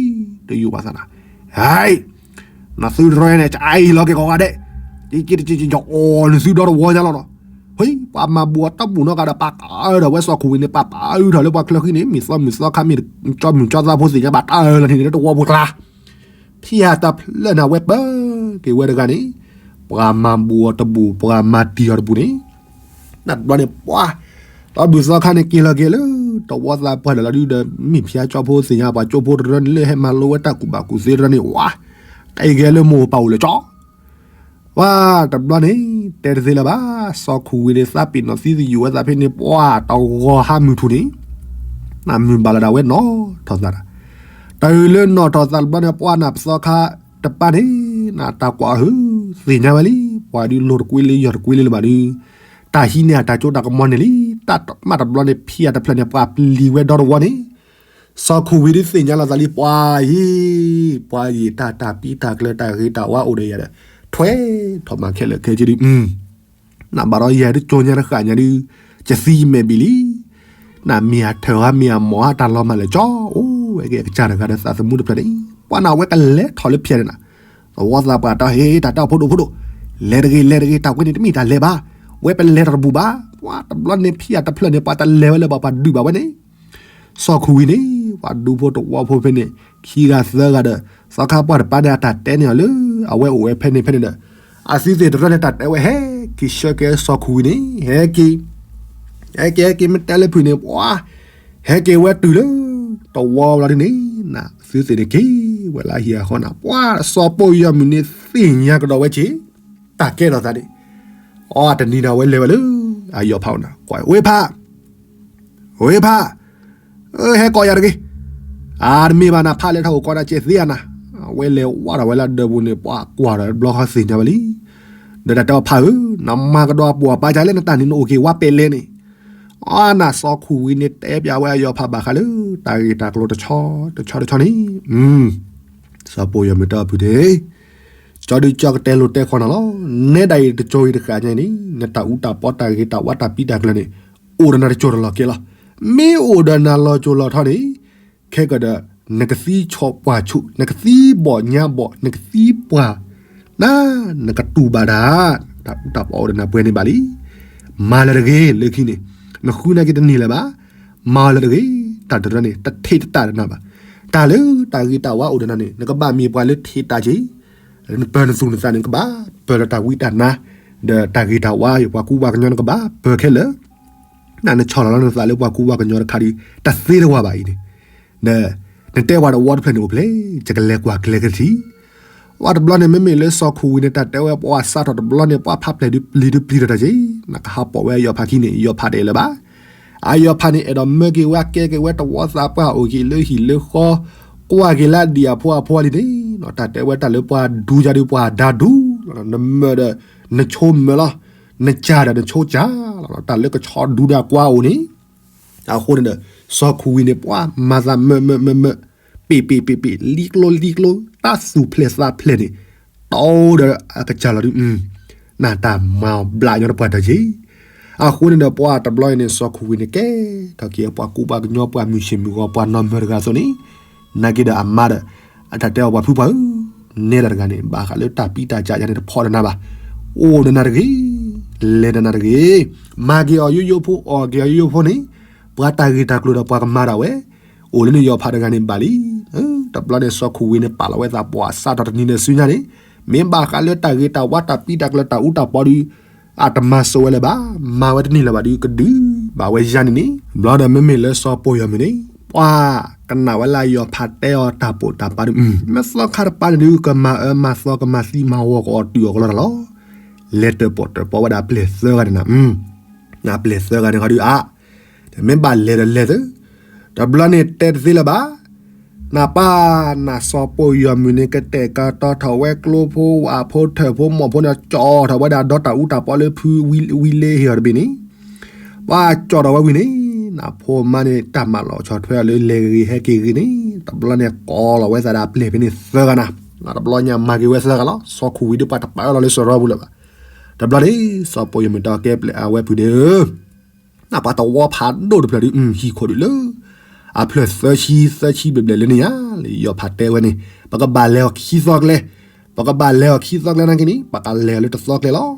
တယိာ်ဘၣ်သးနၤ, ဟဲ နသုတြီန့ၣ် ကအံၤလီၤက့ၤကိးဂၤဒဲး, ယအီၣ်နသုဒီတဝီညါလီၤနီၤ, ဟံ ပှၤမၤဘူၣ်အီၤတဘူၣ်နီတဂၤဒီး ပှၤကအၢထီၣ်ဝဲစီၤခိၣ်ဝံန့ၣ် ပှၤပာ်အၢထီၣ်လၢပှၤချၢဃံန့ၣ် မ့ၢ်သီမုၢ်သီခါမ့ၢ် ကၠီမုၢ်ကၠီသးဖိသ့ၣ်ညါဘၣ်တၢ်အၢလီၤန့ၣ် လၢတဝီပူၤကျါ ဖံးတဖျၢၣ်န့ၣ် အဝဲပၢက့ၤဝဲတဂၤန့ၣ်, ပှၤမၤဘူၣ်အီၤတဘူၣ် ပှၤမၤတံၢ်အီၤတဘူၣ်န့ၣ်, နတဘျီန့ၣ် ပှၤ သီဘူၣ်သီခါန့ၣ်က့ၤလီၤက့ၤလၢ တဝီသးပှၢ်ဒီးလီၤဒုဒီး မ့ၢ်ဖၠါကၠီဖိသ့ၣ်ညါ ပှၤကၠိဖိတရၢန့ၣ်လၢဟဲမၤလိဝဲတၢ်ကူၣ်ဘၣ်ကူၣ်သ့တရၢန့ၣ် ဝါ ကဲကဲလၢမိၢ်ပၢ်အိၣ်လၢကၠီ ပှၤတဘျီန့ၣ် တဲတသ့လၢၤဘၣ်, စီၤခိၣ်ဝံန့ၣ် သးပ့ၤနီၣ်သံသယုၢ်ဝဲသးဖဲန့ၣ် ပှၤတဂီၤဟါမုၢ်ထူၣ်န့ၣ်, နမုၢ်ဘၣ်လီၤဒၣ်ဝဲနီၣ်ထီၣ်သးဒီး, တၢ်အုၣ်လၢနီၣ်ထီၣ်သးတဘျီန့ၣ် ပှၤနၢ်ပသီခါတပၢ်န့ၣ် နတၢ်ကွၢ်ဟု သ့ၣ်ညါဝဲလံ, ပှၤဒုးလိၤတကွ့လၢယီၢ်တကွ့လၢလၢၤဘၣ်ဒုး, တၢ်ဟံးန့ၢ်အတၢ်စိတၢ်ကမီၤန့ၣ်လံ, တၢ်မးတဘျီန့ၣ် ဖံးအတဖျၢၣ်န့ၣ် ပှၤပျံၤဝဲဒီတဝီန့ၣ် စီၤခိၣ်ဝံဒုးသ့ၣ်ညါလီၤသးလံ ပှၤယံၤ, ပှၤယံၤတၢ်တၢ်ပံတၢ်ကျၢၤတၢ်ဂ့ၤတၢ်ဝါအိၣ်ဒီးယၤဒီး ထွဲထီၣ်မၤခဲလၢာ်ခဲဆ့ဒုး, နဘၣ်ဒီးယၤဒုးကၠိညါတဃၣ်ညါဒုး, ကသံယမဲာ်ဘံၣ်လံ, နမ့ၢ်အထၢၣ်ဟါမ့ၢ်အမီၢ်ဟါတၢ်လီၤမၢ်လၢာ်ကၠီ, အိၣ်ဝဲက့ၤအကစၢ်တဂၤဒီးသးသမူတဖျၢၣ်န့ၣ်, ပှၤနဝဲကလဲၤထီၣ်လၢဖၠါန့ၣ်နၤ, သဝီသးပှၢ်တၢ်ဟ့ၣ်တၢ်တၢ်ဖိဒိၣ်ဖိဒိၣ်, လဲၤတဂ့ၤလဲၤတဂ့ၤ တၢ်ဝဲန့ၣ်တမ့ၢ်တၢ်လဲၤဘၣ်, ဝဲပလဲၤတၢ်တဘူၣ်ဘၣ်, ပှၤတဘျီန့ၣ်ဖံးအတဖျၢၣ်န့ၣ် ပှၤတလဲၤဝဲလၢၤဘၣ် ပှၤဒုးဘၣ်ဝဲန့ၣ် စီၤခိၣ်ဝံန့ၣ် ပှၤဒူဖိတဝီဖိဖဲန့ၣ် ခံဂၤသၢဂၤဒီး သီခါပှၢ်တပၢ်န့ၣ် အတၢ်တဲန့ၢ်အီၤလၢ အဝဲအိၣ်ဝဲဖဲန့ၣ်ဖဲန့ၣ်ဒီး အသုသ့ၣ်တရၢန့ၣ် တၢ်တဲဝဲဟဲက့ၤဆှၢက့ၤစီၤခိၣ်ဝံန့ၣ် ဟဲက့ၤ ဟဲက့ၤဟဲက့ၤ မ့ၢ်တဲလၢဖုၣ်န့ၣ် ပှၤ ဟဲက့ၤဝဲတုၤလၢ တဝီဘျီဒ်န့ၣ် နသုသ့ၣ်န့ၣ်က့ၤဝဲလၢဟံၣ်အဃီနၤ ပှၤစီၤပိၢ်ယီၢ်မုၢ်န့ၣ်သ့ၣ်ညါကဒီးဝဲက့ၤ တၢ်ကဲထီၣ်သးန့ၣ် အီ တနံၤန့ၣ်ဝဲလဲၤဝဲလၢ အယီၤဖးအိၣ်နၤ ကွၢ် ဝ့ၢ်ဖး ဝ့ၢ်ဖး ဟဲကိးယၤတဂ့ၤ, အတမ့ၢ်ဘၣ်နၤ ဖးလဲၤထီၣ်အိၣ်ကိးနၤကဲသ့ဧါနၤ, အဝဲလဲၤဝဲဒီးဝဲလၢဒၢးပူၤန့ၣ် ပှၤကွၢ်ဒီးတဘျီဃီသ့ၣ်ညါဝဲလံ, ဒီးတၢ်တဲအီၤဖးဧၢ, နမၤကဒီးအပိာ်အပၢ်ကလဲၣ် နတၢ်န့ၣ်နအိၣ်က့ၤဝါပဲာ်လဲၣ်န့ၣ်, အီ နစီၤခိၣ်ဝံန့ၣ် တဲပျးဝဲအယီၤဖးဘၣ်ဃးလၢ တၢ်ဂ့ၢ်တၢ်ကျိၤတဆီတဆီတဆီန့ၣ်, စီၤပိၢ်ယီၢ်မုၢ်တဲအီၤဖုၣ်န့ၣ် ကၠီဒုးကၠီကတဲလိာ်တဲခီနၤလီၤ, နဲဒၣ်အံၤတကၠိအံၤတဃၣ်ညါအံၤန့ၣ် နတၢ်အူတၢ်ပီတၢ်ဂ့ၤတၢ်ဝါတၢ်ပံတၢ်ကျၢၤန့ၣ် အိၣ်ဒီးနၤတကၠိတလီၢ်ကဲလီၤ, မ့ၢ်အိၣ်ဒီးနၤလီၤကၠိလီၤထီန့ၣ်, ခဲကဒီး နကသံဆီၣ်ပှၢ်ဆူၣ် နကသံဘီၣ်ညါဘီၣ် နကသံပှၢ်, န နကတူၢ်ဘၣ်တၢ်, တၢ်အူတၢ်ပီအိၣ်ဒီးနၤပှဲၤန့ၣ်ဘၣ်လံ, မၤလၢၤတဂ့ၤလၢခံန့ၣ်, နဃုနာ်က့ၤတန့ၢ်လၢၤဘၣ်, မၤလၢၤတဂ့ၤ တၢ်တရၢန့ၣ် တထံးတတၢ်ဒီးနၤဘၣ်. တၢ်လၢတၢ်ဂ့ၤတၢ်ဝါအိၣ်ဒီးနၤန့ၣ် နကဘၣ်မ့ၢ်ပှၤလၢထံးတၢ်က့ၤ, နပၢၤနသူၣ်နသးန့ၣ် နကဘၣ်ပၢၤဒီးတၢ်ဝံတၢ်နါ, ဒီးတၢ်ဂ့ၤတၢ်ဝါ ယပှၤကူပှၤကညီနကဘၣ်ပၢၤခဲလၢာ်, နနဆီၣ်လီၤလီၤနသးလၢပှၤကူပှၤကညီတခါဒီး တသ့တဝၤဘၣ်အံၤန့ၣ်, ဒီးနတဲပှၤတဝီတဖျၢၣ်န့ၣ်အိၣ်ဖျဲၣ် ယကလဲၤကွၢ်ကျဲကထံ, ပှၤတဘျီန့ၣ် မ့မ့ၢ်လၢစီၤခူဝံၤန့ၣ် တၢ်တဲဝဲပှၤစးထီၣ်တဘျီန့ၣ် ပှၤဖးပျဲၢ်ဒုးပျံၤဒုးပျံၤထီၣ်တၢ်က့ၤ, နကဟးပိာ်ဝဲအယီၤဖးခံန့ၣ် ယီၤဖးတအဲၣ်လၢၤဘၣ်. အယီၤဖးန့ၣ် အဲၣ်ဒိးမၢက့ၤဝဲကဲက့ၤဝဲတဝီသးပှၢ်အိၣ်က့ၤလၢဟံၣ်လၢဃီ, ကွၢ်က့ၤလၢအဒံၣ်အဖိအဖိလံန့ၣ်, တၢ်တဲဝဲတၢ်လၢပှၤဒူယၤဒုးပှၤဒါဒူ, နမၢဒီး နဆိမၢလီၤ, နစၢ်ဒီးနဆိစၢ်လီၤ, တၢ်လၢကဆီဒူဒၣ်ကွၢ်အိၣ်န့ၣ် အဃိန့ၣ်ဒီး စီၤခူဝံၤန့ၣ် ပှၤမၤသးမၢမၢမၢမၢ, ပ့ၢ်ပ့ၢ်ပ့ၢ်ပ့ၢ်, လံကျိလံကျိ, တၢ်သူၣ်ဖျဲၣ်သးဖျဲၣ်န့ၣ်, တီဒီးအကစၢ်လီၤဒုး, နတၢ်မၤအီၤဘျးညီတပှၢ်တၢ်က့ၤ. အဃိန့ၣ်ဒီး ပှၤတဘျီအံၤန့ၣ် စီၤခူဝံၤန့ၣ် ကဲထီၣ်က့ၤပှၤကူပှၤကညီပှၤမုၢ်ဆ့ၣ်မုၢ်ဂီၤပှၤနီၢ်မၢတဂၤအသိးန့ၣ်, နာ်က့ဒီးအမါဒီး အတၢ်တဲအီၤပှၤဖုပှၢ်ဧၢ, နဲဒၣ်တဂၤန့ၣ် ဘၣ်ဃးလၢတၢ်ပံတၢ်ကၢ်ယၤန့ၣ်တဖီၣ်ဒီးနၤဘၣ်. အိၣ်ဒီးနၤတဂ့ၤ, လဲၤဒီးနၤတဂ့ၤ, မၤက့ၤအီၤယိယိဖိ အီၣ်က့ၤအီၤယိယိဖိန့ၣ်, ပှၤတၢ်ဂ့ၢ်တၢ်ကျိၤဒီးပှၤကမၤဒၣ်ဝဲ, အိၣ်လၢနယီၤဖးတဂၤန့ၣ်ဘၣ်လံ. တဘျီန့ၣ် စီၤခူဝံၤန့ၣ် ပာ်လီၤဝဲသးပှၢ်စးထီၣ်တနံၤန့ၣ်ဆူညါန့ၣ်, မ့ၢ်ဘၣ်ဃးလၢတၢ်ဂ့ၤတၢ်ဝါတၢ်ပံတၢ်ကျၢၤတၢ်အူတၢ်ပီဒီး အတမၤစိးဝဲလၢၤဘၣ်, မၤဝဲတန့ၢ်လၢၤဘၣ်ဒီး ကဒုးဘၣ်ဝဲယၤန့ၣ်န့ၣ်, ဘျီဒီးမ့မ့ၢ်လၢစီၤပိာ်ယီၤမုၢ်န့ၣ်, ပှၤကနၣ်ဝဲလၢအယီၤဖးတဲအီၤတၢ်ပိာ်တၢ်ပၤဒီး, မ့ၢ်သီခါတပၤန့ၣ်ဒုး ကမၤအၢမၤသီကမၤသံမၤဝီကအီၤတုၤအီၤကလီတၢ်လီၤ. လဲၤတၢၣ်ပီၣ်တၢၣ်ပီဝဲဒၣ်ပျဲၢ်သၢဂၤန့ၣ်နၤ, ပျဲၢ်သၢဂၤန့ၣ်ခီဒုးအါ, တမ့ၢ်ဘၣ်လဲၤဒီးလဲၤသု, တဘျီန့ၣ်တဲတသ့လၢၤဘၣ်. နပၢ်နစီၤပိာ်ယီၤမုၢ်န့ၣ် ကတဲာ်ကတီၤထီၣ်ဝဲကျိဖိဝၣ်ဖိထၢၣ်ဖိမိၢ်ဖိန့ၣ် ကၠီထီၣ်ဝဲဒၣ်ဒီတၢ်အူတၢ်ပီလၢဖုဝံလ့ဟ့ၣ်အီၤတဘ့ၣ်န့ၣ်, ပှၤကၠီထီၣ်ဝဲဝံၤန့ၣ်, နဖိမါန့ၣ် တၢ်မၤလီၤဆီၣ်ထွဲအီၤလၢလဲၤဂ့ၤဟဲက့ၤဂ့ၤန့ၣ်, တဘျီန့ၣ်ကိးလီၤဝဲသးဒီးအပျဲၢ်ဖဲန့ၣ်သၢဂၤနၤ, တဘျီညါမၤက့ၤဝဲသၢဂၤလီၤ. စီၤခူဝံၤဒုးပှၤတပာ်အၢလီၤလၢစရီပူၤလၢၤဘၣ်. တဘျီန့ၣ် စီၤပိာ်ယီၤမုၢ်တဲကဲပျဲၢ်အဝဲဖုဒုး နပှၤတဝီဖးဒိၣ်တဖျၢၣ်ဒုး ဟံၣ်ခိၣ်ဒုးလၢ အဖျၢၣ်သၢဆံသၢဆံဘျဲၣ်ဘျဲၣ်လၢန့ၣ်ညါ, လၢယီၤဖးတဲဝဲန့ၣ် ပကဘၣ်လဲၤအီၤခံသီကျဲ, ပကဘၣ်လဲၤအီၤခံသီကျဲနာ်က့န့ၣ် ပကလဲၤအီၤလၢတသီကျဲလီၤ.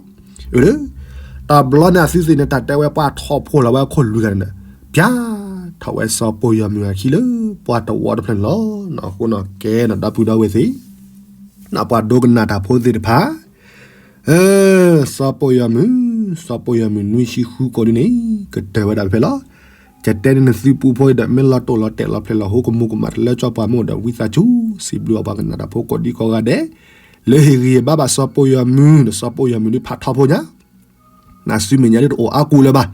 အၢ, တဘျီန့ၣ်အသုသ့ၣ်န့ၣ် တၢ်တဲဝဲပှၤထီၣ်ဖိလီၤဝဲအခိၣ်လွံၢ်ဂၤန့ၣ်, ပျၢ်ထီၣ်ဝဲစီၤပိာ်ယီၤမုၢ်အခံလၢ ပှၤတဝီတဖျၢၣ်န့ၣ်လီၤ. အဃိန့ၣ်ကဲန့ၣ် ဒီပုၢ်ဒီဝဲၢ်သ့ၣ်, နပှၤဒိကနၣ်တၢ်ဖိသ့ၣ်တဖၣ် စီၤပိာ်ယီၤမုၢ်, စီၤပိာ်ယီၤမုၢ်နွံဆံဃုကိးဒ်န့ၣ် ကတၢၢ်ဝဲဒၣ်ဖဲလီၤ. ယတဲန့ၢ်နသုပူဖိဒီး မ့ၢ်လီၤတိၢ်လီၤတဲာ်လီၤဖျဲးလီၤဟိ ကမူၤကမၣ်တလၢကၠီပှၤမ့ၢ်အိၣ်ဒီး ဝံသးစူၤ စံးဘျုးအပှၤကနၣ်တၢ်ဖိကိးဒံကိးဂၤဒဲး လၢဟ့ၣ်ဂံၢ်ဟ့ၣ်ဘါဘၣ်စီၤပိာ်ယီၤမုၢ်ဒီး စီၤပိာ်ယီၤမုၢ်ဒုးဖးထီဖိညါ နစုမဲာ်ညါဒုးတအိၣ်အါကူးလၢၤဘၣ်.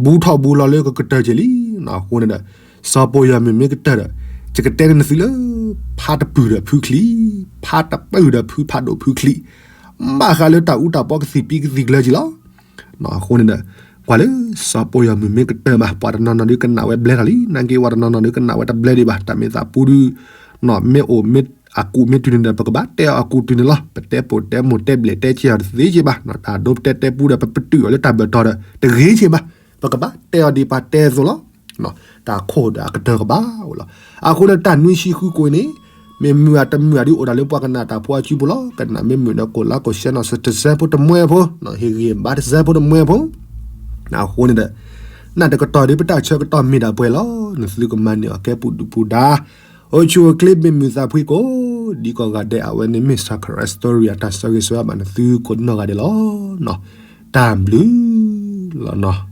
ဘူးထီၣ်ဘူးလီၤလၢကကတၢၢ်က့ၤလံ. အဃိန့ၣ်ဒီး စီၤပိာ်ယီၤမုၢ်မ့ၢ်ကတၢၢ်ဒီး ယကတဲန့ၢ်နသုလၢ ဖးတပုၢ်ဒီးဖုချံ, ဖးတပုၢ်ဒီးဖုဖးဒိၣ်ဖုချံ, ဘၣ်ဃးလၢတၢ်အူတၢ်ပီကသံၣ်ပံကသံၣ်ကျၢၤက့ၤလီၤ. အဃိန့ၣ်ဒီး ကွၢ်လၢ စီၤပိာ်ယီၤမုၢ်မ့ၢ်ကတၢၢ်မး ပှၤတနီၤနီၤဒုးကနၣ်ဝဲဘျဲထီၣ်လံ, နာ်က့ပှၤတနီၤနီၤဒုးကနၣ်ဝဲတဘျဲဒံးဘၣ်. တၢ်မ့ၢ်သးပူဒုး မ့ၢ်အိၣ်မ့ၢ်အကူးမ့ၢ်တုၤန့ၣ်ဒီး ပကဘၣ်တဲအီၤအကူးတုၤန့ၣ်လီၤ. ပတဲပိာ်တဲမိၢ်တဲဘျဲၣ်တဲဆ့အီၤတသ့က့ၤဘၣ်. တၢ်ဒိတဲတဲပူဒီး ပပတုာ်အီၤလၢတၢ်ဘၢၣ်တီၤဒီး တဂ့ၤက့ၤဘၣ်. ပကဘၣ်တဲအီၤဒ်ပှၤတဲအသိးလီၤ. တၢ်ခိၣ်ဒီးအကတၢၢ်ကဘၣ်ဝဲလီၤ. အဃိန့ၣ် တၢ်နွံဆံဃုကိးအံၤန့ၣ် မ့ၢ်မုာ်အတမုာ်အဒုးအိၣ်ဒၣ်လၢပှၤကနၣ်တၢ်ဖိအစုပူၤလီၤ. ကနၣ်မ့ၢ်မုာ်ဒီး ကိးလါကိးရှဲနီၢ်စတစဲဖိတမှဲဖိ, ဟ့ၣ်ဂံၢ်ဘါတစဲဖိတမှဲဖိ. အဃိန့ၣ်ဒီး နၢ်တကတီၢ်ဒုး ပတၢ်ဆၢကတီၢ်မ့ၢ်ဒၣ်ပှဲၤလီၤ. နသုကမၤန့ၢ်အီၤကဲပူၤဒုၣ်ပူၤဒါ အိၣ်ဆူၣ်အိၣ်ချ့မ့ၢ်မုာ်သးဖှံကိးဒံကိးဂၤဒဲး အဝဲန့ၣ်မ့ၢ် Sacred Story အတၢ်ဆၢဂ့ၤဆၢဝါဘၣ်နသုကိးဒံနီၢ်ဂၤဒဲးလီၤ. တၢ်ဘျုးလီၤနီၤ.